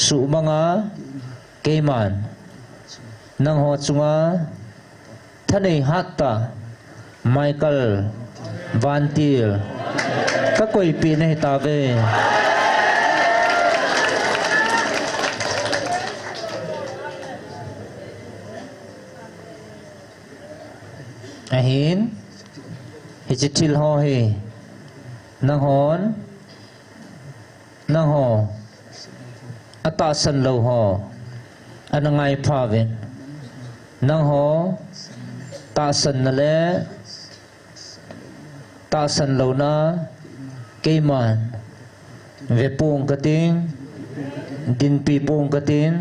suhmanga keiman nangho chunga thanei hattah Michael Vantil kakoipeh nahitauve. Ahin hiche thil ho hi nanghon nangho atahsan lou ho ana ngaipha uvin, nangho tahsanna le tahsan louna keiman vepong kating, dinpi pong kating,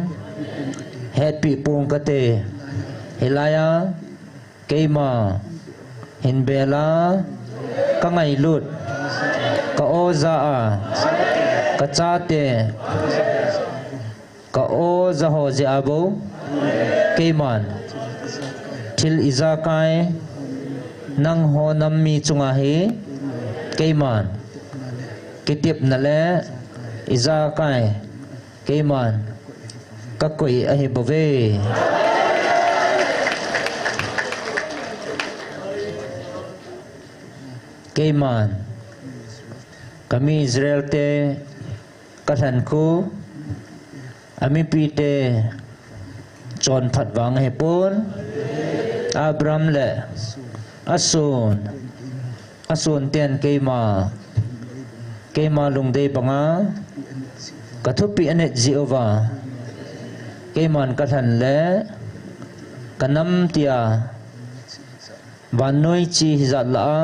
hetpi pong kate. Hilaiya keima hinbela kangailut, ka-o jah a kachate ka-o jah ho jeh a bou keiman thil ijakai nangho nam mi chunga hi keiman kitepna le ijakai keiman kakoi ahibouve. Keiman kami Israel te kalhen khu amipite chonphat vang ahipon, Abraham le ason, ason ten keima, keima lungdei banga kathupi anet jeh uva keiman kalhen le kanam tia vannoi chi hijat lah a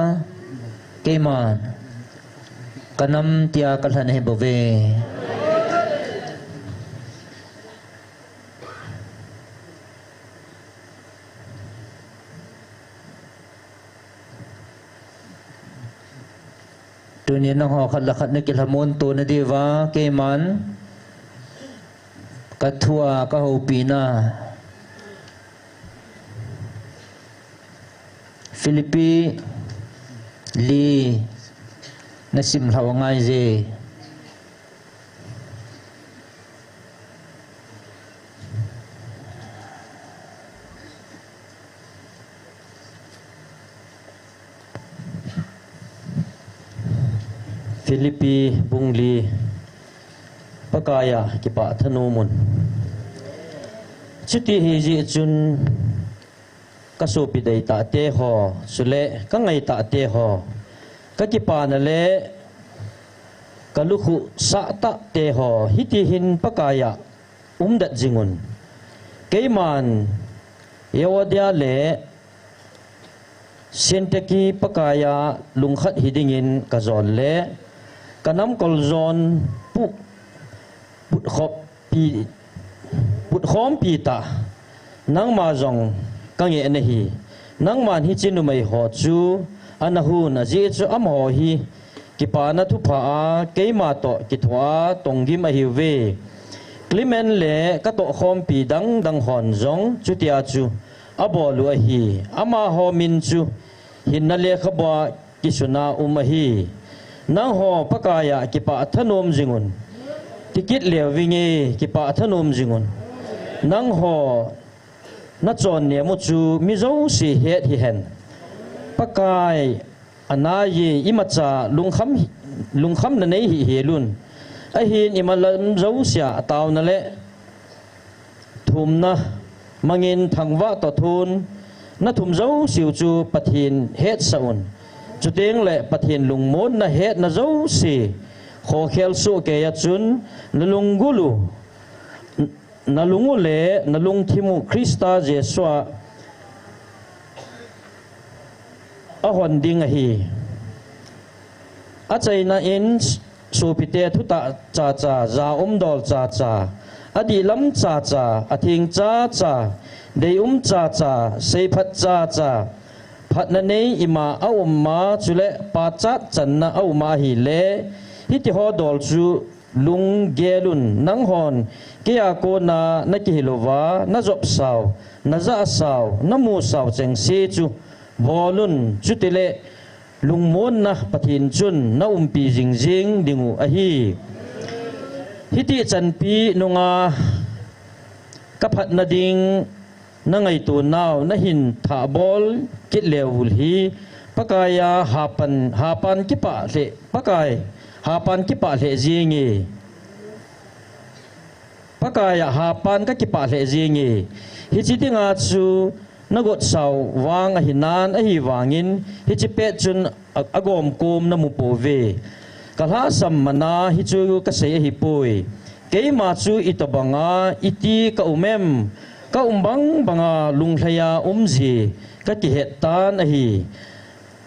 Keiman kanam tia kalhan ahi bouve. Tunin nangho khat le khat nakilhamon tona diuva keiman kathua kahoupina Philippi li nasim lhau angaiye. Philippi bung li, Pakaiya kipah thanom un. Chuti hijeh chun kasopi deitahte ho, chule kangaitahte ho, kakipana le kalukhuh sahtahte ho, hitihin Pakaiya umdet jingun. Keiman Euodia le Syntyche Pakaiya lungkhat hidingin kajol le kanamkol jon pu, putkhop pi, putkhompi tah, nangma jong kangeh nahi. Nangman hiche numei ho chu anahon ajeh chu amaho hi kipana thupha a keima toh kithoa tonggim ahiuve. Clement le katohkhompi dangdang hon jong chutia chu abol u ahi. Amaho min chu hinna lekhabua kisuna um ahi. Nangho Pakaiya kipah thanom jingun. Tikit leuvinge kipah thanom jingun. Nangho nachon nemu chu mi jouse het hihen. Pakai anaiye imacha lungkham, lungkhamna nei hih helun. Ahin imalam jousea ataona le thumna mangin thangvah toh thun, nathum jouseu chu Pathen hetsah un. Chuteng le Pathen lungmonna hetna jouse khokhel sohkeiya chun nalunggul u, nalung u le nalungthim u Christa Jesu a ahon ding ahi. Achaina in sopite thutah chacha, jaumdol chacha, adihlam chacha, atheng chacha, deium chacha, seiphat chacha, phatna nei ima aum a, chule pachat channa aum a ahile, hitiho dol chu lunggelun, nanghon keia kona nakihil uva, najopsau, najahsau, namusau chengse chu bolun, chutile lungmonna Pathen chun naumpi jingjing dingu ahi. Hiti chanpi nunga kaphatna ding nangaito nau nahin thahbol kit leuvul hi Pakaiya hapan, hapan kipah lheh, Pakai hapan kipah lheh jinge. Pakaiya hapan kakipah lheh jinge. Hiche dinga chu nagotsau vang ahinan, ahivangin hiche pet chun a, agomkom namupouve. Kalhahsam mana hichu kasei ahipoi. Keima chu itobanga iti kaum em, kaum bang banga lunglhaiya umji kakihet tan ahi.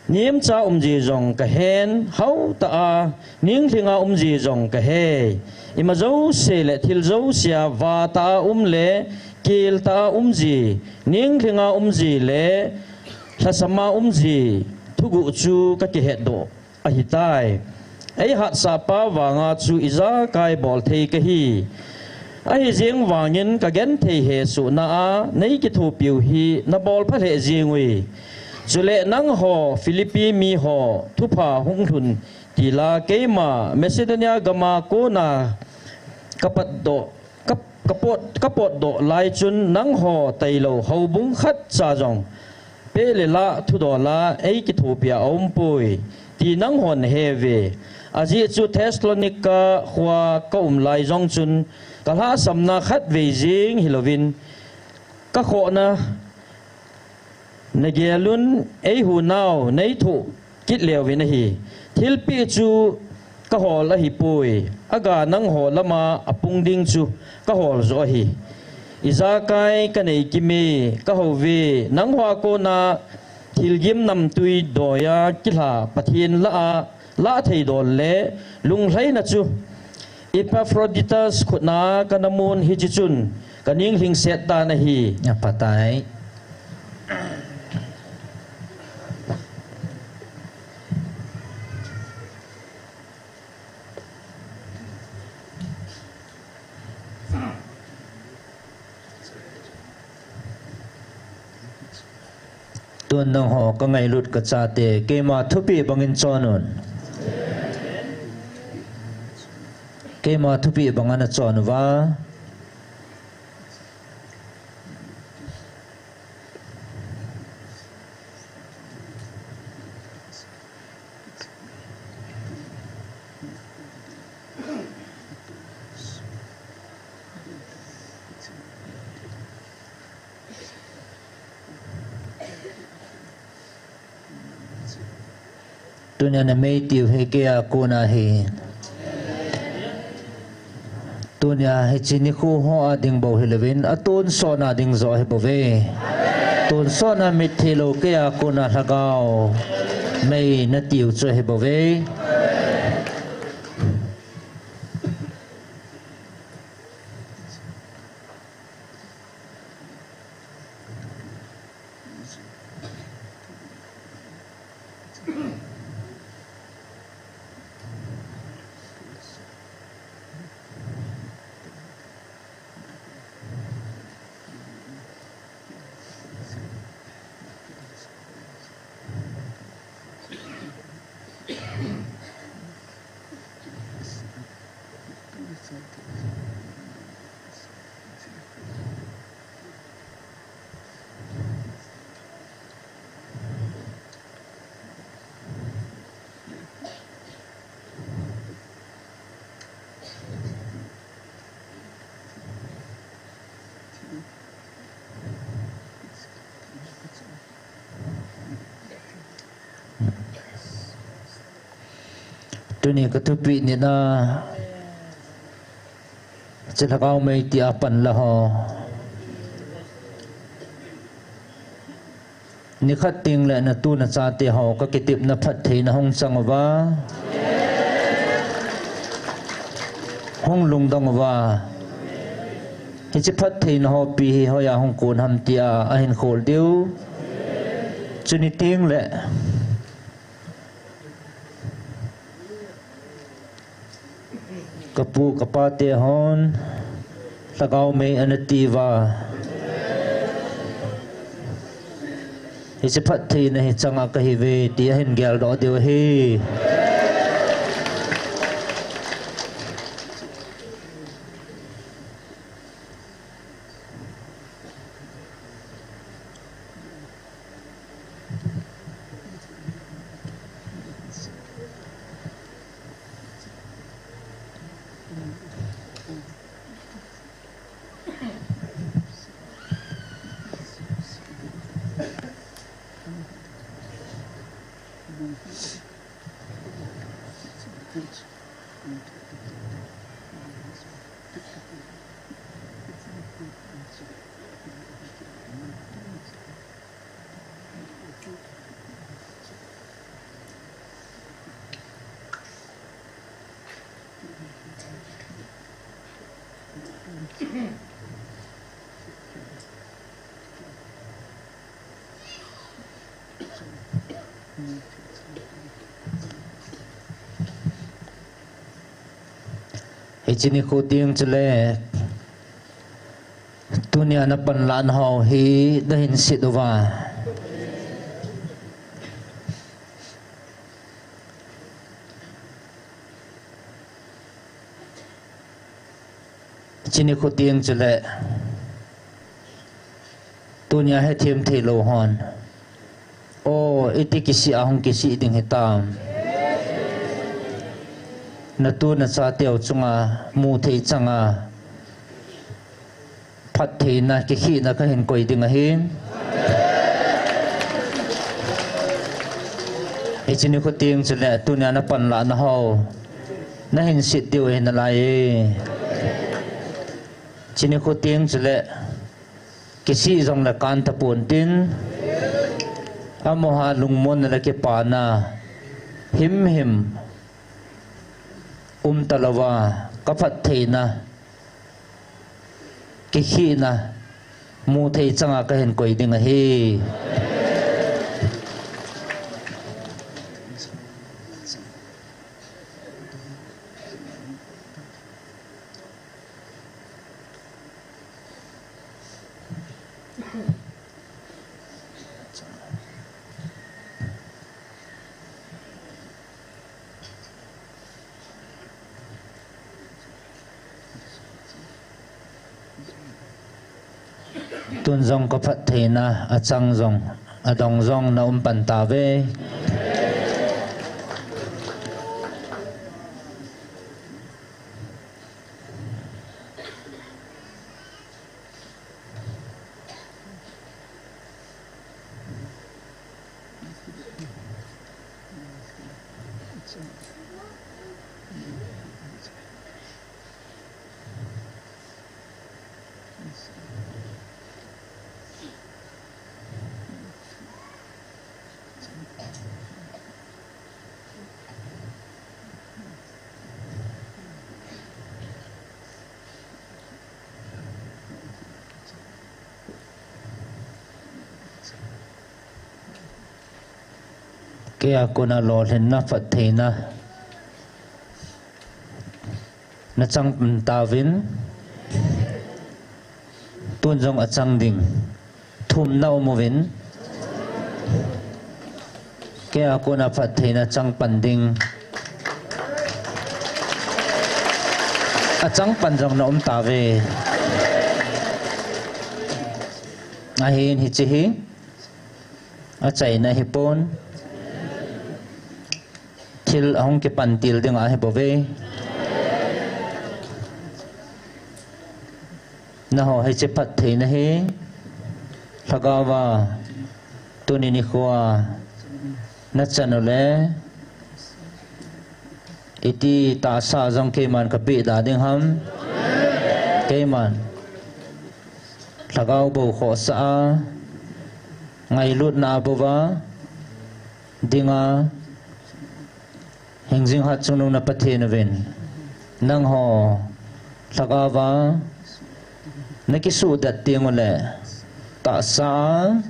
Nemcha umji jong kahen, haotah a ninglhinga umji jong kahei. Ima jouse le thil jousea vatah a um le keltah a umji, ninglhinga umji le lhasama umji thuguh chu kakihetdoh ahitai. Eihatsahpa vanga chu ijakai bolthei kahi. Ahijeng vangin kagenthei hesohna a neikithopiu hi nabolpha lheh jengui. Chule nangho Philippi miho thupha hunglhun tila keima Macedonia gama kona kapatdoh, ka, kapot, kapotdoh lai chun nangho tailou houbung khatcha jong peh le lah thudola eikithopia aumpoi ti nanghon naheuve. Ajeh chu Thessalonica khoa kaum lai jong chun kalhahsamna khatvei jeng hilouvin kakhohna nagelun eihunau neithoh kit leuvin ahi. Thilpeh chu kahol ahipoi. Aga nangho lama apung ding chu kahol joh ahi. Ijakai kanei kime, kahouve, nanghoa kona Thilgim namtui doiya kilha Pathen lah a, lah thei dol le lunglhaina chu Epaphroditus khutna kana mun hiche chun kaning lhingset tan ahi. Apatai. Tun nangho kangailut kachate, keima thupeh bangin chon un. Keima thupeh banga nachon uva. Tunia namei tiu hi keia kona ahi. Tunia hiche nikho hoa ding bou hilouvin, atonsotna ding joh ahi bouve. Tonsotna mitthei lou keia kona lhagao mei natiu chu ahi bouve. Tuni kathupeh nina, hiche lhagao mei tia panla ho. Nikhat tengle natu nachate ho kakitepna phattheina hung chang uva, hung lungdong uva. Hiche phattheina ho ipi hi hoiya hung kon ham tia ahin khol diu. Chuni tengle kapu kapate hon lhagao mei ana tiuva, hiche phattheina hi changa kahiuve ti ahin geldoh diu ahi. Hiche nikho teng chule tunia napanlahna ho hi nahin set uva, hiche nikho teng chule tunia hethem theilou hon, o, iti kisih a hung kisih ding hitam, natu nachateu chunga muthei changa phattheina kikhehna kahin koi ding ahin. Hiche nikho teng chule tunia napanlahna ho nahin set diu ahi nalai e. Hiche nikho teng chule kisih jongle kan tapon tin, Amaho lungmonna le kipana himhim umtalouva, kaphattheina, kikhehna muthei changa kahin koi ding ahi. Tun jong kaphattheina achang jong, adong jong naum pan tauve. Keija kona lolhinna, phattheina nachang tauvin, tun jong achang ding thum naum uvin, keija kona phattheina chang pan ding achang pan jong naum tauve. Ahin hiche hi achaina hipon, thil ahung kipan til ding ahi bouve. Nangho hiche phattheina hi lhagaova tuni nikhoa nachan uleh, iti tahsa jong keiman kapeh da ding ham? Keiman lhagao bou khohsah a, ngailutna bouva dinga, hingjing hatchungnung na Pathen uvin, nangho lhagaova nakisuhdet teng uleh, tahsa a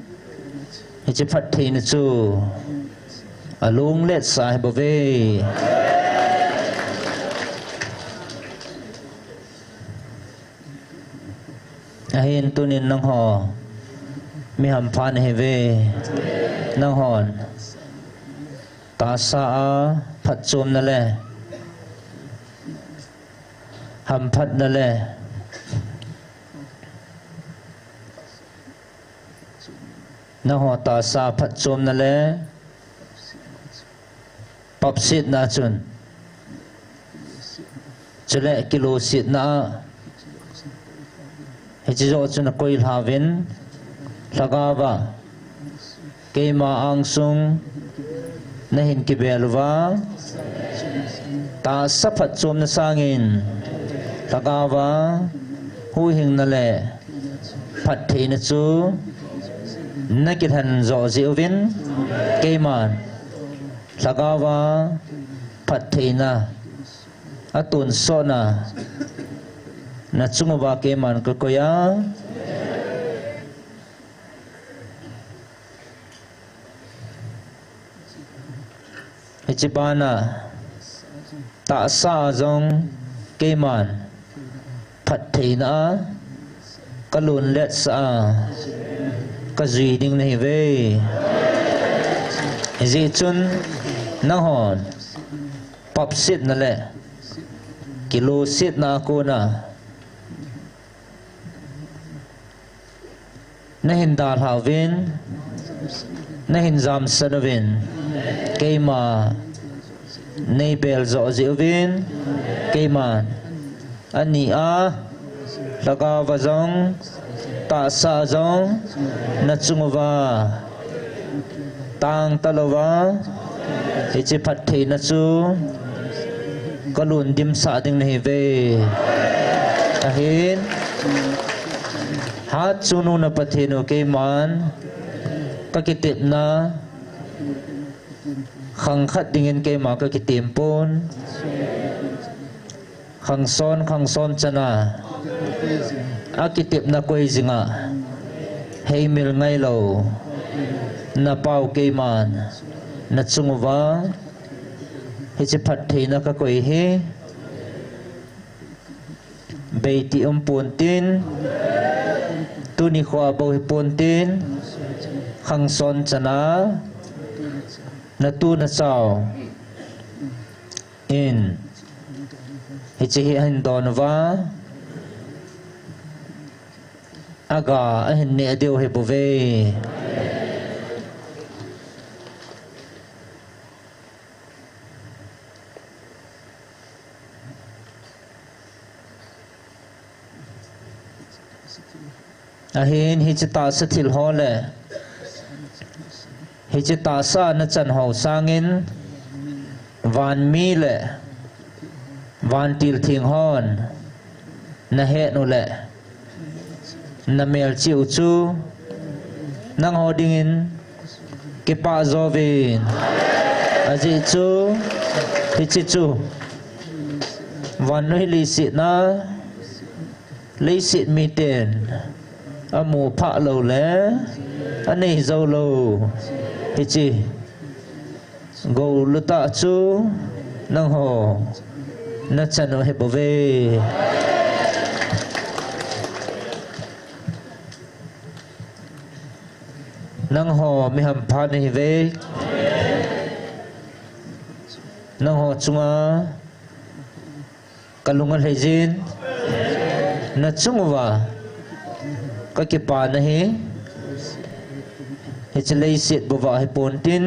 hiche phattheina chu alungletsah ahi bouve. Ahin tunin nangho mi hampha nahiuve. Nanghon tahsa a phatchomna le hamphatna le nangho tahsa phatchomna le papsetna chun, chule kilosetna a, hiche joh chun akoilhauvin, lhagaova keima angsung nahin kibel uva, tahsa phatchomna sangin lhagaova huhhingna le phattheina chu nakilhen joh jeh uvin, keiman lhagaova phattheina atonsotna nachung uva keiman kakoi a. Hiche bana tahsa a jong keiman phattheina a kalunletsah a kajui ding nahiuve. Hijeh chun nanghon papsetna le kilosetna a kona nahin dalhauvin, nahin jamsan uvin, keima neibel joh jeh uvin, keiman ani a lhagaova jong, tahsa a jong nachung uva tangtalouva, hiche phattheina chu kalun dimsah ding nahiuve. Ahin, hatchungnung na Pathen u keiman Ka kitepna khang khat dingin keima ka kitem pon. Khang son, khang son chana a kitepna koi jinga heimil ngailou na pau keiman na chung uva hiche phattheina ka koi hi. Beiti um pontin, tuni khoa bou hi pontin, khang son chana na tu na chau in hiche hi ahin don uva, aga ahin neh diu hi bou ve. Ahin hiche tahsa thil ho le hiche tahsa na chan ho sangin van mi le vantil theng hon na het u le na melchih u chu nangho dingin kipah jouvin, ajeh chu hiche chu vannoi leiset a leiset miten amu phah lou le anei jou lou hiche gou lutah chu nangho na chan u hi bou ve. Nangho mi hampha na hi ve. Nangho chunga ka lung alhai jin, na chung uva ka kipana hi hiche leiset bou va hi pontin,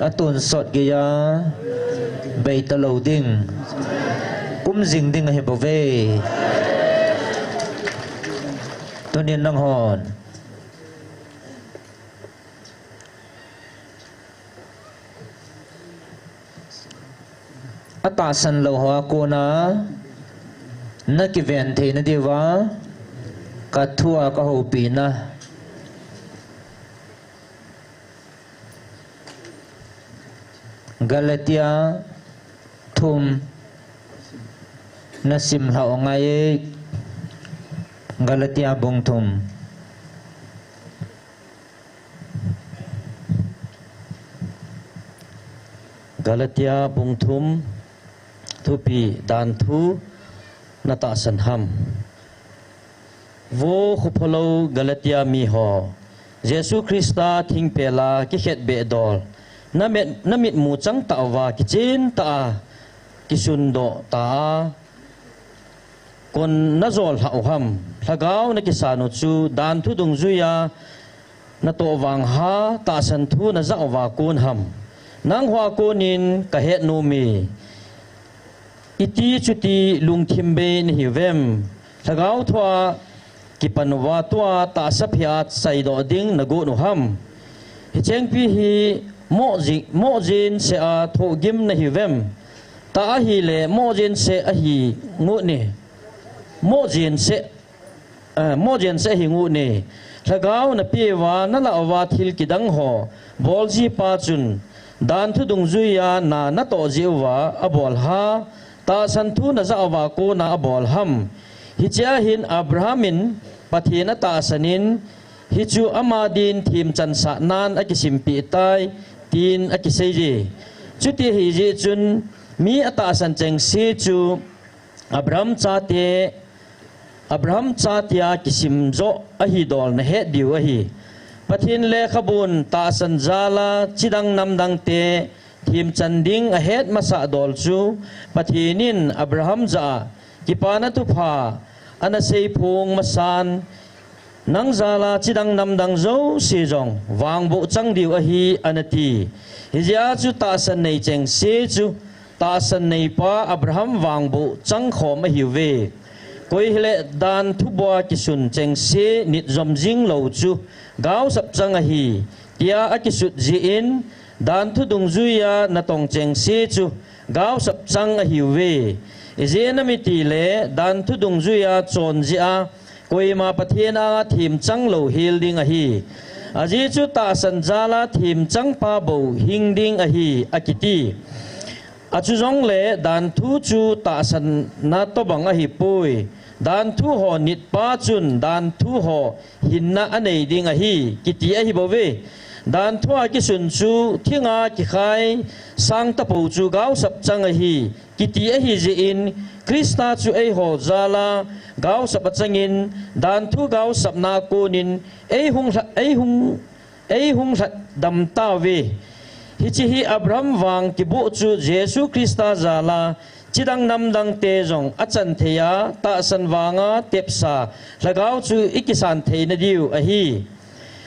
atonsot geiya bei talou ding, kum jing ding ahi bou ve. Tunin nanghon atahsan lou hoa kona na kiven theina diuva ka thua ka houpina. Galatia thum na sim lhau ngai e. Galatia bung thum. Galatia bung thum, thupi dan thu na tahsan ham. Vo khophalou Galatia miho, Jesu Christa thingpel a kikhetbeh dol, na mit, na mitmu chang tah uva kichen tah a kisundoh ta a, kon na jol lhah u ham? Lhagao na kisan u chu dan thu dungjuia na toh vang'a tahsan thu na jah uva kon ham? Nangho a konin ka het nom e. Iti chuti lungthim bei na hiuvem? Lhagao thua kipan uva tua tahsa phe a chaidoh ding na gon u ham? Hichengpi hi mohji-, mohjin seh a thohgim na hiuvem? Tah ahile mohjin seh ahi ngut e. Mohjin seh, eh, mohjin seh ahi ngut e. Lhagao na peuva na lah uva thil kidang ho bolji pa chun dan thu dungjuia na, na toh jeh uva abol ham? Tahsan thu na jah uva kona abol ham? Hichea hin Abraham in Pathen atahsan in, hichu ama din themchan sahnan akisimpeh tai, tin akisei e. Chuti ahi jeh chun mi atahsan chengse chu Abraham chate, Abraham chatea kisim joh ahi dol na het diu ahi. Pathen lekhabun tahsan jal a chidang namdang te themchan ding ahet masah dol chu Pathen in Abraham jah a kipana thupha ana seiphong masan, nang jal a chidang namdang jouse jong vangboh chang diu ahi, ana ti. Hijeh a chu tahsan nei chengse chu tahsan neipa Abraham vangboh chang khom ahiuve. Koi hile dan thu bua kisun chengse nit jom jing lou chu gaosap chang ahi, tia akisut jeh in, dan thu dungjuia na tong chengse chu gaosap chang ahiuve. Ijeh inem itile dan thu dungjuia chon jeh a koima Pathen anga themchang lou hel ding ahi. Ajeh chu tahsan jal a themchangpa bou hing ding ahi, akiti. Achujongle danthu chu tahsanna tobang ahipoi. Danthu ho nitpa chun danthu ho hinna anei ding ahi, kiti ahibouve. Danthu a kisun chu thinga kikhai sang tapou chu gaosap chang ahi, kiti ahijeh in, Christa chu eiho jal a gaosap achangin, danthu gaosapna a konin eihung lha-, eihung, eihung lhatdam tauve. Hiche hi Abraham vang kiboh chu Jesu Christa jal a chidang namdangte jong achan thei a, tahsan vang a tepsa lhagao chu ikisan theina diu ahi.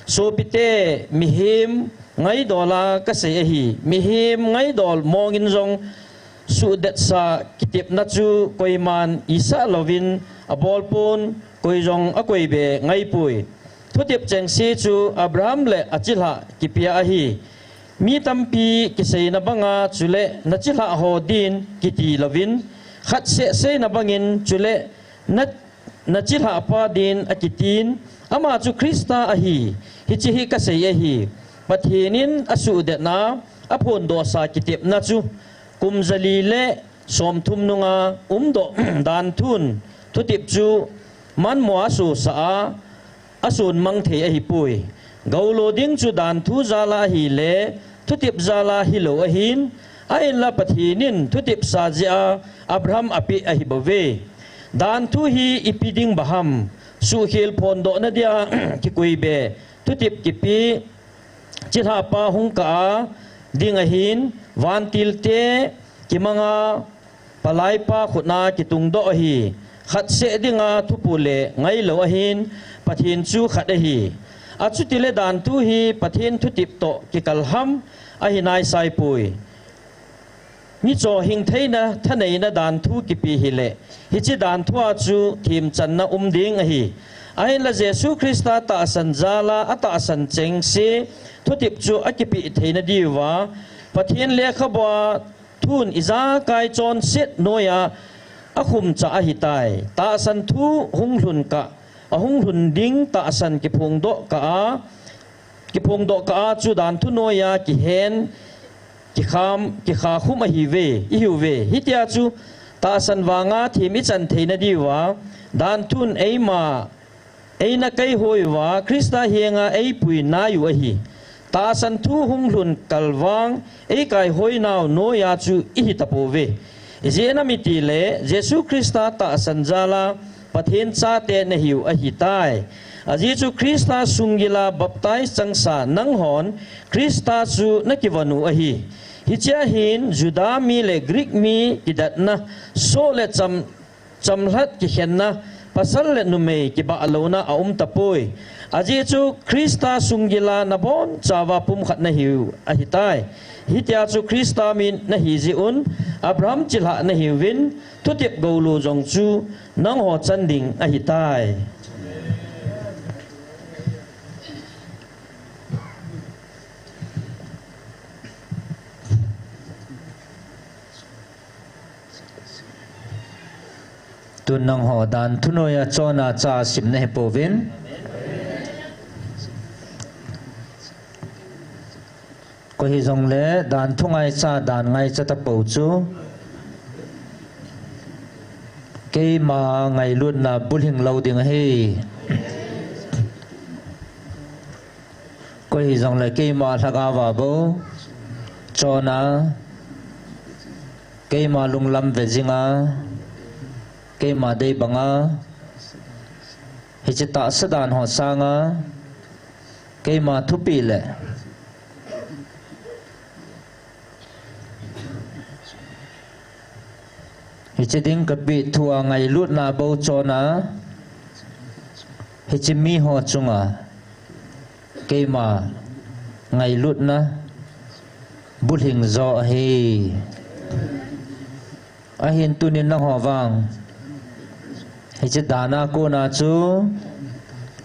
Sopite, mihem ngaidol a kasei ahi. Mihem ngaidol mongin jong suhdetsa kitepna chu koiman isah louvin abolpon, koi jong akoibe ngaipoi. Thutep chengse chu Abraham le achilhah kipea ahi. Mi tampi kiseina banga chule nachilhah ho din kiti louvin, khatseh seina bangin chule na, nachilhahpa din akitin, ama chu Christa ahi. Hiche hi kasei ahi. Pathen in asuhdetna, aphondohsa kitepna chu kum jali le somthum nunga umdoh danthun thutep chu manmo a asosah a, asonmang thei ahipoi. Goulo ding chu danthu jal a ahile, thutep jal a hilou ahin, ahinla Pathen in thutepsa jeh a Abraham apeh ahibouve. Danthu hi ipi ding baham, suhkhel phondohna dia kikoibe thutep kipe, chilhahpa hung kah a ding ahin, vantilte kimanga palaipa khutna kitungdoh ahi. Khatseh dinga thupule ngailou ahin, Pathen chu khat ahi. Achutile danthu hi Pathen thutep toh kikalham ahi naisaipoi. Micho hingtheina thaneina danthu kipe hile, hiche danthu a chu themchanna um ding ahi. Ahinla Jesu Christa tahsan jal a atahsan chengse thutep chu akipeh theina diuva, Pathen lekhabua thun ijakai chonset noiya akhumcha ahitai. Tahsan thu hung lhun kah, ahung lhun ding tahsan kiphongdoh kah a, kiphongdoh kah a chu danthu noiya kihen, kikham, kikhakhum ahiuve, ihiuve. Hitia chu tahsan vanga them ichan theina diuva, danthun eima, eina kaihoi uva Christa henga eipui naiu ahi. Tahsan thu hung lhun kalvang eikaihoinau noiya chu ihitapouve. Ijeh inem itile Jesu Christa tahsan jal a Pathen chate nahiu ahitai. Ajeh chu Christa sunggil a baptize changsa nanghon Christa chu nakivon u ahi. Hichea hin Juda mi le Greek mi kidatna, soh le cham, chamlhat kikhenna, pasal le numei kibahlouna aumtapoi. Ajeh chu Christa sunggil a nabonchauva pumkhat nahiu ahitai. Hitia chu Christa mi nahijeh un, Abraham chilhah nahiuvin, thutep goulo jong chu nangho chan ding ahitai. Tun nangho danthu noiya chonna cha simna hipouvin. Koi hijongle danthu ngaicha dan ngaicha tapou chu keima ngailutna bulhing lou ding ahi. Koi hijongle keima lhagao a bou chonna, keima lunglam vejinga, keima deibanga, hiche tahsa dan ho sanga keima thupeh le hiche ding kapeh thua ngailutna bou chonna, hiche miho chunga keima ngailutna bulhing jo ahi. Ahin tunin nangho vang hiche dana kona chu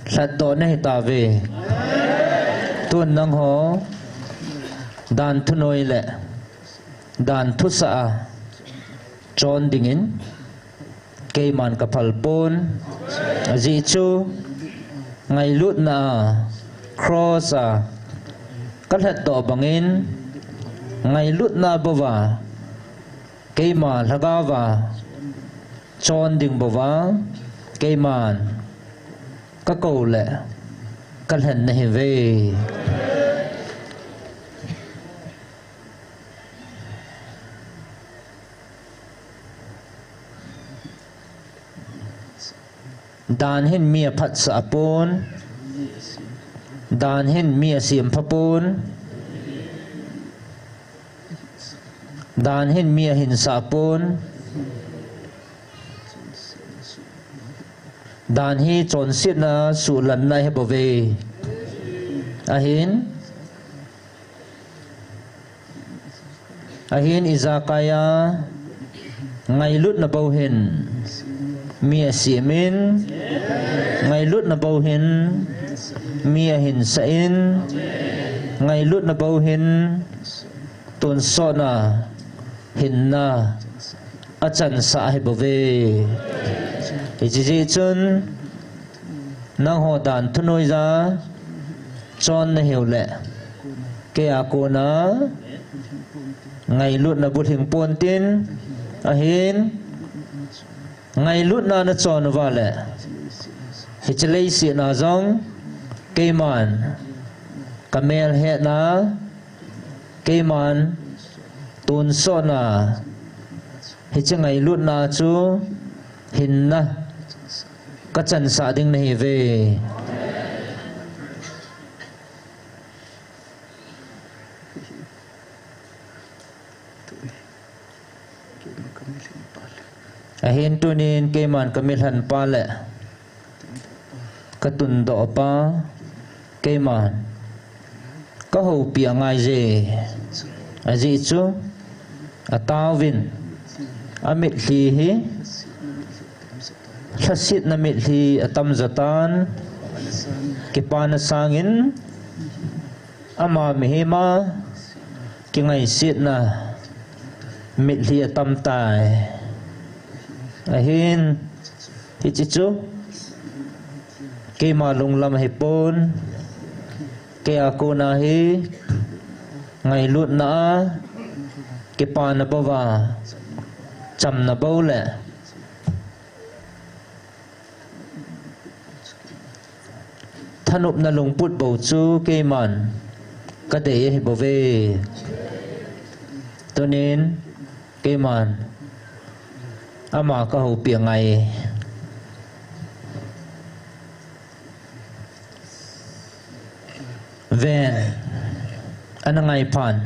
lhatdoh nahitauve. Tun nangho danthu noi le danthusah a chon dingin keiman kaphalpon, ajeh chu ngailutna a Cross a kalhatdoh bangin, ngailutna bouva keima lhagaova chon ding bouva keiman kakou le kalhen nahiuve. Dan hin mi aphatsah pon, dan hin mi asempha pon, dan hin mi ahinsah pon, dan hi chonsetna suhlanna ahibouve. Ahin, ahin ijakai a ngailutna bou hin mi asemin, ngailutna bou hin mi ahinsah in, ngailutna bou hin tonsotna hinna achansah ahibouve. Hiche jeh chun nangho dan thunoija chon nahiu le keia kona ngailutna bulhing pontin, ahin ngailutna nachon uva le hiche leiset a jong keiman kamelhetna, keiman tonsotna, hiche ngailutna chu hinna kachansah ding nahiuve. Ahin tunin keiman kamilhenpa le katundohpa keiman kahoupi angaije. Ajeh chu ataovin amitlhi hi lhasetna mitlhi atamjo tan, kipana sangin ama mihema kingaisetna mitlhi atamtai. Ahin hiche chu keima lunglam ahipon, keia kona hi ngailutna a kipana bouva chamna bou le thanopna lungput bou chu keiman kadei ahibouve. Tunin keiman ama kahoupi angai. Ven, ana ngaiphan,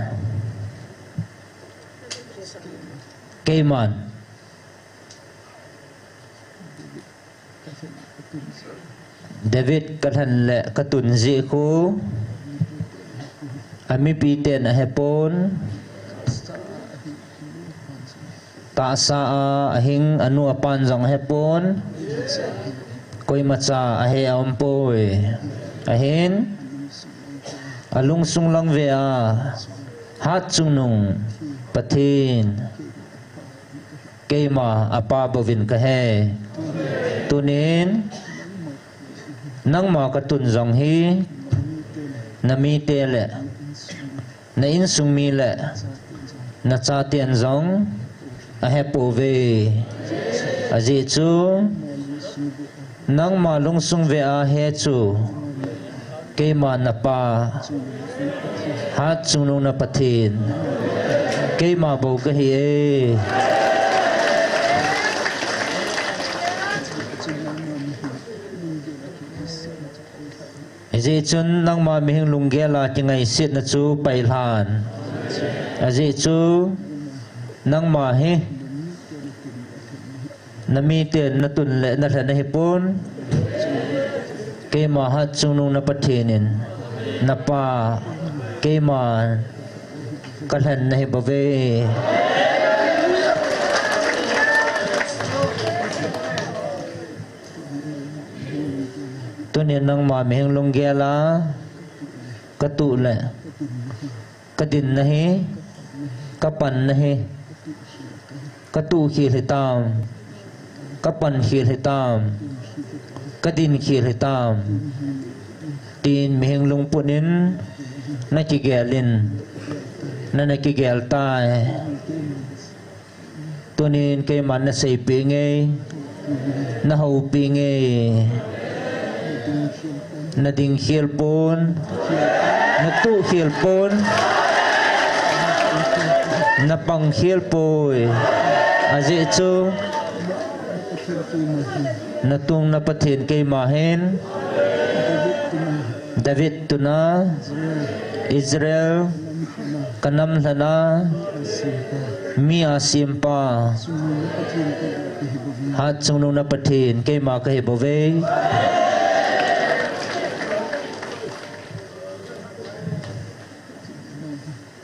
keiman David kalhen le katun jeh khu amipiten ahepon, tahsa a ahing anu apan jong ahepon, koimacha ahe aumpoi. Ahin alungsung lang vea Hatchungnung Pathen keima apa bouvin kahe. Tunin nangma katun jong hi namite le na insung mi le nachaten jong ahepouve. Ajeh chu nangma lungsung vea he chu keima napa, Hatchungnung na Pathen keima bou kahi e. Hijeh chun nangma mihing lunggel a kingaisetna chu pailhan. Ajeh chu nangma hi namiten natun le nalhen ahipon, keima Hatchungnung na Pathen in napa keima kalhen nahibouve. Tunin nangma mihing lunggel a katuh le kadin nahi, kapan nahi, katuh khel hitam, kapan khel hitam, kadin khel hitam. Tin mihing lungput in na kigel in, na na kigel tai. Tunin keiman na seipeh nge, na houpeh nge, na ding khel pon, na tuh khel pon, na pang khel poi. Ajeh chu na tungna Pathen keima hin, David tuna, Israel ka nam lhana, mi a sempa, Hatchungnung na Pathen keima kahi bouve.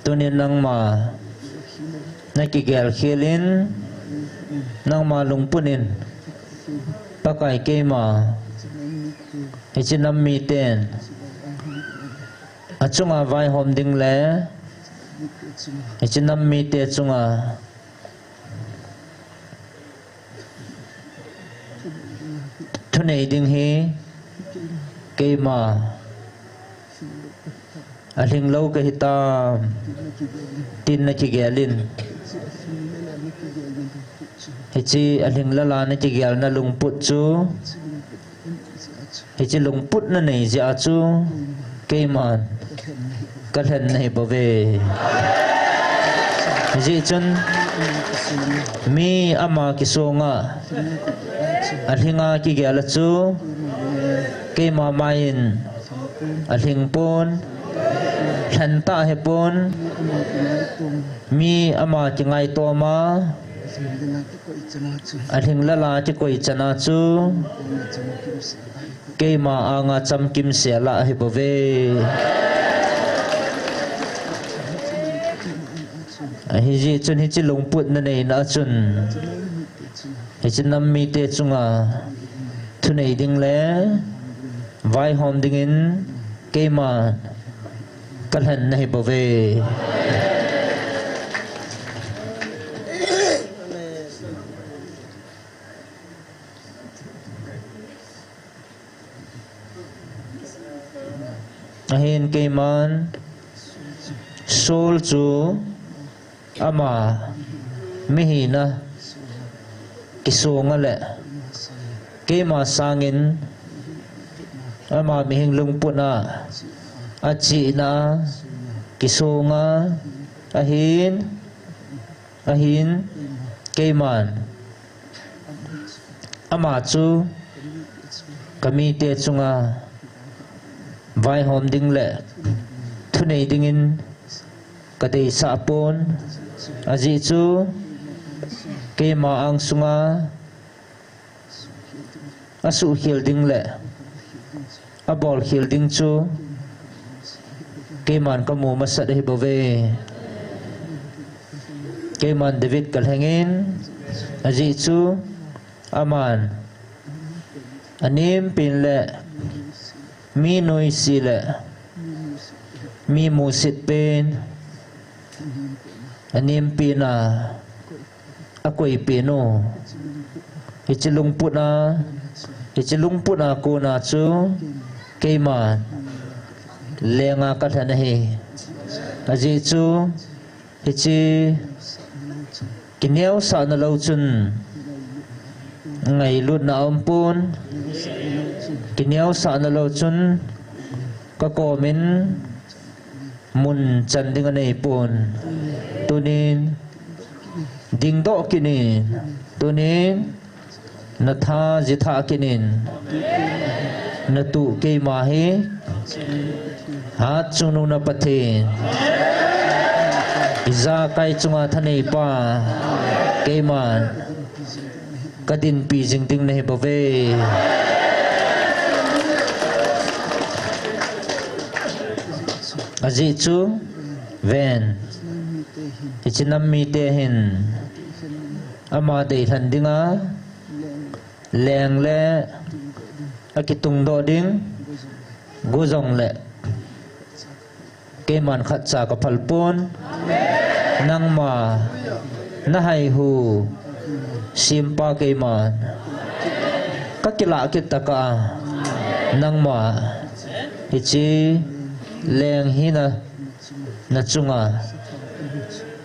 Tunin nangma na kigel khel in, nangma lungput in, Pakai keima, hiche nam miten achunga vaihom ding le hiche nam mite chunga thunei ding hi keima alhinglou kahitam, tin na kigel in. Hiche alhinglel a na kigelna lungput chu, hiche lungput na nei jeh a chu keiman ka lhen nahi bouve. Hijeh chun mi ama kisonga alhinga kigel a chu keima mai in alhing pon, lhen tah hipon, mi ama kingaitoma alhinglel a kikoi chana chu keima anga chamkim sela ahi bouve. Hijeh chun hiche lungput na neina a chun hiche nam mite chunga thunei ding le vaihom dingin keima ka lhen nahi bouve. Ahin keiman Saul chu ama mihina kisonga le keima sangin ama mihing lungput a achihna kisonga ahin, ahin keiman ama chu ka mite chunga vaihom ding le thunei dingin ka deisah pon, ajeh chu keima angsunga asuhkhel ding le abolkhel ding chu keiman ka mu masat ahi bouve. Keiman David ka lhengin, ajeh chu aman anem pen le mi noise le mi musit pen anem pen a akoi pen u. Hiche lungput a, hiche lungput a kona chu keima lenga ka lhen ahi. Ajeh chu hiche kineosahna lou chun ngailutna aumpon, kineosahna lou chun ka komin mun chan ding anei pon. Tunin dingdoh kit in, tunin na tha jithah kit in, na tuh keima hi Hatchungnung na Pathen, ijakai chunga thanei pa, keiman ka dinpi jing ding nahi bouve. Ajeh chu ven, hiche nam mite hin ama deilhen dinga leng le akitungdoh ding, gu jongle keiman khatcha ka phal pon, nangma na haihu sempa keiman ka kilah kit tah a, nangma Hiche leng hina nachunga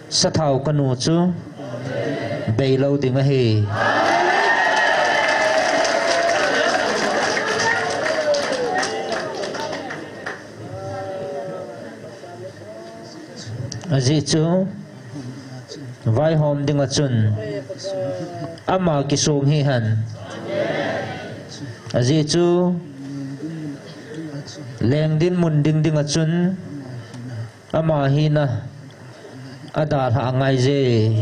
sathau kanu chu beilou ding ahi. Ajeh chu vaihom dinga chun ama kisong hihen. Ajeh chu leng dinmun ding dinga chun ama hina adalhah angaiye.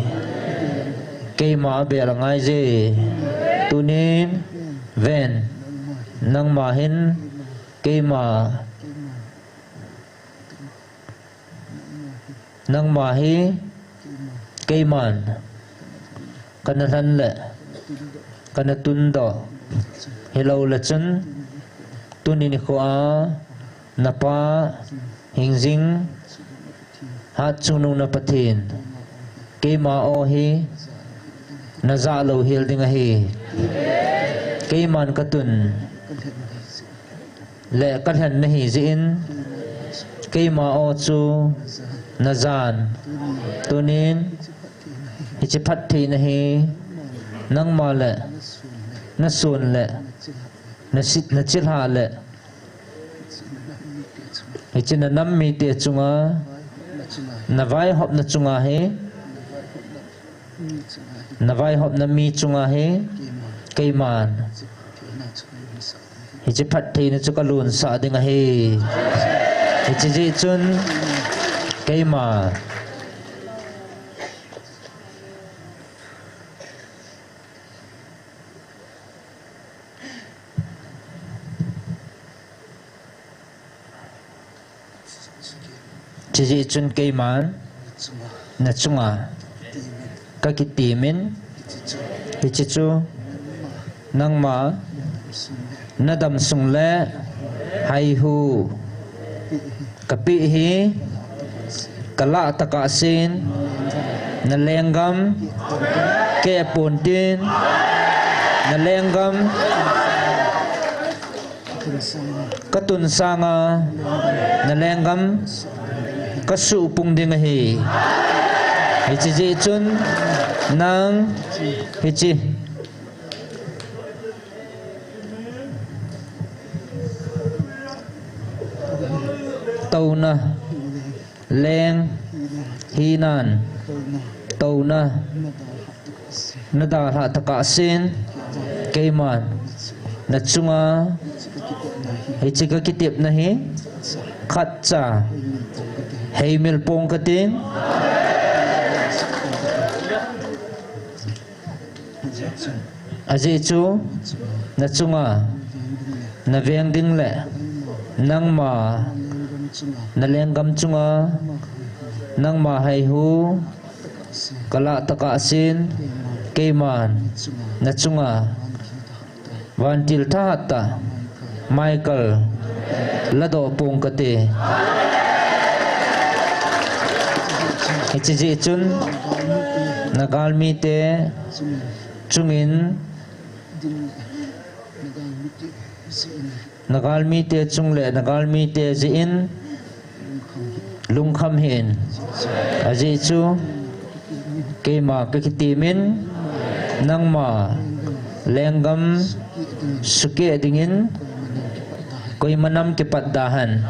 Keima abel angaiye. Tunin ven, nangma hin keima, nangma hi keiman kana lhen le kana tundoh hilou le chun, tuni nikho a napa hingjing hatchungnung na Pathen keima o hi najah louhel ding ahi. Keiman katun le kalhen nahi jeh in, keima o chu najan. Tunin hiche phattheina hi nangma le nasun le nachilhah le hiche nanam mite chunga, navaihopna chunga hi, navaihopna mi chunga hi keiman hiche phattheina chu kalonsah ding ahi. Hiche jeh chun keima Chujeh chun keiman nachunga kakitemin, hiche chu nangma nadamsung le haihu kapeh hi kalah tokah sen, nalenggam keh pontin, nalenggam katun sanga nalenggam kasuhpung ding ahi. Hiche jeh chun nang hiche touna leng hinan touna nadalhah tokah sen, keiman nachunga hiche kakitepna hi khatcha heimil pong kating. Ajeh chu nachunga naveng ding le nangma nalenggam chunga nangma haihu kalah tokah sen, keiman nachunga vantil thahat tah Michael ladoh pong kate. Hiche jeh chun nagalmite chungin nagalmite chung le nagalmite jeh in lungkham hih in. Ajeh chu keima kakitemin nangma lenggam sukeh dingin koima nam kipat dahen.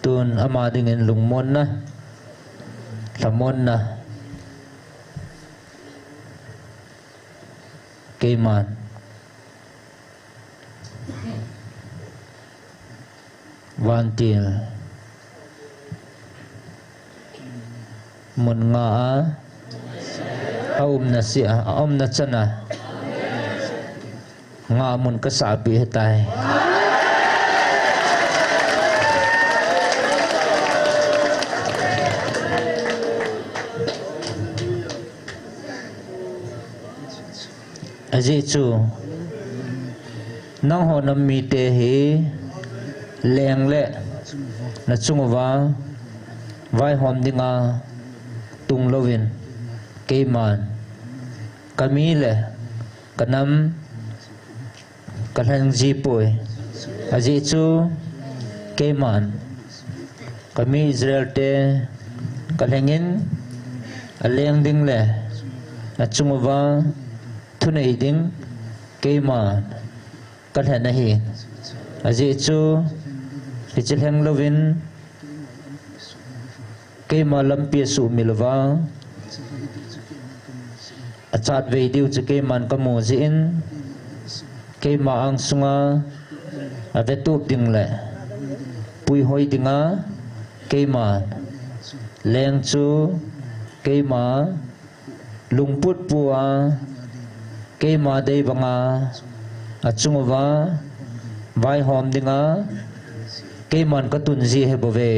Tun ama dingin lungmonna, lhamonna, keiman vantil mun nga a, aumna sia, aumna chana nga mun kasahpeh ahitai. Ajeh chu nangho nam mite hi leng le nachung uva vaihom dinga tung louvin keiman kami le kanam kalhen jipoi. Ajeh chu keiman kami Israel te kalhengin aleng ding le achung uva thunei ding keiman kalhen ahi. Ajeh chu hiche lheng louvin keima lampi asuhmil uva, achat vei diu chu keiman kamu jeh in, keima angsunga avetup ding le puihoi dinga keima leng chu keima lungput pua, keima dei banga achung uva vaihom dinga keiman katun ji ahi bouve.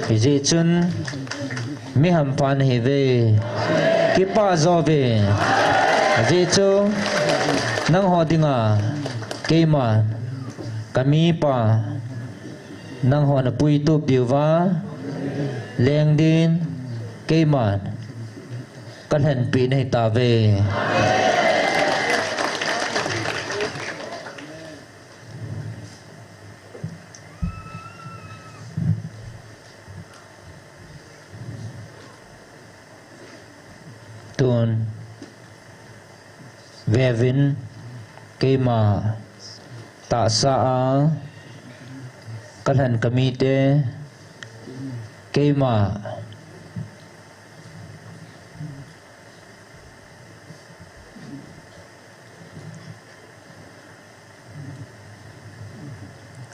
Hijeh chun mi hampha nahiuve, kipah jo uve. Ajeh chu nangho dinga keiman kamipa nanghon apuitup diuva leng din keiman kalhenpi nahitauve. Tun veuvin, keima tahsa a kalhen kamite, keima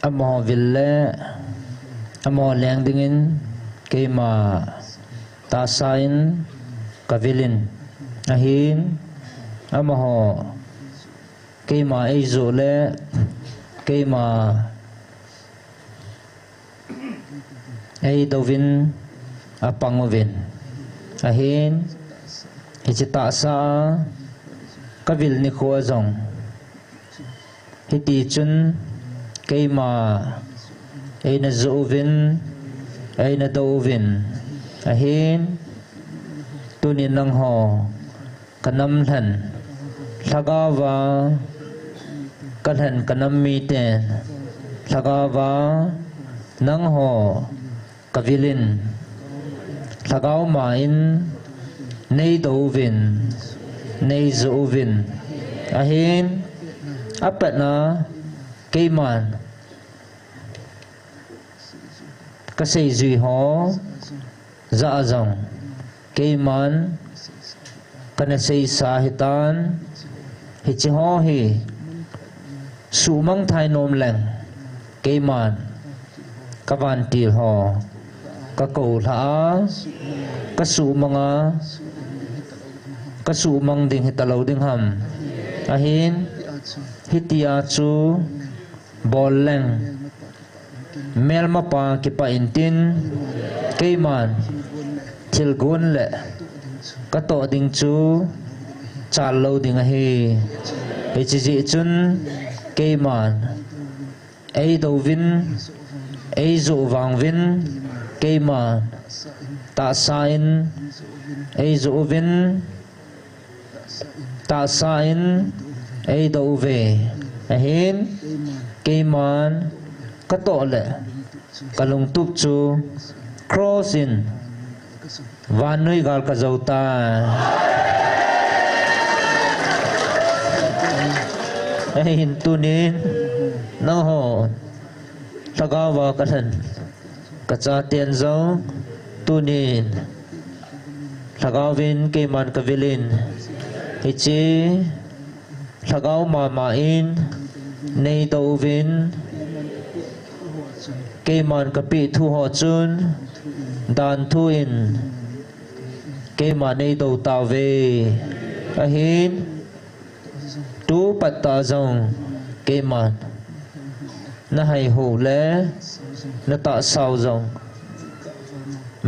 amaho vil le amaho leng dingin keima tahsa in kavilin, ahin amaho keima eijoh le keima eidouvin apang uvin, ahin hiche tahsa a kavil nikho a jong hiti chun keima eina joh uvin, eina dou uvin, ahin tunin nangho kanam lhen, lhagao va kalhen kanam miten lhagao va nangho kavilin, lhagao ma in neidou uvin, neijoh uvin, ahin apatna keiman kaseijui ho jah a jong keiman kana seisa ahitan, hiche ho hi suhmang thei nom leng keiman kavantil ho kakou lha a, kasuhmang a, kasuhmang ding hitalou ding ham, ahin hitia chu bol leng melmapa kipah intin, keiman thilgon le katoh ding chu chal lou ding ahi. Hiche jeh chun keiman eidouvin, eijoh vanguvin, keiman tahsa in eijoh uvin, tahsa in eidou uve, ahin keiman katoh le kalungtup chu cross in vannoi gal kajou tai. Ahin tunin nangho lhagao va kalhen kachaten jong tunin lhagao vin keiman kavilin, hiche lhagao mama in neidou uvin, keiman kapeh thu ho chun danthu in keiman neidou tauve, ahin tu pat tah jong keiman nahaihou le natahsau jong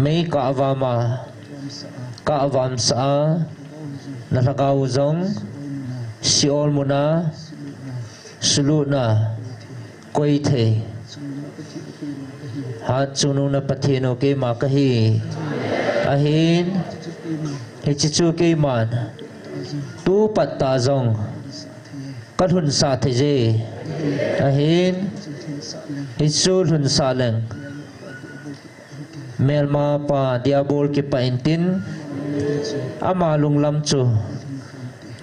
mei kavama, kavamsa a, nalhagao jong Sheol muna sulutna koi thei Hatchungnung na Pathen u keima kahi. Ahin, hiche chu keiman tupat tah jong kalhunsah theije. Ahin, hichu lhunsah leng melmapa Diabol kipah intin, ama lunglam chu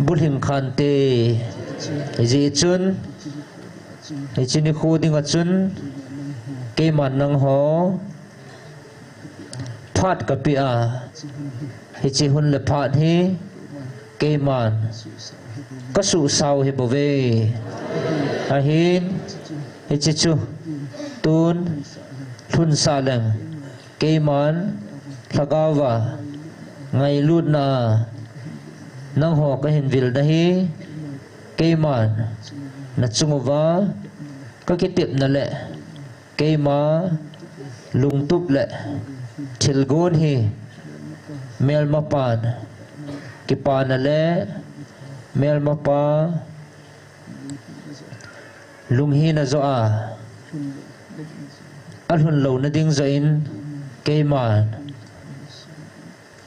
bulhing khante. Hijeh chun, hiche nikho dinga chun keiman nangho phat kapeh a, hiche hun le phat hi keiman kasuhsau hibouve. Ahin, hiche chu tun lhunsah leng keiman lhagaova ngailutna a nangho kahin vilna hi keiman nachung uva kakitepna le keima lungtup le thilgon hi melmapan kipana le melmapa lunghina joh a alhun louna ding joh in keiman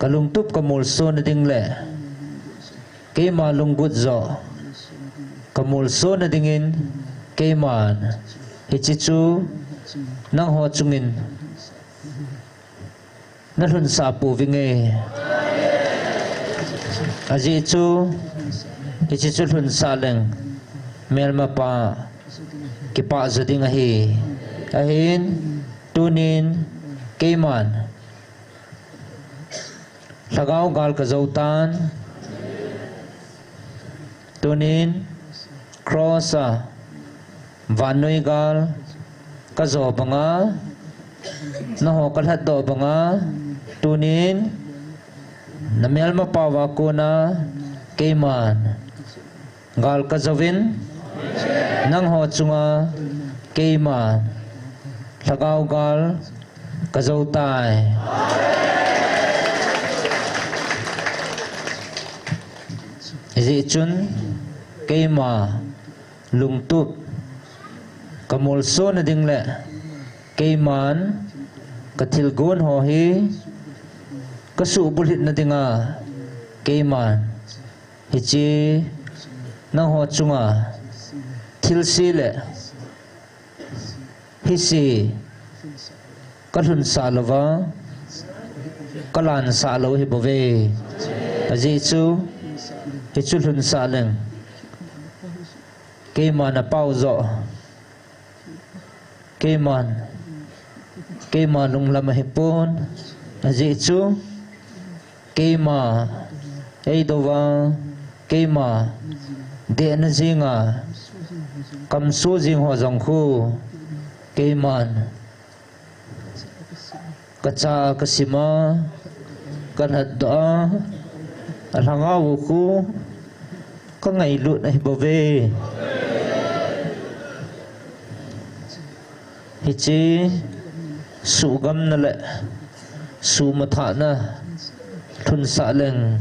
kalungtup kamolsona ding le keima lunggut joh kamolsona dingin keiman hiche chu nangho chungin nalhunsah pouvinge. Ajeh chu hiche chu lhunsah leng melmapa kipah jo ding ahi. Ahin, tunin keiman lhagao gal kajou tan, tunin cross a vannoi gal kajo banga, nangho kalhatdoh banga, tunin namelmapauva kona keiman gal kajouvin, nangho chunga keiman lhagao gal kajou tai. Hijeh chun keima lungtup kamolsona ding le keiman kathilgon ho hi kasuh bulhitna dinga keiman hiche nangho chunga thilse le hise kalhunsah louva kalansah lou hibouve. Ajeh chu hichu lhunsah leng keiman apao joh, keiman, keima lunglam ahipon, ajeh chu keima eidouva, keima dehna jenga kamso jeng ho jong khu keiman kacha kasima, kalhatdoh a, alhagao u khu kangailut ahibouve. Hiche suhgamna le suhmathahna lhunsah leng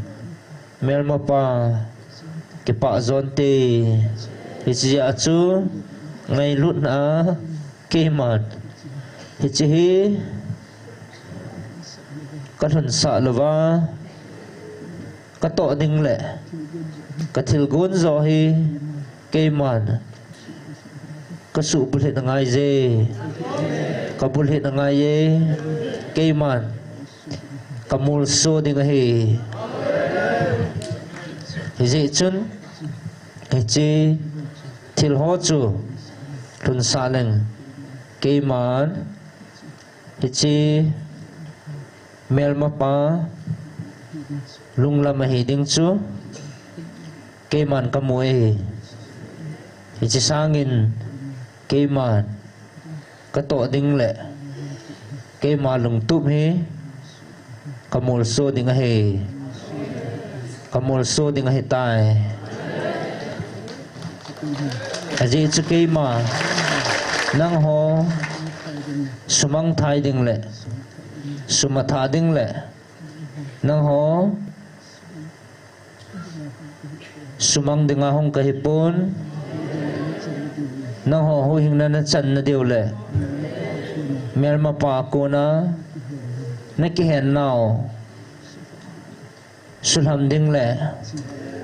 melmapa kipah jonte. Hiche jeh a chu ngailutna a keiman hiche hi kalhunsah louva katoh ding le kathilgon joh hi keiman kasuh bulhit angaiye, kabulhit angaiye, keiman kamolso ding ahi. Hijeh chun hiche thil ho chu lhunsah leng keiman hiche melmapa lunglam ahi ding chu keiman kamu e. Hiche sangin keiman katoh ding le keima lungtup hi kamolso ding ahi. Kamolso ding ahitai. Ajeh chu keima nangho sumangthai ding le sumathah ding le nangho sumang dinga hung kahipon, nangho huhhingna nachan nadiu le melmapa kona nakihen nau sulham ding le,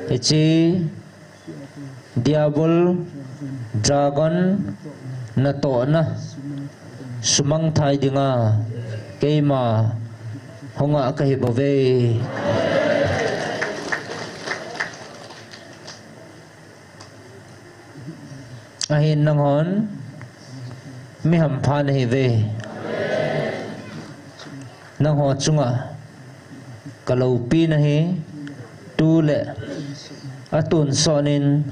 hiche Diabol, Dragon, natohna sumang thai dinga keima hunga kahibouve. Ahin nanghon mi hampha nahiuve. Nangho chunga kaloupi nahi, tule atonsot in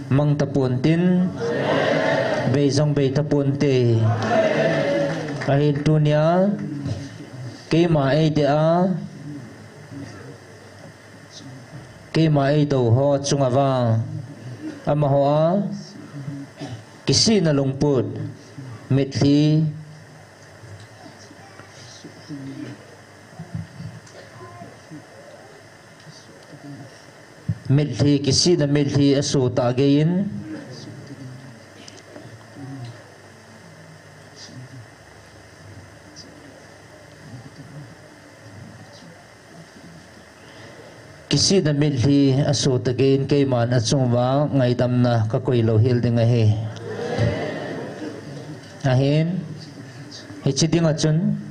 mang tapon tin, bei jong bei tapon te. Ahin tunia keima eidei a, keima eidou ho chunga vang, amaho a kisihna lungput, mitlhi, mitlhi, kisihna mitlhi aso tah geiyin, kisihna mitlhi aso tah geiyin keiman achunguva ngaidamna kakoi louhel ding ahi. Ahin, hiche dinga chun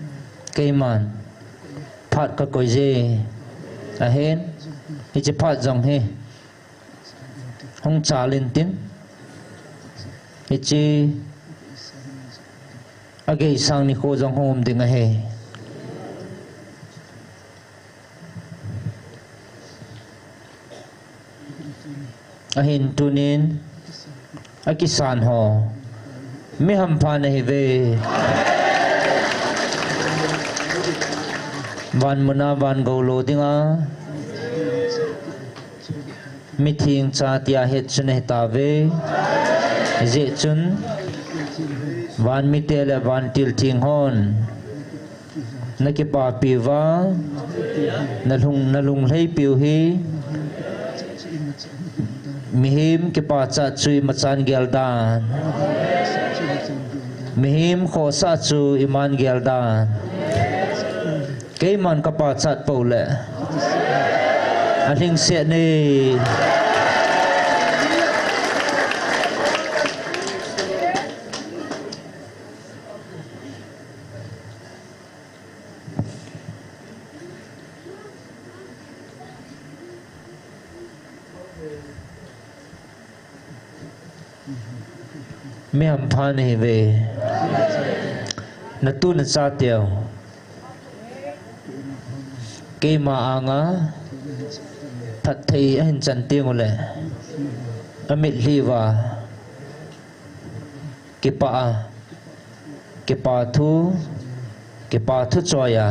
keiman phat kakoije. Ahin, hiche phat jong hi hung chalin tin, hiche ageisang nikho jong hung um ding ahi. Ahin tunin akisan ho mi hampha nahiuve. Van muna van gou lo dinga mitheng cha tia het chu nahitauve. Hijeh chun van mite le vantil theng hon nakipapiuva, nalung, nalunglheipiu hi mihem kipachat chu imachan geldan, mihem khohsah chu iman geldan, keiman kapachat pou le alhingset ne. Mi hampha nahiuve. Natu nachateu keima anga phatthei ahin chan tengule, amitlhi uva kipah a, kipa thu, kipa thu choiya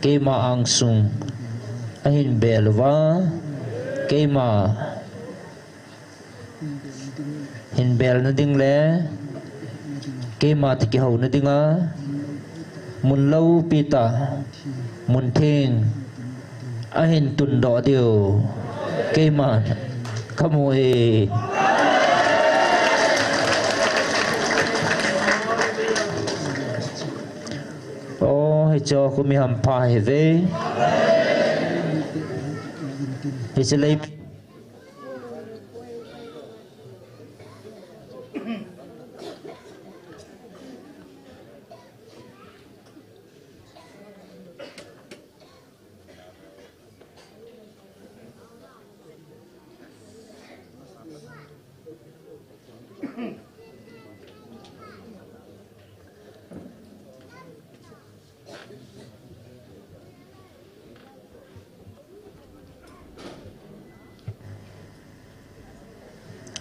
keima angsung ahin bel uva, keima hin belna ding le keima toh kihouna dinga mun loupi tah, mun theng ahin tundoh diu keiman kamu e. O, hiche khu mi hampha hiuve. Hiche lei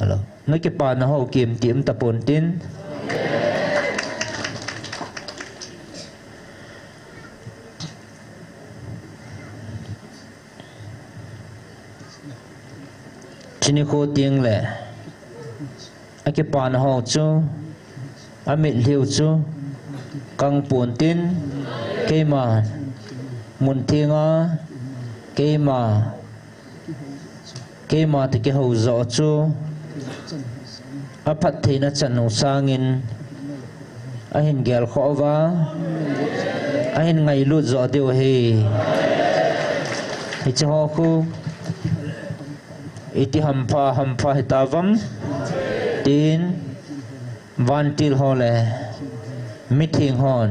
Hello. Nakipana ho kimtim tapon tin. Chuni khu ting le akipana ho chu, amitlhiu chu kangpon tin, keima mun thenga, keima Keima toh kihou joh chu aphattheina chan u sangin ahin gelkhoh uva, ahin ngailut joh diu ahi. Hiche ho khu iti hampha hampha hitauvem tin, vantil ho le mitheng hon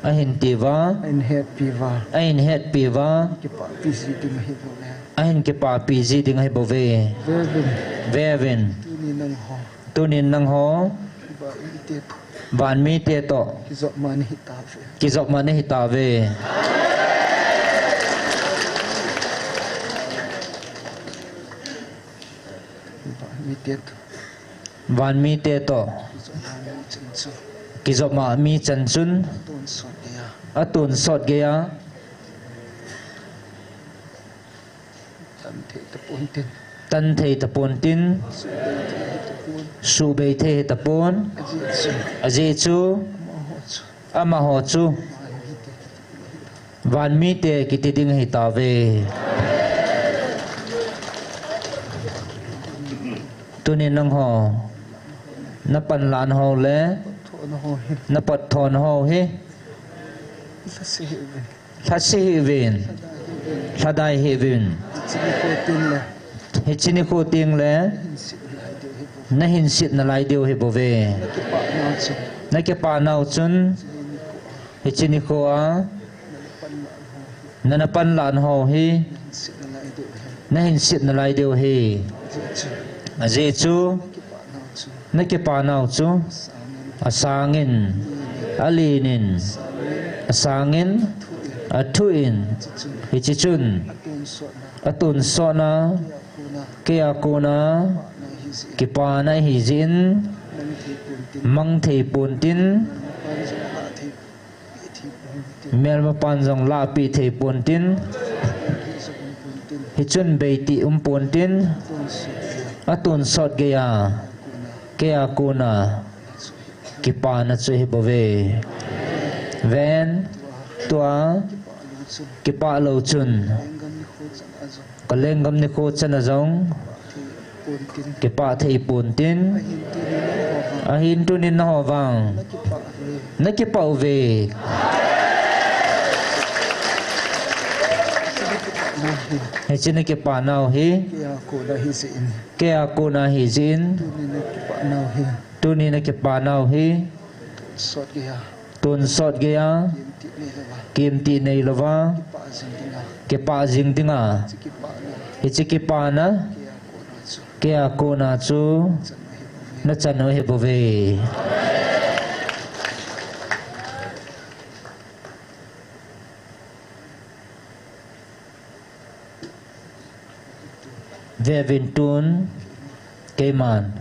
ahin tiuva, ahin hetpiuva, ahin hetpiuva, kipahpi ji ding ahi bouve. Ahin kipahpi ji ding ahi bouve. Vevin. Vevin. Tunin nangho. Tunin nangho. Van mite toh. Van mite toh. Kijopma nahi tauve. Kijopma nahi tauve. Van mite toh. Van mite toh. Kijopma mi chan chun. Kijopma mi chan chun. Atonsot geiya. Atonsot geiya. Tan thei tapon tin. Tan thei tapon tin. Suhbei thei tapon. Suhbei thei tapon. Ajeh chu. Ajeh chu. Amaho chu. Amaho chu. Van mite kiti ding ahi tauve. Tunin nangho. Napanlahna ho le. Napatthohna ho hi. Lhase hih uvin. Lhadai hih uvin. Hiche nikho teng le. Hiche nikho teng le. Nahin set nalai diu ahi bouve. Nahin set nalai diu ahi bouve. Nakipah nau chun. Nakipah nau chun. Hiche nikho a. Nana panlahna ho hi. Nahin set nalai diu ahi. Ajeh chu. Ajeh chu. Nakipah nau chu. Nakipah nau chu. Asangin. Alenin. Asangin. Athuin. Hiche chun. Atonsotna. Keija kona. Kipana ahi jeh in. Mangthei pon tin. Melmapan jong lahpeh thei pon tin. Hichun beitih um pon tin. Atonsot geiya. Keija kona. Kipana chu ahi bouve. Ven. Tua. Kipah lou chun. Kalenggam nikho chan a jong. Kipah thei pon tin. Ahin tunin nangho vang. Nakipah uve. Hiche nakipah nau hi. Keija kona ahi jeh in. Keija kona ahi jeh in. Tunin nakipah nau hi. Tunin nakipah nau hi. Tonsot geiya. Tonsot geiya. Kipah jing ding ahi. Kipah jing ding ahi. Kipah jing ding ahi. Hiche kipana. Hiche kipana. Keija kona chu. Keija kona chu. Nachan u ahi bouve. Nachan u ahi bouve. Vevin tun, keiman,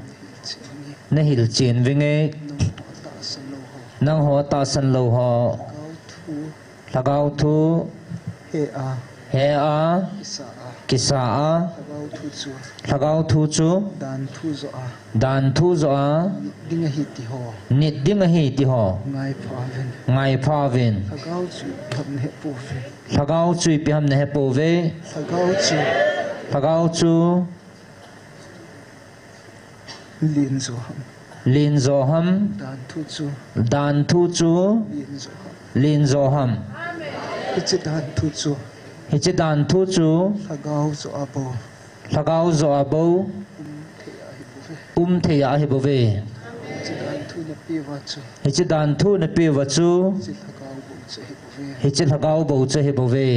nahilchen vinge, nangho tahsan lou ho, lhagao thu, hea, kisa a, lhagao thu chu, danthu joh a, nit ding ahi ti ho, nit ding ahi ti ho, ngaipha uvin. Lhagao chu ipi ham nahepouve. Lhagao chu ipi ham nahepouve. Lhagao chu. Lhagao chu. Lenjo ham. Lenjo ham. Danthu chu. Danthu chu. Lenjo ham. Lenjo ham. Hiche danthu chu. Hiche danthu chu. Lhagao joh a bou. Lhagao joh a bou. Um thei ahi bouve. Um thei ahi bouve. Hiche danthu napeuva chu. Hiche danthu napeuva chu. Hiche lhagao bou chu ahi bouve.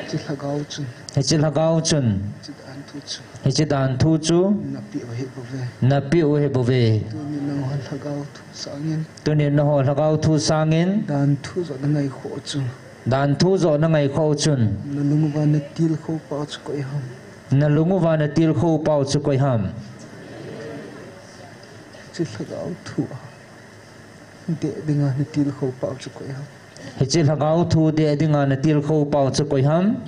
Hiche lhagao bou chu ahi bouve. Hiche lhagao chun. Hiche lhagao chun. Hiche danthu chu. Hiche danthu chu. Napeuva ahi bouve. Napeuva ahi bouve. Tunin nangho lhagao thu sangin. Tunin nangho lhagao thu sangin. Danthu joh nangaikhoh u chu. Danthu joh nangaikhoh u chun. Nalung uva natilkhou pau chu koi ham. Nalung uva natilkhou pau chu koi ham. Hiche lhagao thu a. Deh dinga natilkhou pau chu koi ham. Hiche lhagao thu deh dinga natilkhou pau chu koi ham.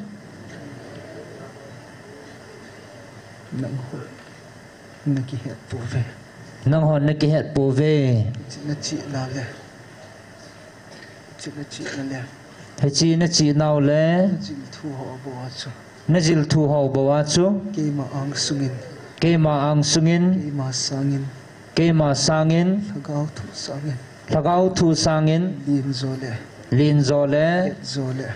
Nangho. Nakihet pouve. Nanghon nakihet pouve. Hiche nachihna le. Hiche nachihna le. Hiche nachihna u le. Nachih thu ho bou a chu. Najil thu ho bou a chu. Keima angsungin. Keima angsungin. Keima sangin. Keima sangin. Lhagao thu sangin. Lhagao thu sangin. Len jo le. Len jo le. Det jo le.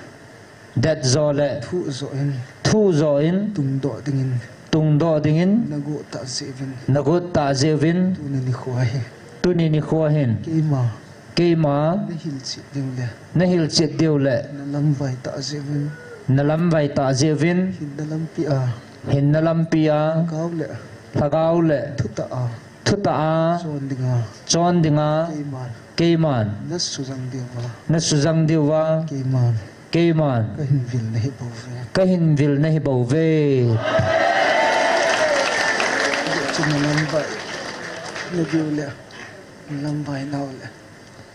Det jo le. Thu jo in. Thu jo in. Tungdoh dingin. Tungdoh dingin. Nagot tah jeh uvin. Nagot tah jeh uvin. Tuni nikho hi. Tuni nikho hin. Keima. Keima. Nahilchet diu le. Nahilchet diu le. Nalamvai tah jeh uvin. Nalamvai tah jeh uvin. Hinna lampi a. Hinna lampi a. Lhagao le. Lhagao le. Thutah a. Thutah a. Chon dinga. Chon dinga. Keiman. Keiman. Nasujang diuva. Nasujang diuva. Keiman. Keiman. Kahin vil nahi bouve. Kahin vil nahi bouve. Chun nalamvai. Nadiu le. Nalamvai nau le.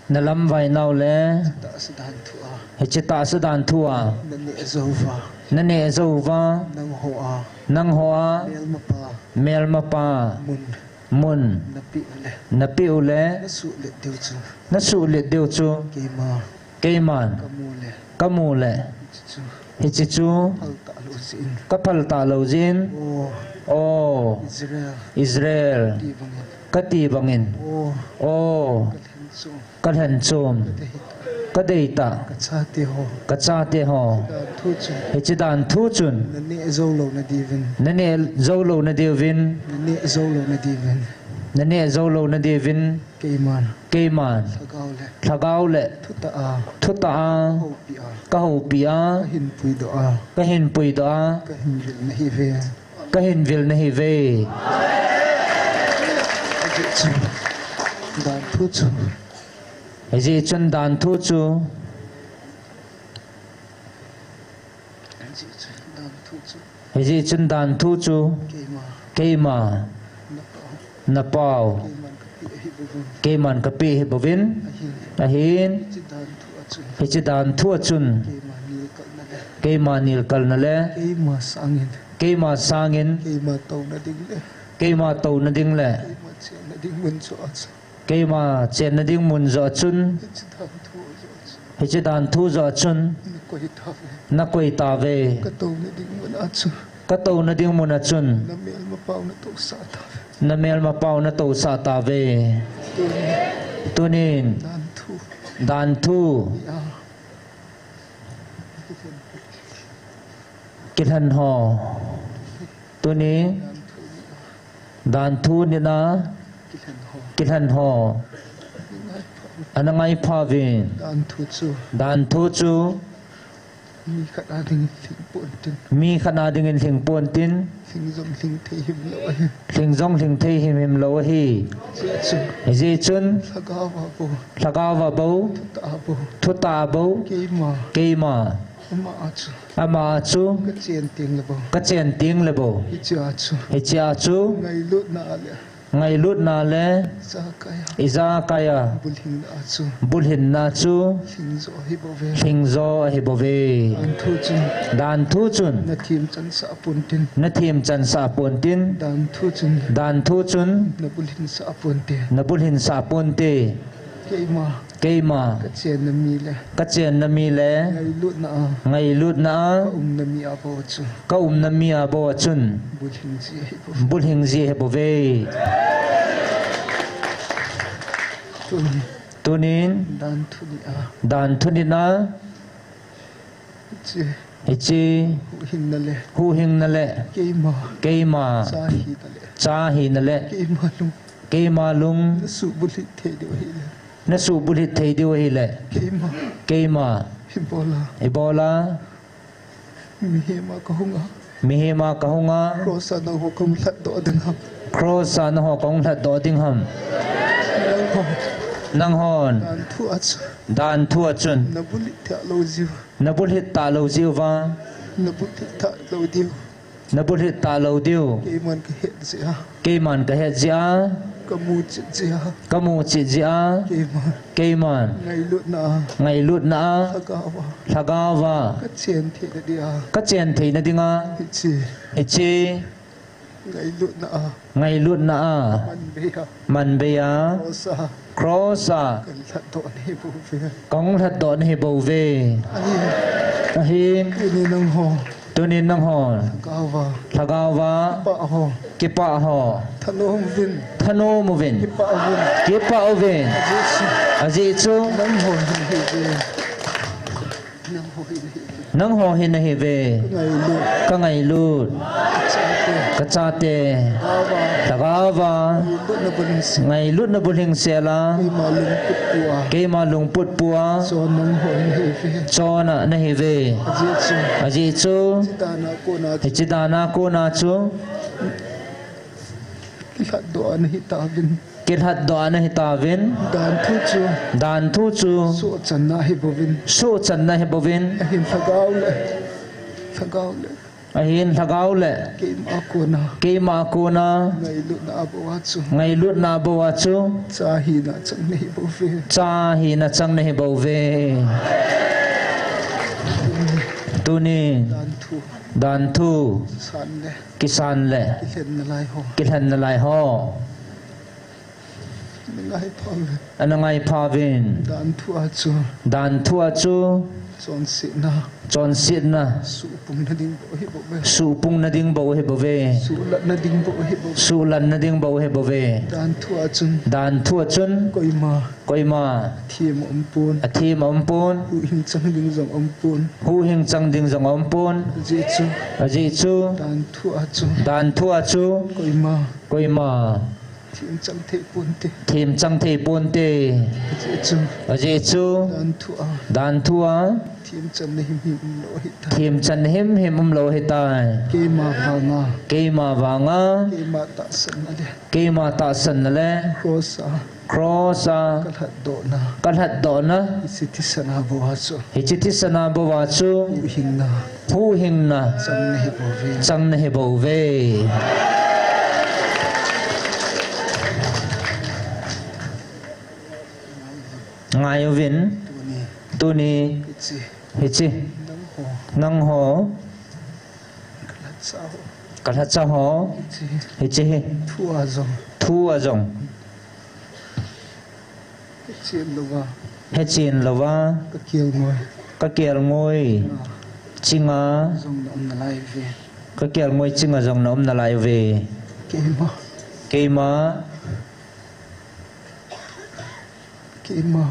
Nalamvai nau le. Tahsa dan thu a. Hiche tahsa dan thu a. Naneh jouva. Naneh jouva. Nangho a. Nangho a. Melmapa. Melmapa. Mun. Mun. Napeh u le. Napeh u le. Nasuhlet diu chu. Nasuhlet diu chu. Keima. Keiman. Kamu le. Kamu le. Hiche chu. Hiche chu. Phal talou jeh in. Kaphal talou jeh in. O. O. Israel. Israel. Kati bangin. Kati bangin. O. O. Kalhen chom. Kalhen chom. Kadei. Kadei tah. Kachate ho. Kachate ho. Hiche dan thu chun. Hiche dan thu chun. Naneh jou louna diuvin. Naneh jou louna diuvin. Naneh jou louna diuvin. Naneh jou louna diuvin. Keiman. Keiman. Lhagao le. Lhagao le. Thutah a. Thutah a. Kahoupi a. Kahoupi a. Kahin puidoh a. Kahin puidoh a. Kahin vil nahi ve. Kahin vil nahi ve. Ajeh chu. Dan thu chu. Ajeh chun dan thu chu. Ajeh chu. Dan thu chu. Hijeh chun dan thu chu. Keima. Keima. Napao. Napao. Keiman kapeh ahi bouvin. Keiman kapeh ahi bouvin. Ahin. Ahin. Hiche dan thu a chun. Hiche dan thu a chun. Keima nilkalna le. Keima nilkalna le. Keima sangin. Keima sangin. Keima touna ding le. Keima touna ding le. Keima chenna ding mun joh a chun. Keima chenna ding mun joh a chun. Hiche dan thu joh a chun. Hiche dan thu joh a chun. Nakoi tauve. Nakoi tauve. Katouna ding mun a chun. Katouna ding mun a chun. Namelmapau natousah tauve. Namelmapau natousah tauve. Tunin. Tunin. Dan thu. Dan thu. Nia. Kilhen ho. Tunin. Dan thu nia. Dan thu nina. Kilhen ho. Kilhen ho. Ana ngai pha uvin. Dan thu chu. Dan thu chu. Mi khat a dingin lhing pontin. Mi khat a dingin lhing pontin. Lhing jong lhing thei himlou ahi. Lhing jong lhing thei himhim lou ahi. Hijeh chun. Hijeh chun. Lhagao a bou. Lhagao a bou. Thutah a bou. Thutah a bou. Keima. Keima. Ama a chu. Ama a chu. Kachen teng le bou. Kachen teng le bou. Hiche a chu. Hiche a chu. Ngailutna a le. Ngailutna le. Ijakai a. Ijakai a. Bulhinna a chu. Bulhinna a chu. Lhing jo ahi bouve. Lhing jo ahi bouve. Dan thu chun. Dan thu chun. Nathem chansah pontin. Nathem chansah pontin. Dan thu chun. Dan thu chun. Nabulhinsah ponte. Nabulhinsah ponte. Keima. Keima. Kachenna mi le. Kachenna mi le. Ngailutna a. Ngailutna a. Kaumna mi a bou chu. Kaumna mi a bou a chun. Bulhing ji ahi bou. Bulhing ji ahi bouve. Tunin. Tunin. Dan thu nia. Dan thu nina. Hiche. Hiche. Huhhingna le. Huhhingna le. Keima. Keima. Cha hina le. Cha hina le. Keima lung. Keima lung. Nasuh bulhit thei diu ahile. Nasuh bulhit thei diu ahile. Keima. Keima. Ibola. Ibola. Mihem a kahunga. Mihem a kahunga. Cross a nangho kahung lhatdoh ding ham. Cross a nangho kahung lhatdoh ding ham. Nanghon. Nanghon. Dan thu a chun. Dan thu a chun. Nabulhit talou jiu. Nabulhit talou jiuva. Nabulhit talou diu. Nabulhit talou diu. Keiman kahet jeh a. Keiman kahet jeh a. Kamu chet jeh a. Kamu chet jeh a. Keiman. Keiman. Ngailutna a. Ngailutna a. Lhagao a. Lhagao a. Kachen theina dia. Kachen theina dinga. Hiche. Hiche. Ngailutna a. Ngailutna a. Manbei a. Manbei a. Cross a. Cross a. Kahung lhatdoh nahi bouve. Kahung lhatdoh nahi bouve. Ahin. Ahin. Tuni nangho. Tunin nangho. Lhagao va. Lhagao va. Kipah ho. Kipah ho. Thanom uvin. Thanom uvin. Kipah uvin. Kipah uvin. Ajeh chu. Ajeh chu. Nangho hi nahiuve. Nangho hi nahiuve. Ka ngailut. Ka ngailut. Ka chate. Ka chate. Lhagao va. Lhagao va. Ngailutna bulhing sela. Ngailutna bulhing sela. Keima lungput pua. Keima lungput pua. Chon nangho hi nahiuve. Chon nahiuve. Ajeh chu. Ajeh chu. Hiche dan a kona chu. Hiche dan a kona chu. Kilhatdoh a nahi tauvin. Kilhatdoh a nahi tauvin. Dan thu chu. Dan thu chu. Sohchanna ahi bouvin. Sohchanna ahi bouvin. Ahin lhagao le. Lhagao le. Ahin lhagao le. Keima a kona. Keima a kona. Ngailutna a bou a chu. Ngailutna a bou a chu. Cha hina chang nahi bouve. Cha hina chang nahi bouve. Tuni. Dan thu. Dan thu. San le. Kisan le. Kilhen nalai ho. Kilhen nalai ho. Ana ngai pha uvin. Ana ngai pha uvin. Dan thu a chu. Dan thu a chu. Chonsetna. Chonsetna. Suhpung nading bou ahi bouve. Suhpung nading bou ahi bouve. Suhlat nading bou ahi bouve. Suhlat nading bou ahi bouve. Dan thu a chun. Dan thu a chun. Koima. Koima. Athem aumpon. Athem aumpon. Huhhing chang ding jong aumpon. Huhhing chang ding jong aumpon. Ajeh chu. Ajeh chu. Dan thu a chu. Dan thu a chu. Koima. Koima. Themchang thei ponte. Themchang thei ponte. Ajeh chu. Ajeh chu. Dan thu a. Dan thu a. Themchanna himhim umlou ahitai. Themchanna himhim umlou ahitai. Keima vanga. Keima vanga. Keima tahsanna le. Keima tahsanna le. Cross a. Cross a. Kalhatdohna. Kalhatdohna. Hiche thisan a bou a chu. Hiche thisan a bou a chu. Huhhingna. Huhhingna. Chang nahi bouve. Chang nahi bouve. Ngai uvin. Tuni. Tuni. Hiche. Hiche. Nangho. Nangho. Kalhacha ho. Kalhacha ho. Hiche. Hiche hi. Thu a jong. Thu a jong. Hechen louva. Hechen louva. Ka kelngoi. Ka kelngoi. Chinga. Chinga. Jong na um nalai uve. Ka kelngoi chinga jong na um nalai uve. Keima. Keima. Keima.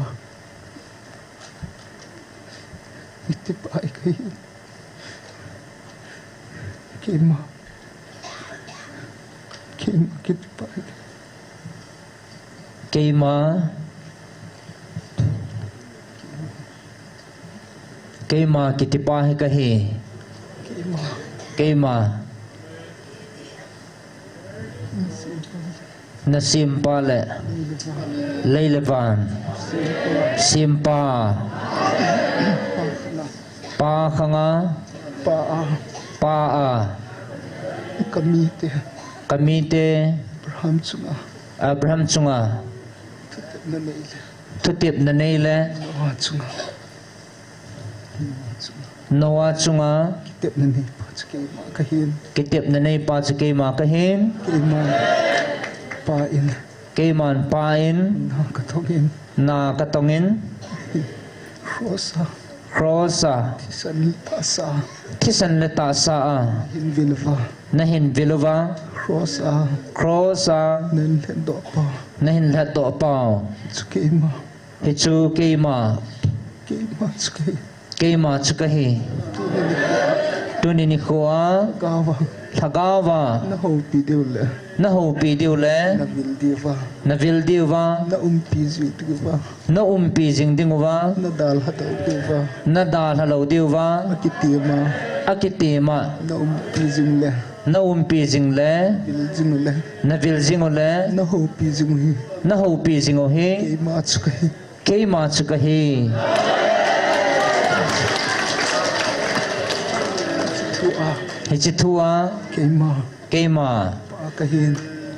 Kitipa ahi kahi. Keima. Keima kitipa ahi. Keima. Keima kitipa ahi kahi. Keima. Keima. Nasempa le. Lei le van. Sempa. Pa khanga. Pa a. Pa a. Ka mite. Ka mite. Abraham chunga. Abraham chunga. Thutepna nei le. Thutepna nei le. Noah chunga. Noah chunga. Noah chunga. Kitepna neipa chu keima kahin. Kitepna neipa chu keima kahin. Keiman pa in. Keiman pa in. Na katongin. Na katongin. Cross a. Cross a. Thisan le tahsa a. Thisan le tahsa a. Nahin vil uva. Nahin vil uva. Cross a. Cross a. Nahin lhatdoh pau. Nahin lhatdoh pau. Chu keima. Hichu keima. Keima chu kahi. Keima chu kahi. Tuni nikho a. Tuni nikho a. Lhagao va. Lhagao va. Na houpi diu le. Na houpi diu le. Na vil diu va. Na vil diu va. Na umpi jing diu va. Na umpi jing diu va. Na dalha lou diu va. Na dalha lou diu va. Akitima. Akitima. Na umpi jing le. Na umpi jing le. Vil jing u le. Na vil jing u le. Na houpi jing u hi. Na houpi jing u hi. Keima chu kahi. Keima chu kahi. Thu a. Hiche thu a. Keima. Keima. Pa kahin.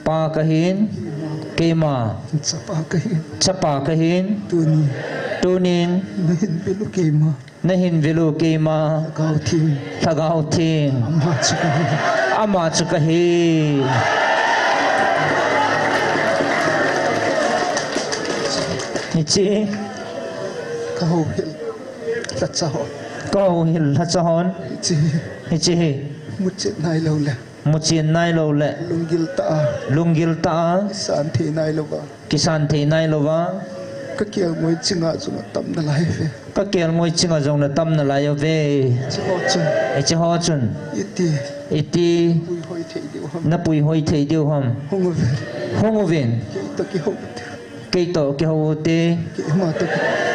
Pa kahin. Keima. Chapa kahin. Chapa kahin. Tuni. Tunin. Nahin vil u keima. Nahin vil u keima. Lhagao Theng. Lhagao Theng. Ama chu kahi. Ama chu kahi. Hiche. Ka houhil. Lhacha ho. Kahouhil lhacha hon. Hiche hi. Hiche hi. Muchen nailou le. Muchen nailou le. Lunggil tah a. Lunggil tah a. Kisan thei nailouva. Kisan thei nailouva. Kakelngoi chinga jong atam nalai uve. Kakelngoi chinga jong natam nalai uve. Hiche ho chun. Hiche ho chun. Iti. Iti. Puihoi thei diu ham. Napuihoi thei diu ham. Hung uvin. Hung uvin. Keitoh kihou ute. Keitoh kihou ute. Keima toh ki-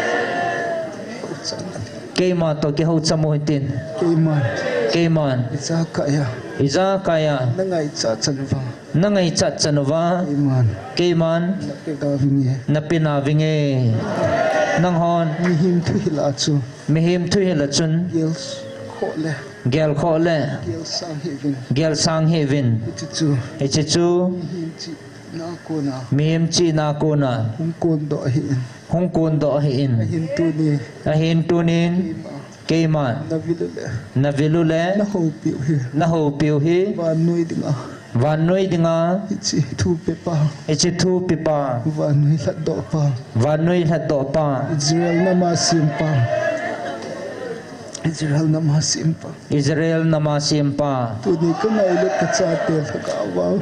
Keima toh kihou cham uhitin. Keiman. Keiman. Ijakai a. Ijakai a. Nangaichat chan uva. Nangaichat chan uva. Keiman. Keiman. Napena vinge. Napena vinge. Nanghon. Mihem thuhil a chu. Mihem thuhil a chun. Gelkhoh le. Gelkhoh le. Gelsang hih uvin. Gelsang hih uvin. Hiche chu. Hiche chu. Mihem chihna a kona. Mihem chihna a kona. Hung kondoh ahin. Hung kondoh ahin. Ahin tunin. Ahin tunin. Keima. Keima. Navil u le. Navil u le. Nahoupi u hi. Nahoupi u hi. Vannoi dinga. Vannoi dinga. Hiche thupepa. Hiche thupepa. Vannoi lhatdohpa. Vannoi lhatdohpa. Israel nama sempa. Israel nama sempa. Israel nama sempa. Tuni kangailut kachate lhagao a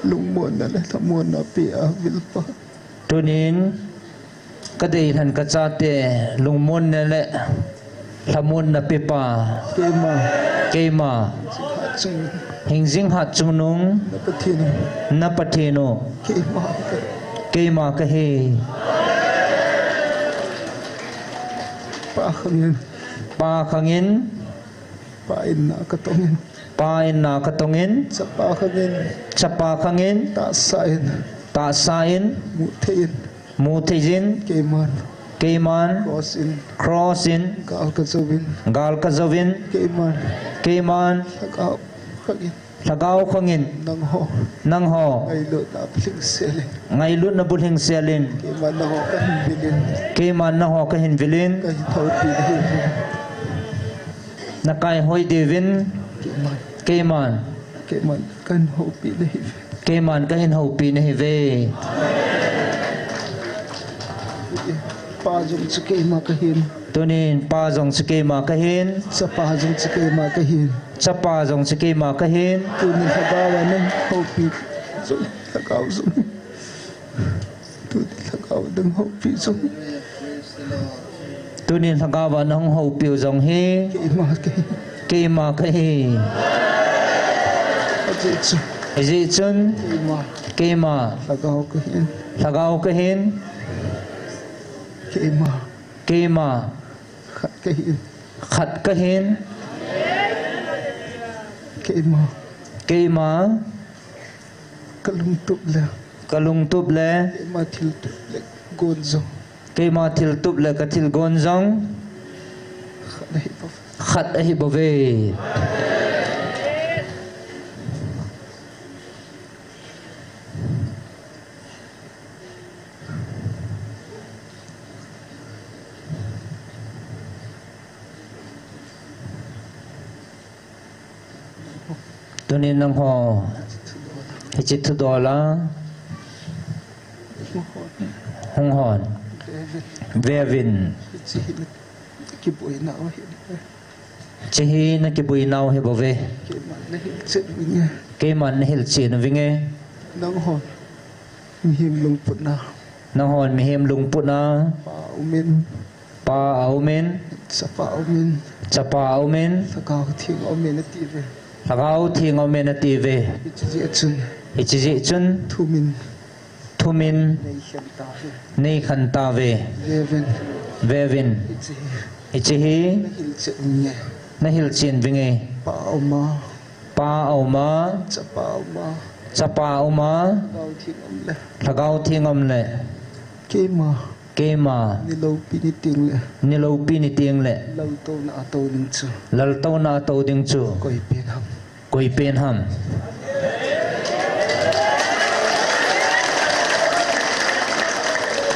lungmonna le lhamonna pe a vilpa. Tunin kadeilhen kachate lungmonna le lhamonna pepa. Keima. Keima. Hingjing hatchungnung. Hingjing hatchungnung. Na Pathen u. Na Pathen u. Keima ka. Keima kahi. Pa khangin. Pa khangin. Pa inna katongin. Pa inna katongin. Chapa khangin. Chapa khangin. Tahsa in. Tahsa in. Muthei in. Muthei in. Keiman. Keiman. Cross in. Cross in. Gal kajouvin. Gal kajouvin. Keiman. Keiman. Lhagao khangin. Lhagao khangin. Nangho. Nangho. Ngailutna bulhingselin. Ngailutna bulhingselin. Keiman nangho kahin vilin. Keiman nangho kahin vilin. Kahin houpi nahiuvin. Nakaihoi diuvin. Keiman. Keiman. Keiman kahin houpi nahiuve. Keiman kahin houpi nahiuve. Pa jong chu keima kahin. Tunin pa jong chu keima kahin. Chapa jong chu keima kahin. Chapa jong chu keima kahin. Tunin lhagao a nahoupi jong, lhagao jong. Tunin lhagao a nahung houpi jong. Tunin lhagao a nahung houpi u jong hi. Keima kahi. Keima kahi. Ajeh chu. Ajeh chun. Keima. Keima. Lhagao kahin. Lhagao kahin. Keima. Keima. Khat kahin. Khat kahin. Keima. Keima. Kalungtup le. Kalungtup le. Keima thiltup le gon jong. Keima thiltup le kathilgon jong. Khat ahi bouve. Khat ahi bouve. Tunin nangho hiche thudol a hung hon. Veuvin. Hiche hi nakiboinau ahi. Hiche hi nakiboinau ahi bouve. Keiman nahilchen vinge. Keiman nahilchen vinge. Nanghon mihem lungputna. Nanghon mihem lungputna. Pa aumin. Pa aumin. Chapa aumin. Chapa aumin. Lhagao Theng aumin natiuve. Lhagao Theng aumin natiuve. Hiche jeh chun. Hiche jeh chun. Thumin. Thumin. Neikhen tauve. Neikhen tauve. Veuvin. Veuvin. Hiche hi. Hiche hi. Nahilchen vinge. Nahilchen vinge. Pa auma. Pa auma. Chapa auma. Chapa auma. Lhagao Theng aum le. Lhagao Theng aum le. Keima. Keima. Niloupi niteng le. Niloupi niteng le. Laltouna atou ding chu. Laltouna atou ding chu. Koi pen ham. Koi pen ham.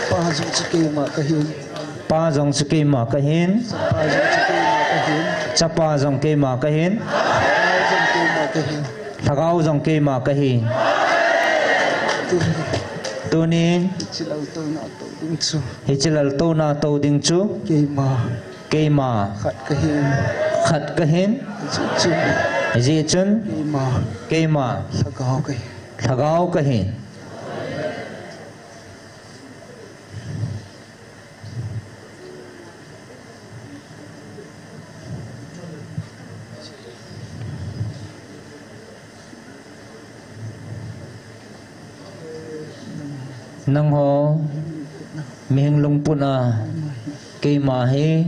Pa jong chu keima kahin. Pa jong chu keima kahin. Chapa jong chu keima kahin. Chapa jong keima kahin. Lhagao jong keima kahin. Lhagao jong keima kahin. Tun. Tunin. Hiche laltouna atou ding chu. Hiche laltouna atou ding chu. Keima. Keima. Khat kahin. Khat kahin. Hijeh chun. Hijeh chun. Keima. Keima. Lhagao kahin. Lhagao kahin. Nangho, mihem lungput a, keima hi,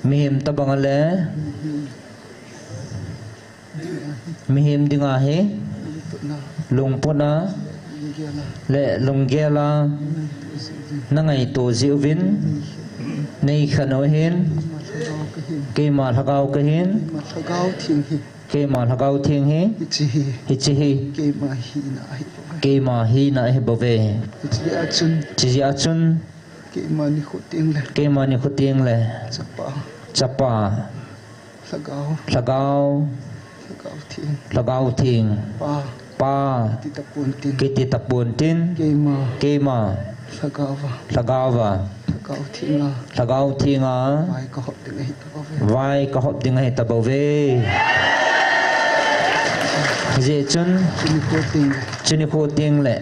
mihem tabang a le, mihem dinga hi, lungput a, le lunggel a, nangaito jiuvin, neikhen u hin, keima lhagao kahin, keima lhagao theng hi, hiche hi, keima hina ahi bouve. Hiche jeh a chun, keima nikho teng le, keima nikho teng le, chapa, chapa, lhagao, lhagao, lhagao theng, lhagao theng, pa, pa, kiti tapon tin, kiti tapon tin, keima, keima, lhagao a, lhagao a, lhagao theng a, lhagao theng a, vai kahop ding ahi tabouve. Vai kahop ding ahi tabouve. Hijeh chun, chunikho teng le, chunikho teng le,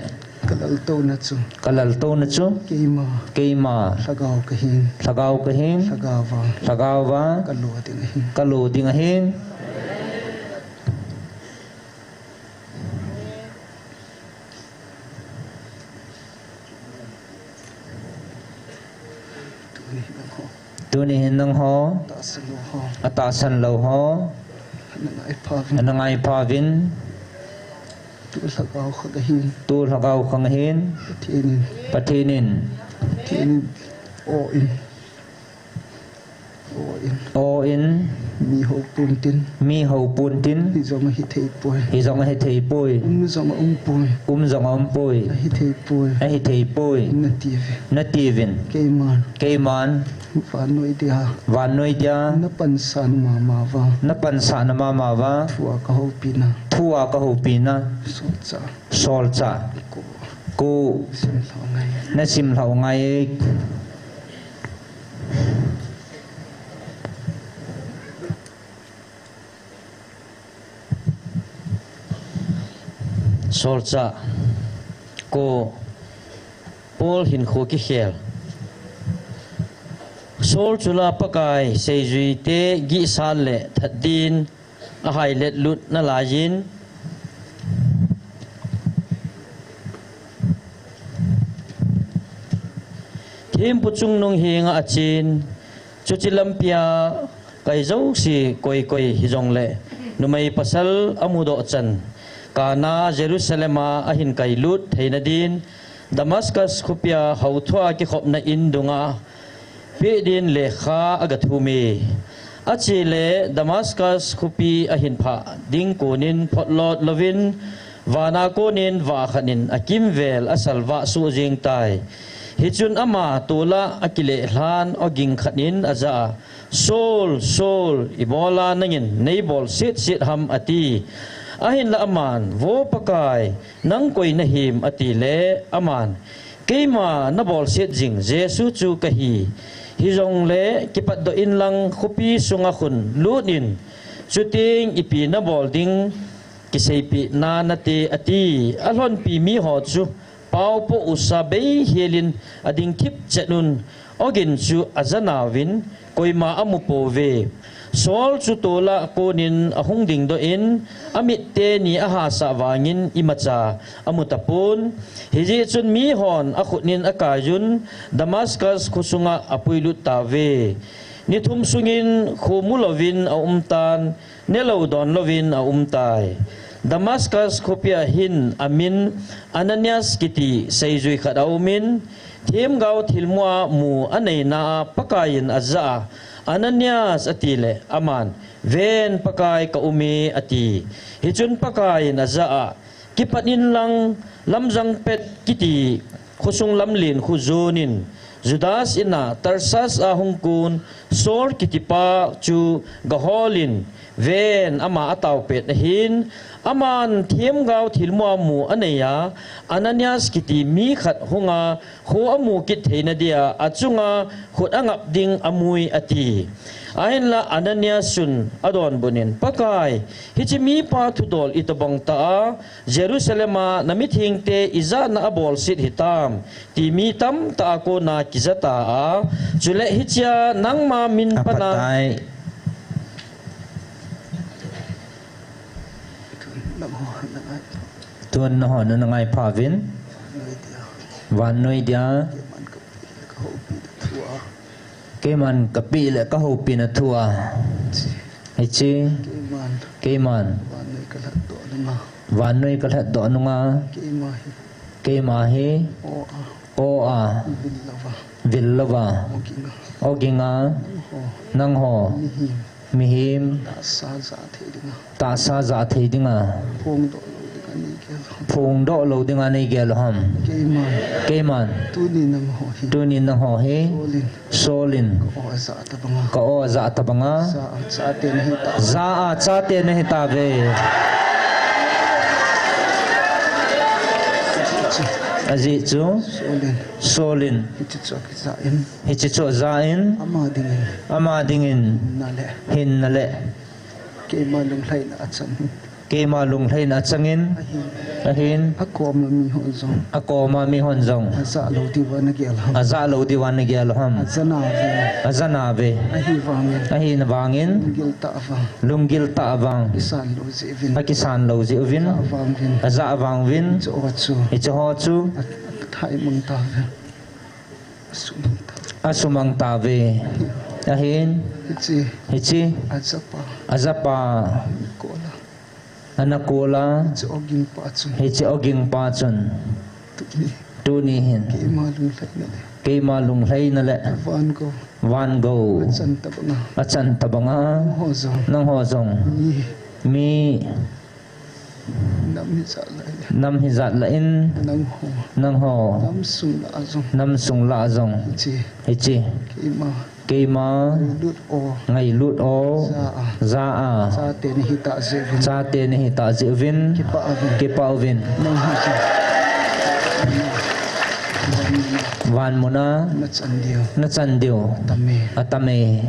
kalaltouna chu, kalaltouna chu, keima, keima, lhagao kahin, lhagao kahin, lhagao a, lhagao a, kalo ding ahin, kalo ding ahin. Tuni hin nangho, tahsan lou ho, tahsan lou ho, ana ngai phauvin, ana ngai phauvin. Tu lhagao khang ahin, tu lhagao khang ahin. Pathen in, Pathen in, Pathen in, o in, o in, o in, mi hou pon tin, mi hou pon tin, hijong ahithei poi, hijong ahithei poi, um jong aum poi, um jong aum poi, ahithei poi, ahithei poi, natiuvin, natiuvin. Keiman, keiman, vannoi dia, vannoi dia, napansah na mama uva, napansah na mama uva, thu a kahoupi na, thu a kahoupi na, solchah, solchah, ko, ko, nasim lhah u ngai, nasim lhah u ngai. Solchah, ko, Paul hinkho kikhel. Saul chunga Pakai seijuite gihsan le thatdin ahailet lut nalaiyin, thempu chungnung henga achen, chuche lampia kai jouse koi koi hijongle, numei pasal amudoh chan, kana Jerusalem a ahin kailut theina din, Damascus khopia houthua kikhopna in dunga peh din lekha agathum e. Achele Damascus khopi ahin phah ding konin photlot louvin, vana konin vah khat in akimvel asalvah soh jeng tai. Hichun ama tola akileh lhan awging khat in ajah a, Saul, Saul, ibola nangin neibol setset ham, ati. Ahinla aman, Vo Pakai, nang koi nahim, atile, aman, Keima nabolset jing Jesu chu kahi. Hijongle kipatdoh inlang khopi sunga khun lut in, chuteng ipi nabol ding kiseipeh nanate, ati. Alhonpi miho chu paopoh usa beihelin ading thipchet un, awgin chu ajanauvin koima amupouve. Saul chu tola konin ahung dingdoh in, amit teni ahasah vangin imacha amutapon. Hijeh chun mihon akhutnin akaiyun, Damascus khosunga apuilut tauve. Nithum sungin kho mulouvin aumtan, nelou donlouvin aumtai. Damascus khopia hin amin Ananias kiti seijui khat aumin, themgao thilmua mu aneina a Pakaiyin ajah a, Ananias, atile, aman, Ven, Pakai, kaume, ati. Hichun Pakaiyin ajah a, Kipat inlang, lamjang pet kiti khosung lamlen khu jonin, Judas ina Tarsas a hungkon Saul kitipa chu gaholin, ven ama ataopet ahin, Aman themgao thilmu amu anei a, Ananias kiti mi khat hunga kho amu kit theina dia achunga khut angap ding amui ati. Ahinla Ananias chun adonbut in, Pakai, hiche mipa thudol itobang tah a, Jerusalem a namithengte ijat na abolset hitam, ti mi tamtah a kona kijata a, chule hichea nangma min pana Tun nangho nunga ngai pha uvin. Vannoi dia. Keiman kapeh le kahoupina thua. Hiche. Keiman. Vannoi kalhatdoh nunga. Keima hi. O a. Vil louva. Oginga. Nangho. Mihem. Tahsa ja thei dinga. Tahsa ja thei dinga. Phongdoh lou dinga nei gel u ham. Phongdoh lou dinga nei gel u ham. Keiman. Keiman. Tuni nangho hi. Tuni nangho hi. Solin. Solin. Ka o aja tabanga. Ka o aja tabanga. Ja a chate nahi ta. Ja a chate nahi tave. Ajeh chu. Solin. Solin. Hiche chu akija in. Hiche chu aja in. Ama dingin. Ama dingin. Hinna le. Hinna le. Keima lunglhaina achang. Keima lunglhaina achangin. Ahin. Ahin. Akoma mihon jong. Akoma mihon jong. Aja lou diuva nagel u ham. Aja lou diuva nagel u ham. Aja nave. Aja nave. Ahivangin. Ahivangin. Lunggil tah vang. Lunggil tah vang. Kisan lou jeh uvin. Akisan lou jeh uvin. Aja vang uvin. Aja vang uvin. Hiche ho chu. Hiche ho chu. A, athaimang tave. Asumang tave. Ahin. Hiche. Hiche. Ajapa. Ajapa. Kola. Ana kola. Hiche ogingpa chun. Hiche ogingpa chun. Tuni. Tuni hin. Keima lunglhaina le. Keima lunglhaina le. Van gou. Van gou. Achan tabanga. Achan tabanga. Nangho jong. Nangho jong. Mi. Mi. Nam hijat lah in. Nam hijat lah in. Nangho. Nangho. Namsung lah a jong. Namsung lah a jong. Hiche. Hiche. Keima. Keima. Ngailut o. Ngailut o. Ja a. Ja a. Chate nahi tah jeh uvin. Chate nahi tah jeh uvin. Kipah uvin. Kipah uvin. Nang hi. Van muna. Nachan diu. Nachan diu. Atame. Atame.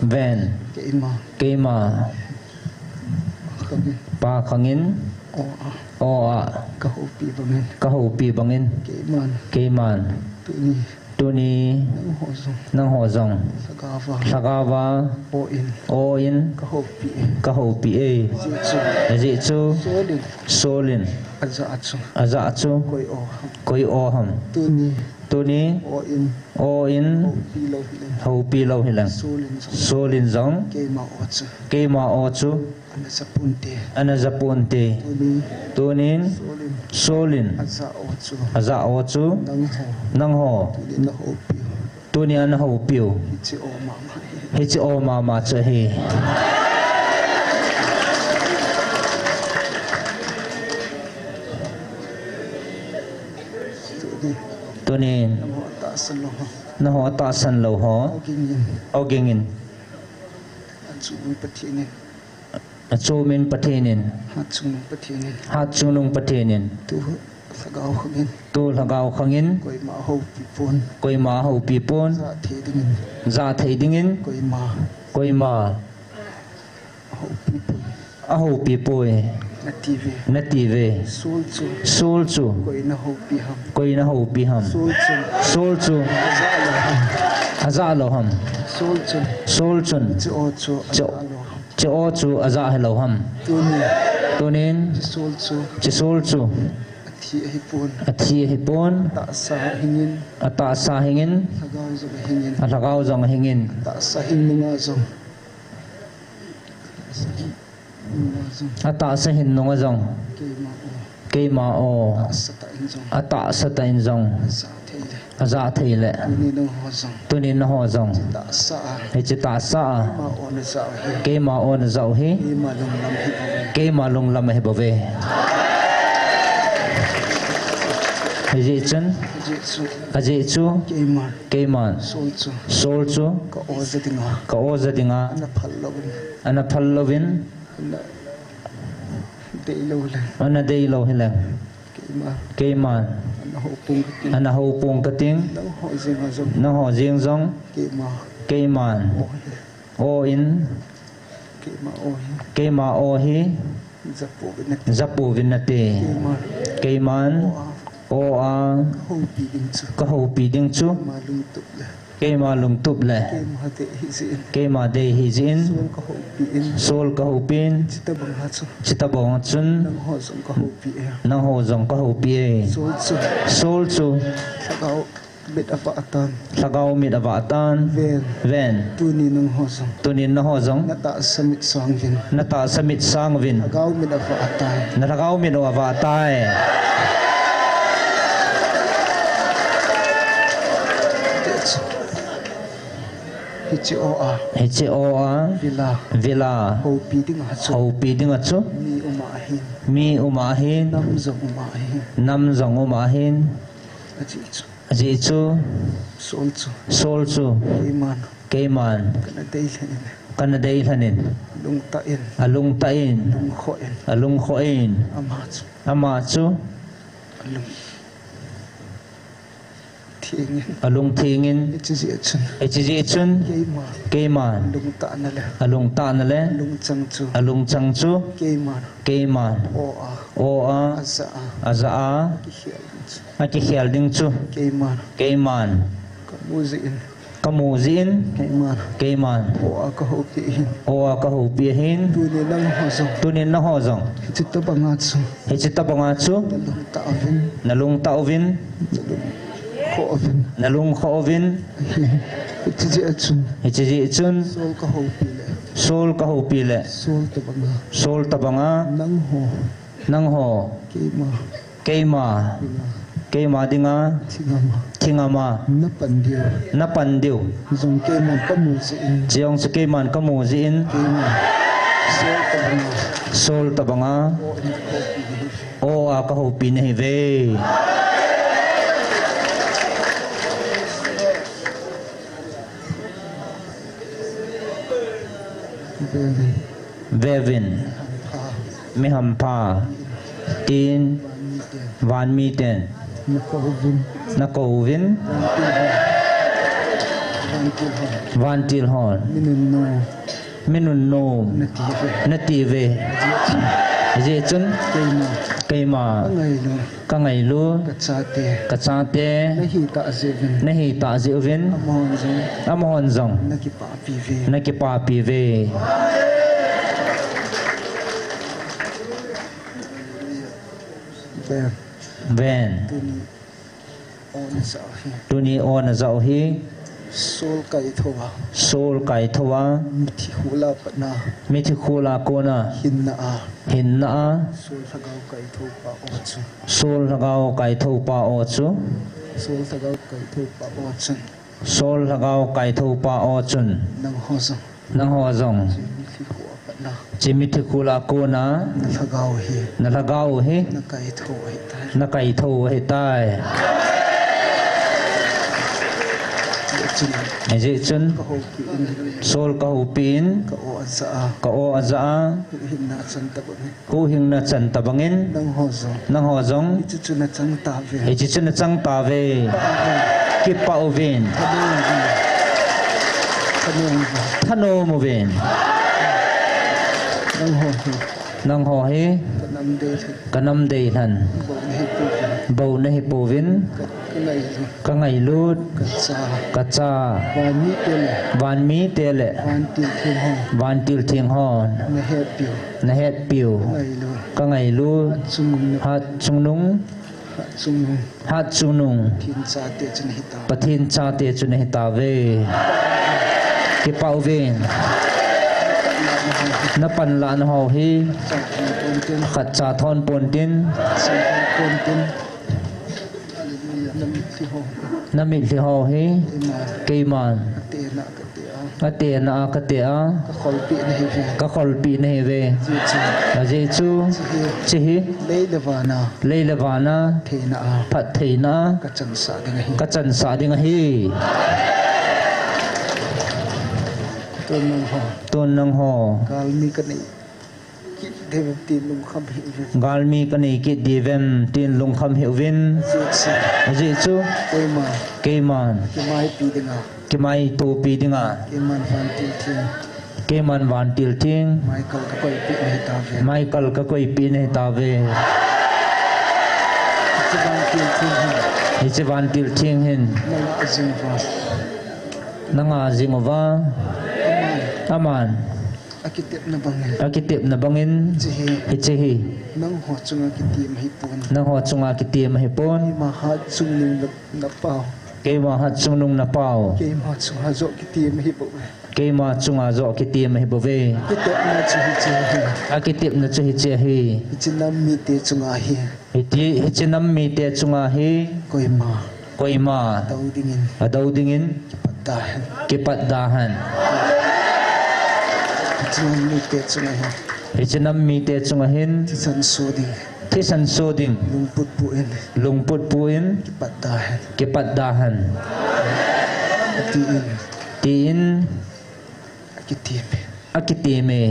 Ven. Keima. Keima. Khangin. Pa khangin. O a. O a. Kahoupi bangin. Kahoupi bangin. Keiman. Keiman. Tuni. Tuni. Nangho jong. Nangho jong. Lhagao va. Lhagao va. O in. O in. Kahoupi e. Kahoupi e. Ajeh chu. Ajeh chu. Solin. Solin. Aja chu. Aja chu. Koi o ham. Koi o ham. Tuni. Tuni. O in. O in. Houpi lou hileng. Houpi lou hileng. Solin jong. Solin jong. Keima o chu. Keima o chu. Ana ja ponte. Ana ja ponte. Tuni. Tunin. Solin. Solin. Aja o chu. Aja o chu. Nangho. Nangho. Tuni nahoupi u. Tuni a nahoupi u. Hiche o mama hi. Hiche o mama chu ahi. Tuni. Tuni. Nangho atahsan lou ho. Nangho atahsan lou ho. Ogingin. Ogingin. Achom in Pathen in. Achom in Pathen in. Hatchungnung Pathen in. Hatchungnung Pathen in. Tu lhagao khangin. Tu lhagao khangin. Koima ahoupi pon. Koima ahoupi pon. Ja thei dingin. Ja thei dingin. Koima. Koima. Ahoupi poi. Ahoupi poi. Nati uve. Nati uve. Sol chu. Sol chu. Koi in ahoupi ham. Koi in ahoupi ham. Sol chu. Sol chu. Aja lou ham. Aja lou ham. Sol chun. Sol chun. Hiche o chu. Hiche o. Aja lou ham. Hiche o chu aja hilou ham. Tunin. Tunin. Hiche sol chu. Hiche sol chu. Athi ahipon. Athi ahipon. Atahsa ahingin. Atahsa ahingin. Lhagao jong ahingin. Alhagao jong ahingin. Atahsa hing nunga jong. Atahsa hin nunga jong. Keima o. Keima o. Atahsa tah in jong. Atahsa tah in jong. Aja thei le. Aja thei le. Tuni nangho jong. Tuni nangho jong. Hiche tahsa a. Hiche tahsa a. Keima o naja u hi. Keima o naja u hi. Keima lunglam ahi bouve. Keima lunglam ahi bouve. Ajeh chun, ajeh chu, ajeh chu, keiman, keiman, Saul chu, Saul chu, ka-o ja dinga, ka-o ja dinga, ana phal louvin, ana phal louvin, ana deilou leng, ana deilou hileng, keiman, keiman, ana houpong kating, ana houpong kating, nangho jeng jong, nangho jeng jong, keima, keiman, o hi, o in, keima o hi, keima o hi, ja pouvin nate, ja pouvin nate, keiman, keiman, o a, o a, ka houpi ding chu, ka houpi ding chu, keima lungtup le, keima lungtup le, keima dei hijeh in, keima dei hijeh in, Saul ka houpi in, Saul ka houpi in, chutobang a chu, chutobang a chun, nangho jong ka houpi e, nangho jong ka houpi e. Saul chu, Saul chu, lhagao mit avah tan, lhagao mit avah tan. Ven, ven, tuni nangho jong, tuni nangho jong, na tahsa mit sang uvin, na tahsa mit sang uvin, lhagao mit avah tai, na lhagao mit avah tai. Hiche o a, hiche o a, vil a, vil a, houpi dinga chu, houpi dinga chu, mi um ahin, mi um ahin, nam jong um ahin, nam jong um ahin. Ajeh chu, ajeh chu, Saul chu, Saul chu, keiman, keiman, kana deilhen in, kana deilhen in, alungtah in, alungtah in, alungkhoh in, alungkhoh in, ama chu, ama chu, alung theng in, alung theng in, hiche jeh chun, hiche jeh chun, keiman, keiman, alungtahna le, alungtahna le, alungchang chu, alungchang chu, keiman, keiman, o a, o a, aja a, aja a, akikhel ding chu, akikhel ding chu, keiman, keiman, kamu jeh in, kamu jeh in, keiman, keiman, o a ka houpi ahin, o a ka houpi ahin. Tuni nangho jong, tuni nangho jong, hiche tobang a chu, hiche tobang a chu, nalungtah uvin, nalungtah uvin, nalungkhoh uvin, nalungkhoh uvin. Hiche jeh a chun, hiche jeh a chun, Saul ka houpi le, Saul ka houpi le, Saul tobang a, Saul tobang a, nangho, nangho, keima, keima, keima dinga, thing ama, thing ama, na pan diu, na pan diu, jong keiman kamu jeh in, jong chu keiman kamu jeh in, keiman, Saul tobang a, Saul tobang a, o a ka houpi nahi ve. Vevin, mi hampha tin, van miten, na kou uvin, na kou uvin, vantil hon, mi nunnom, mi nunnom, na ti uve, na ti uve. Ajeh chun, ajeh chun, keima, keima, ka ngailut, ka ngailut, ka chate, ka chate, na hitah jeh uvin, na hitah jeh uvin, amahon jong, amahon jong, na kipapi uve, na kipapi uve. Ven, ven, tuni o najah u hi, tuni o najah u hi, Saul kaithou a, Saul kaithou a, mithi khul a pat na, mithi khul a kona, hinna a, hinna a, Saul lhagao kaithou pa o chu, Saul lhagao kaithou pa o chu, Saul lhagao kaithou pa o chun, Saul lhagao kaithou pa o chun, nangho jong, nangho jong, hiche mithi khul a pat na, hiche mithi khul a kona, na lhagao hi, na lhagao hi, na kaithou ahitai, na kaithou ahitai. Hijeh chun, hijeh chun, ka houpi in, Saul ka houpi in, ka o ajah a, ka o ajah a, huhhingna chan tobang in, huhhingna chan tobang in, nangho jong, nangho jong, hiche chu nachang tauve, hiche chu nachang tauve. Kipah uvin, kipah uvin, thanom uvin, thanom uvin, thanom uvin. Nangho hi, nangho hi, ka nam deilhen, ka nam deilhen, bou nahi pouvin, bou nahi pouvin, ka, ka ngailut, ka ngailut, ka cha, ka cha, van mite le, van mite le, vantil theng hon, vantil theng hon, na hetpiu, na hetpiu, ka ngailut, ka ngailut, hatchungnung, hatchungnung, hatchungnung, hatchungnung, Pathen chate chu nahi tauve, Pathen chate chu nahi tauve. Kipah uvin, na panlahna ho hi, khatcha thon pontin, khatcha thon pontin, na mitlhi ho hi, keiman, keiman, ka tena, ka te a, Atena a kate a. Kakholpi nahiuve. Kakholpi nahiuve. Ajeh chu. Ajeh chu. Hiche hi. Hiche hi. Lei le vana. Lei le vana. Theina a. Phattheina a. Kachansah ding ahi. Kachansah ding ahi. Tun nangho. Tun nangho. Galmi kanei. Kit diuvem tin lungkham hih uvin. Galmi kanei kit diuvem tin lungkham hih uvin. Ajeh chu. Ajeh chu. Keiman. Keiman. Kimaipi dinga. Kimaitopi dinga. Keiman vantil theng. Keiman vantil theng. Michael kakoipi nahi tauve. Michael kakoipi nahi tauve. Hiche vantil theng hin. Hiche vantil theng hin. Nanga jing uva. Nanga jing uva. Aman. Aman. Akitepna bangin. Akitepna bangin. Hiche hi. Hiche hi. Nangho chunga kitem ahipon. Nangho chunga kitem ahipon. Keima hatchungnung na, napao. Keima hatchungnung napao. Keima chunga joh kitem ahibouve. Keima chunga joh kitem ahibouve. Akitepna chu hiche ahi. Akitepna chu hiche ahi. Hiche nam mite chunga hi. Hiti, hiche nam mite chunga hi. Koima. Koima. Adou dingin. Adou dingin. Kipat dahen. Kipat dahen. Hiche nam mite chunga hin. Hiche nam mite chunga hin. Thisan so ding. Thisan so ding. Lungput pu in. Lungput pu in. Kipat dahen. Kipat dahen. Tin. Tin. Akiteme. Akiteme.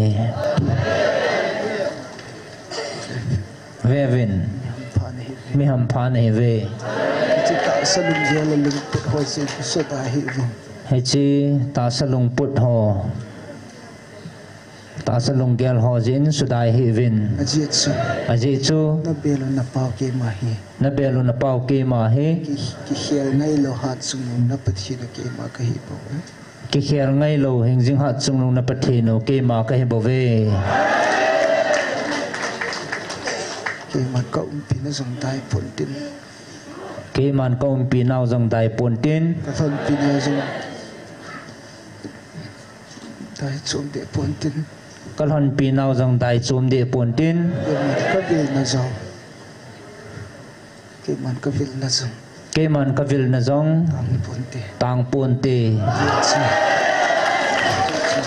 Vevin. Mi hampha nahiuve. Mi hampha nahiuve. Hiche tahsa lunggel a lungput ho jeh in sudai hih uvin. Hiche tahsa lungput ho. Tahsa lunggel ho jeh in sudai hih uvin. Ajeh chu. Ajeh chu. Nabel u napao keima hi. Nabel u napao keima hi. Ki, kikhel ngailou hatchungnung na Pathen u keima kahi bouve. Kikhel ngailou hingjing hatchungnung na Pathen u keima kahi bouve. Keiman ka umpi na jong dai pontin. Keiman ka umpi nau jong dai pontin. Ka lhonpi nau jong dai chom deh pontin. Ka lhonpi nau jong dai chom deh pontin. Keiman ka vilna jong. Keiman ka vilna jong. Keiman ka vilna jong. Tang ponte. Tang ponte. Ajeh chu.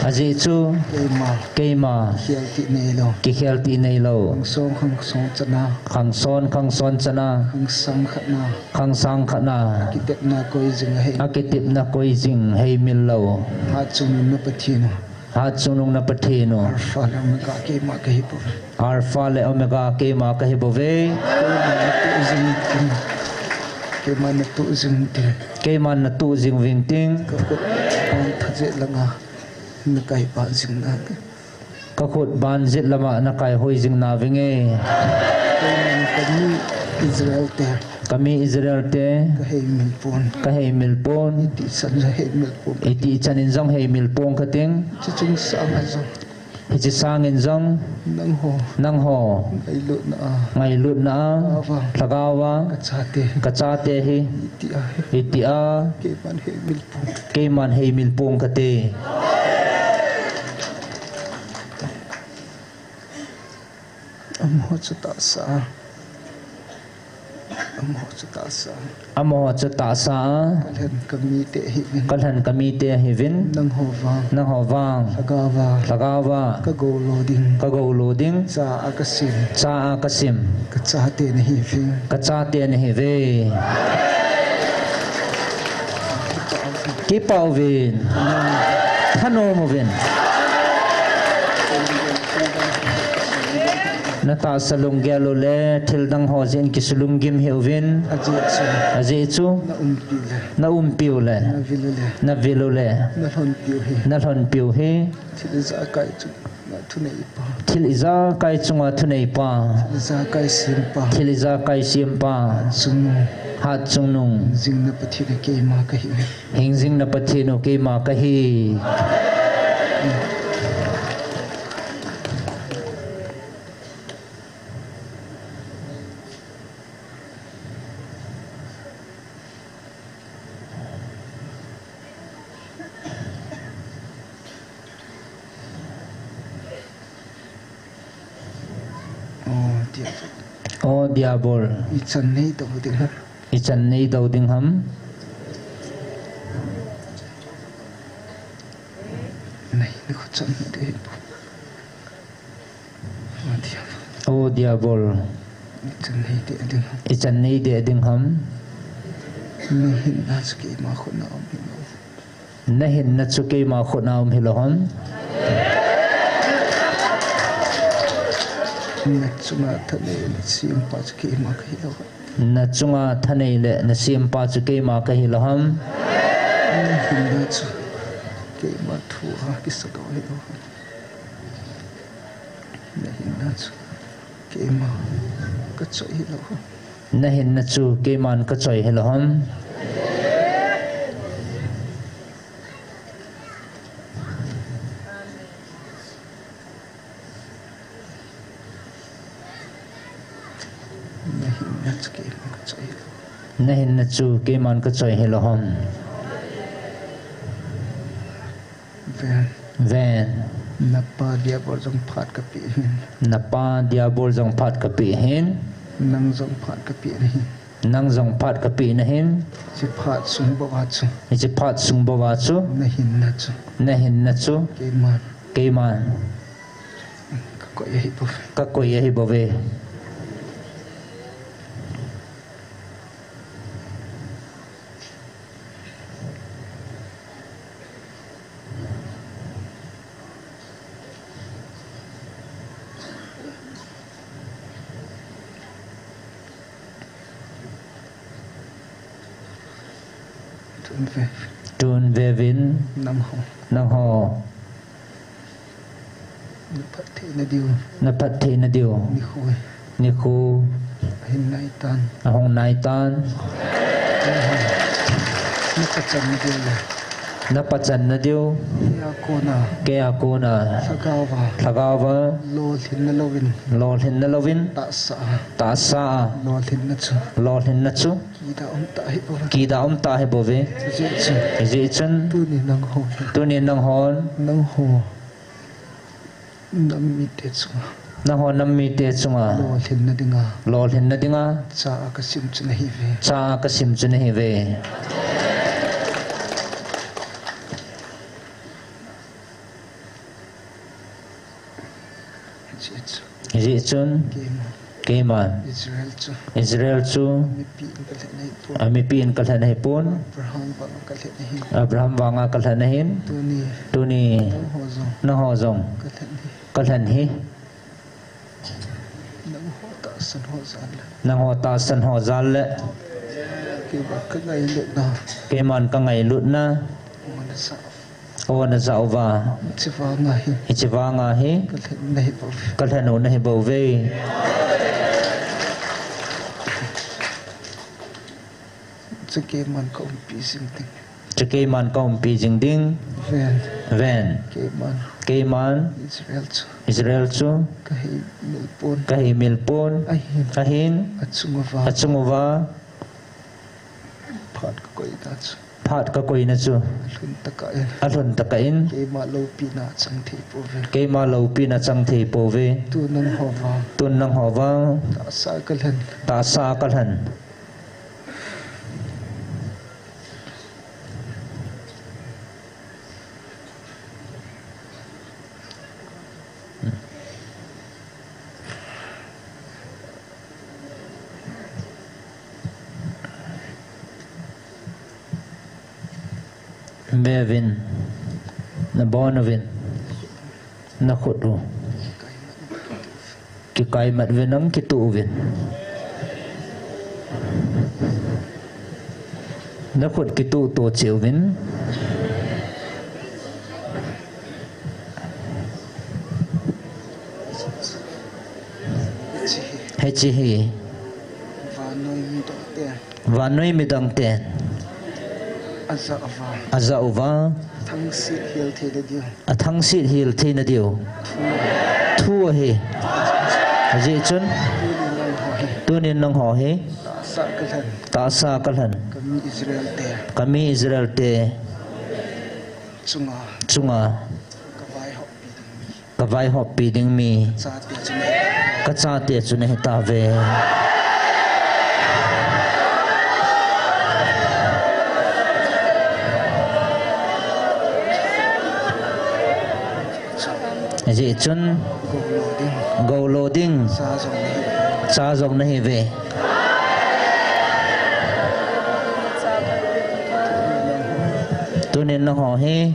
Ajeh chu. Keima. Keima. Kikhel tih neilou. Kikhel tih neilou. Khangson, khangson chana. Khangson, khangson chana. Khangsang khatna. Khangsang khatna. Akitepna koi jing ahi. Akitepna koi jing heimil lou. Hatchungnung na Pathen u. Hatchungnung na Pathen u. Alpha le Omega keima kahi bouve. Alpha le Omega keima kahi bouve. Keiman natoh jing uvin ting. Keiman natoh jing uvin ting. Keiman natoh jing uvin ting. Kakhut ban thajet langa nakai ban jing nau. Kakhut ban jet lama nakai hoi jing nauvinge. Keiman kami Israel te. Kami Israel te. Kaheimil pon. Kaheimil pon. Itih chan jong heimil pon. Itih chan in jong heimil pon kating. Hiche chung sanga jong. Hiche sangin jong. Nangho. Nangho. Ngailutna a. Ngailutna a. Lhagao a. Lhagao a. Kachate. Kachate hi. Itih a hi. Itih a. Keiman heimil pon. Keiman heimil pon kate. Amaho chu tahsa a. Amaho chu tahsa a. Amaho chu tahsa a. Kalhen kamite ahiuvin. Kalhen kamite ahiuvin. Nangho vang. Nangho vang. Lhagao a. Lhagao a. Kagou lou ding. Kagou lou ding. Cha a kasim. Cha a kasim. Kachate nahiuve. Kachate nahiuve. Kipah uvin. Thanom uvin. Natahsa lunggel u le thildang ho jeh in kisulunggim hih uvin. Ajeh chu. Ajeh chu. Na umpi u le. Na umpi u le. Na vil u le. Na vil u le. Na lhonpi u hi. Na lhonpi u hi. Thil ijakai chu. Thuneipa. Thil ijakai chunga thuneipa. Thil ijakai sempa. Thil ijakai sempa. Hatchungnung. Hatchungnung. Hingjing na Pathen u keima kahi. Hingjing na Pathen u keima kahi. O Diabol. O Diabol. Ichan nei dou ding ham. Ichan nei dou ding ham. Nahi, nakho chan ding. O Diabol. O Diabol. Ichan nei ding ding ham. Ichan nei ding ding ham. Nahinna chu keima khutna um hilou. Nahinna chu keima khutna um hilou ham. Nachunga thanei le nasempa chu keima kahi lou ham. Nachunga thanei le nasempa chu keima kahi lou ham. Nahinna chu keima thua kisah lou hilou ham. Nahinna chu keima kachoi hilou ham. Nahinna chu keiman kachoi hilou ham. Nahinna chu keiman kachoi hilou. Nahinna chu keiman kachoi hilou ham. Ven. Ven. Napa Diabol jong phat kapeh ahin. Napa Diabol jong phat kapeh ahin. Nang jong phat kapeh nahin. Nang jong phat kapeh nahin. Hiche phat sung bou a chu. Hiche phat sung bou a chu. Nahinna chu. Nahinna chu. Keiman. Keiman. Kakoi ahi bou. Kakoi ahi bouve. Tun ve. Tun veuvin. Nangho. Nangho. Naphatthei nadiu. Naphatthei nadiu. Nikho. Nikho. Ahin naitan. Ahung naitan. Napachan nadiu le. Napachan nadiu. Keia kona. Keia kona. Lhagaova. Lhagaova. Lolhinna louvin. Lolhinna louvin. Tahsa a. Tahsa a. Lolhinna chu. Lolhinna chu. Kidah um tah ahi bouve. Kidah um tah ahi bouve. Hijeh chun. Hijeh chun. Tuni nangho. Tuni nanghon. Nangho. Nam mite chunga. Nangho nam mite chunga. Lolhinna dinga. Lolhinna dinga. Cha a kasim chu nahiuve. Cha a kasim chu nahiuve. Hijeh chun. Hijeh chun. Keiman. Keiman. Israel chu. Israel chu. Mipi in kalhen ahipon. Amipi in kalhen ahipon. Abraham vanga kalhen ahin. Abraham vanga kalhen ahin. Tuni. Tuni. Nangho jong. Nangho jong. Kalhen ahi. Kalhen ahi. Nangho tahsan ho jal le. Nangho tahsan ho jal le. Keiman kangailutna. Keiman kangailutna. O najah uva. O najah uva. Hiche vanga hi. Hiche vanga hi. Kalhen u nahi bouve. Kalhen u nahi bouve. Chu keiman kaumpi jing ding. Chu keiman kaumpi jing ding. Ven. Ven. Keiman. Keiman. Israel chu. Israel chu. Kahimil pon. Kahimil pon. Ahin. Ahin. Achung uva. Achung uva. Phat kakoina chu. Phat kakoina chu. Alhun tah in. Alhun tah in. Keima loupina chang thei pouve. Keima loupina chang thei pouve. Tun nangho vang. Tun nangho vang. Tahsa kalhen. Tahsa kalhen. Veuvin, nabon uvin, nakhut u. Kikai mat uvin lang kituh uvin. Nakhut kituh to cheh uvin. Hiche hi. Vannoi midang ten. Vannoi midang ten. Ajah uva. Ajah uva. Athangset hel theina diu. Athangset hel theina diu. Thu ahi. Ajeh chun. Tunin nangho hi. Tahsa kalhen. Tahsa kalhen. Kami Israel te. Kami Israel te. Chunga. Chunga. Kavaihop. Kavaihoppi ding mi. Kachate chu nahi. Kachate chu nahi tauve. Ajeh chun gou lo ding cha jong nahi ve. Tunin nangho hi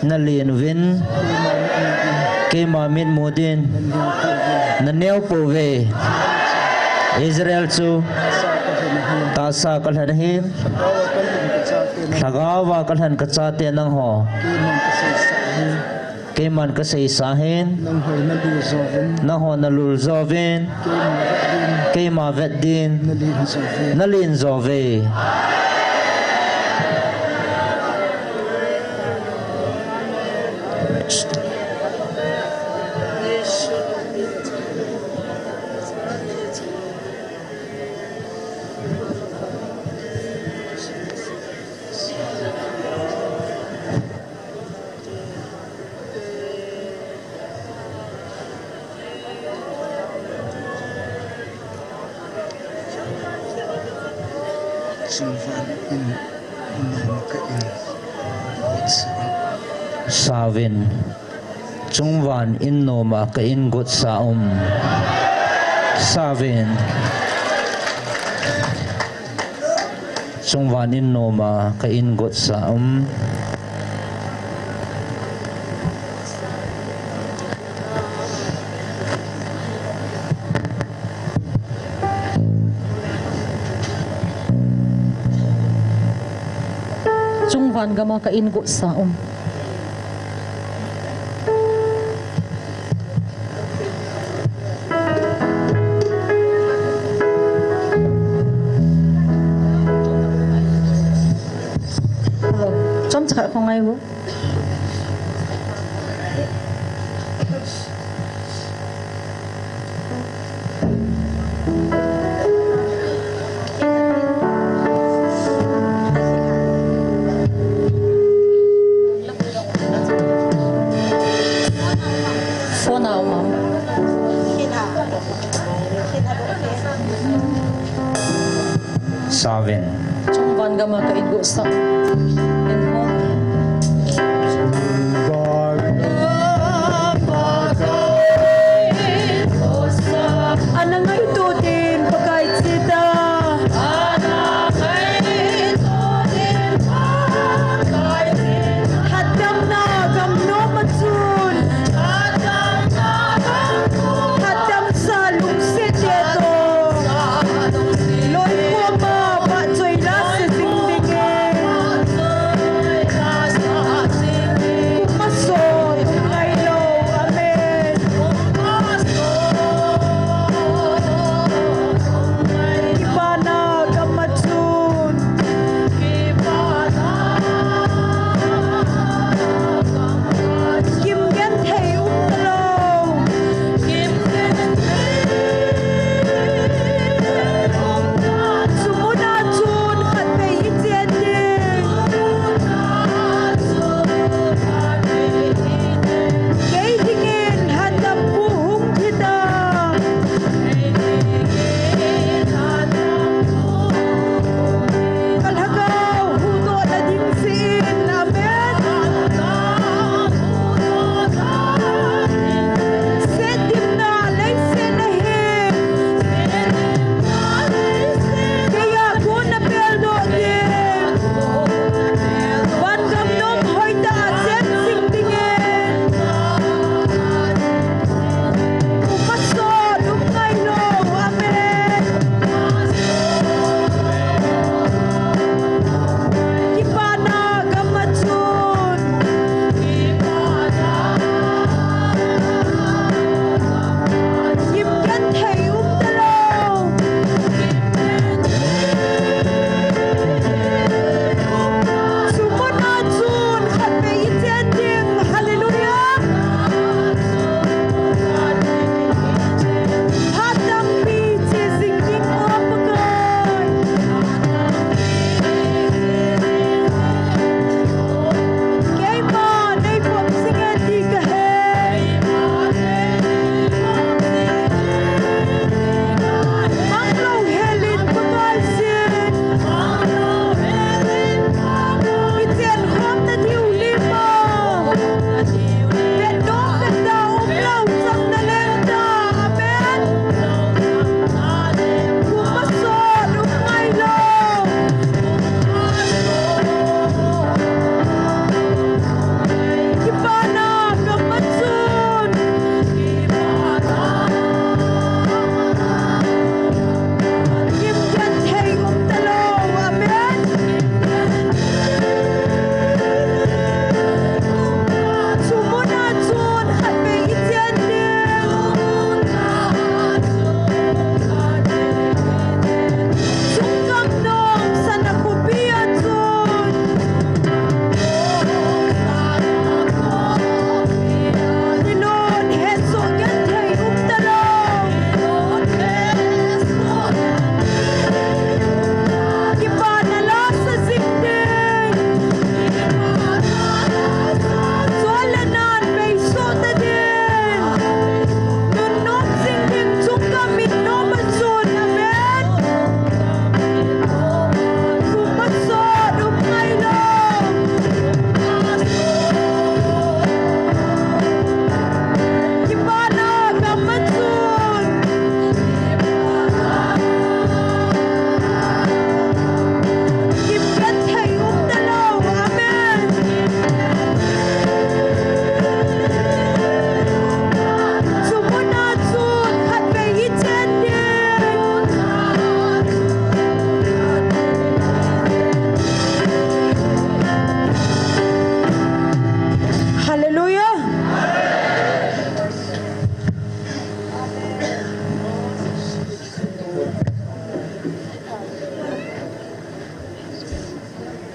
nalen uvin, keima mitmu din naneo pouve. Israel chu tahsa kalhen ahi. Lhagaova kalhen kachate nangho keiman kaseisa hin, nangho nalul jouvin, keima vet din nalen jouve. Sauvin. Chungvan in noma ka in gotsa um. Sauvin. Chungvan in noma ka in gotsa um. Chungvan gama ka in gotsa um. Hello. Chomcha khat khongai vo. Phone a um am? Sauvin. Chungvan gama ka in gotsa. Ana ngaito din Pakai chita. Hatdamna gam nom a chun. Hatdamsa lungset te toh. Loi koma vahchoi la se jing ding e.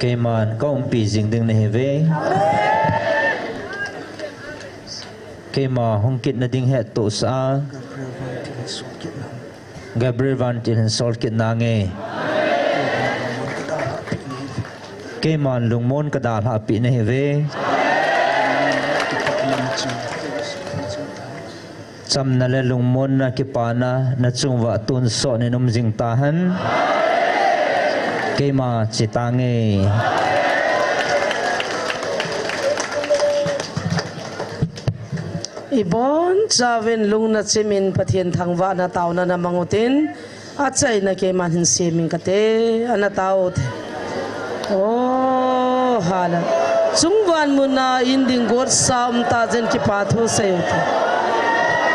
Keiman ka umpi jing ding nahi ve. Keima hung kitna ding hettohsah a, Gabriel vantil hin sol kit nange. Keiman lungmon ka dalhah peh nahi ve. Chamna le lungmonna kipana na chung uva tonsot in um jing tahen. Keima che tange. Ibonchauvin lungna chimin Pathen thangvahna taona na mang utin, achaina keiman hin semin kate, ana tao ute. Oh, hallelujah. Chungvang muna in ding gotsa um tahen, kipa thu sei ute.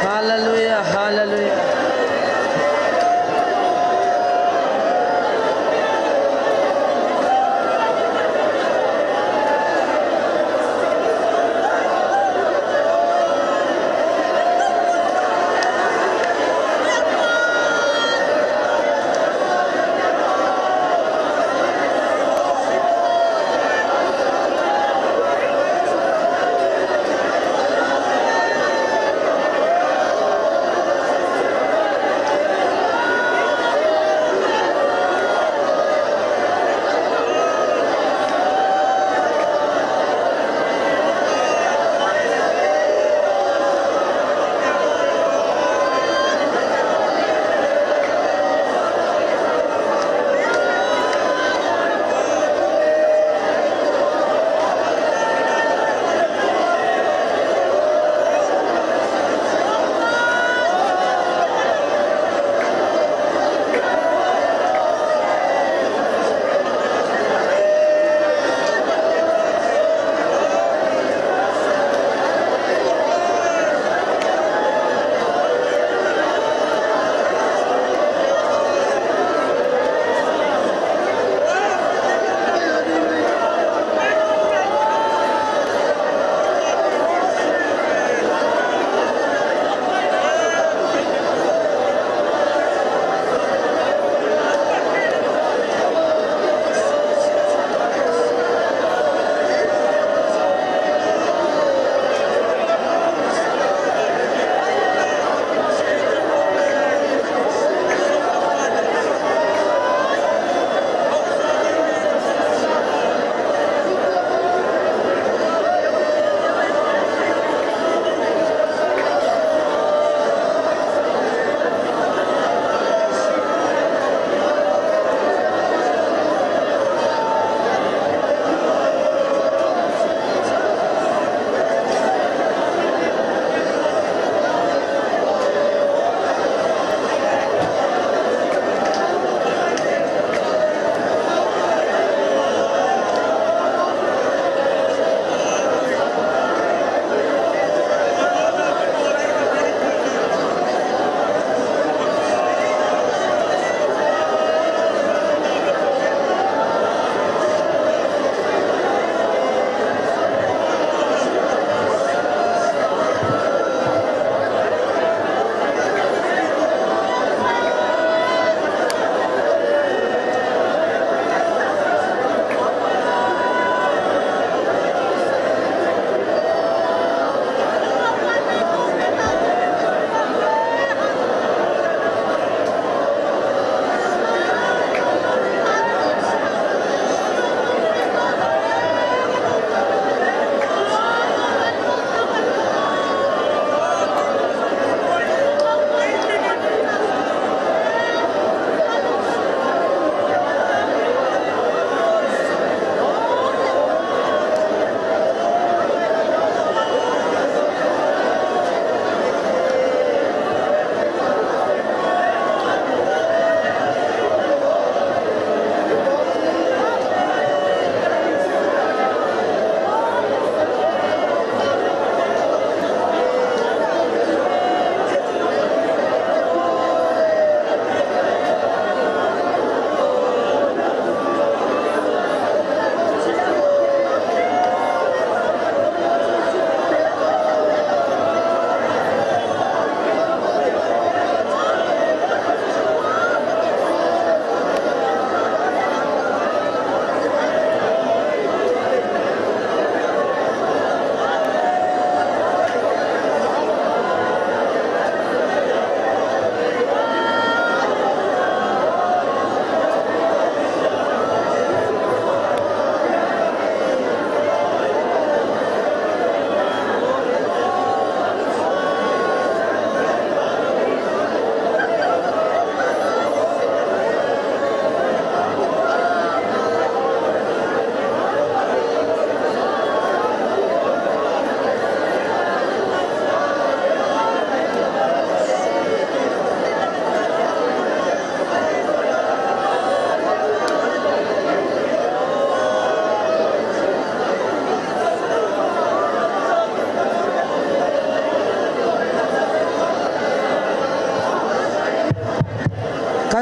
Hallelujah, hallelujah.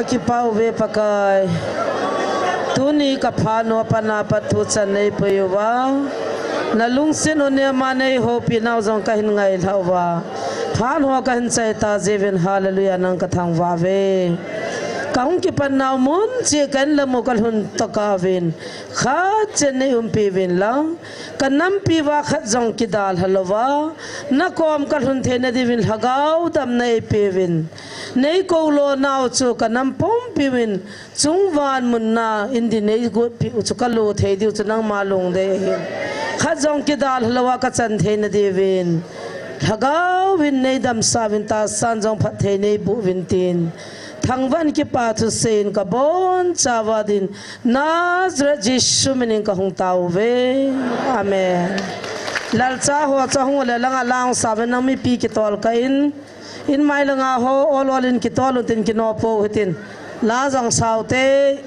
Kipah uve Pakai. Tuni ka phat ho a pat na pat thu chan nei pui uva, na lungset u nema nei houpi nau jong ka hin ngailha uva, phat ho ka hin chai ta jiuvin, hallelujah, nang ka thangvah uve. Ka hung kipat nau mun cheh ka in lam u ka lhun tokah uvin, khat cheh nei umpi uvin lang, ka nampi uva khat jong kidalha louva, na kom ka lhun theina diuvin lhagao damna nei peh uvin. Nei kou lo nau chu ka nam pumpi uvin, chung van mun na in ding nei gotpi u chu ka lo thei diu chu nangma lungdei ahi. Khat jong kidalha louva ka chan theina diuvin, lhagao vin nei damsah uvin, tahsan jong phatthei nei boh uvin tin, thangvah in kipathu seiyin ka bonchauva din, Nazareth Jesu min in ka hung tao uve. Amen. Lalcha ho chu hung le langa lang sa uvin, nang mipi kitol kah in, in mai langa ho ol ol in kitol un tin, kino pou hitin. La jong sa ute.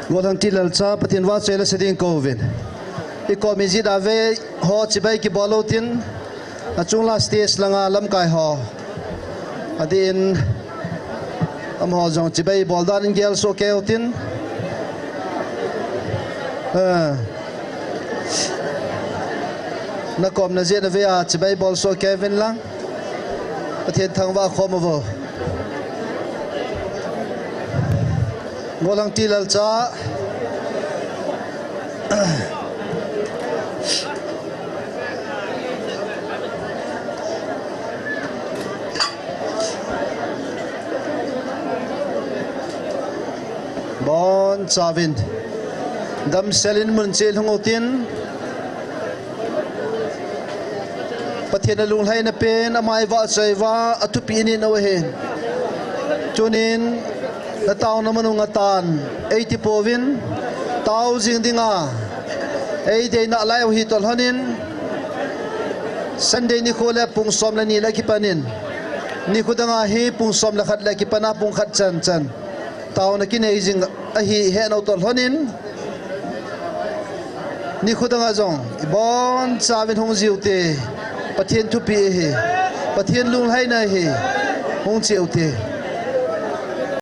Golhangti Lalcha, Pathen vahchoi la sa ding kou uvin. I kom i jit a ve ho chibai kibol lou tin, achung la stage langa lamkai ho, adeh in amaho jong chibai bol dan in gel soh kei utin. Eh. Na kom na jeh na ve a chibai bol soh kei uvin lang. Pathen thangvah khom uvo. Golhangti Lalcha. Bonchauvin, damsel in mun cheh lhung utin. Pathen a lunglhaina pen ama i vahchoi uva, athupi in in u ahin. Tunin, na taona mun u nga tan, eiti pouvin, tao jing dinga ei deina lai u hi toh lhonin, Sunday nikho le pung som le ni le kipan in, nikho danga hi pung som le khat le kipan a pung khat chan chan taona kinei jing ahi heh nau toh lhonin, nikho danga jong i bonchauvin hung jiu te, Pathen thupeh ahi, Pathen lunglhaina ahi, hung cheh u te.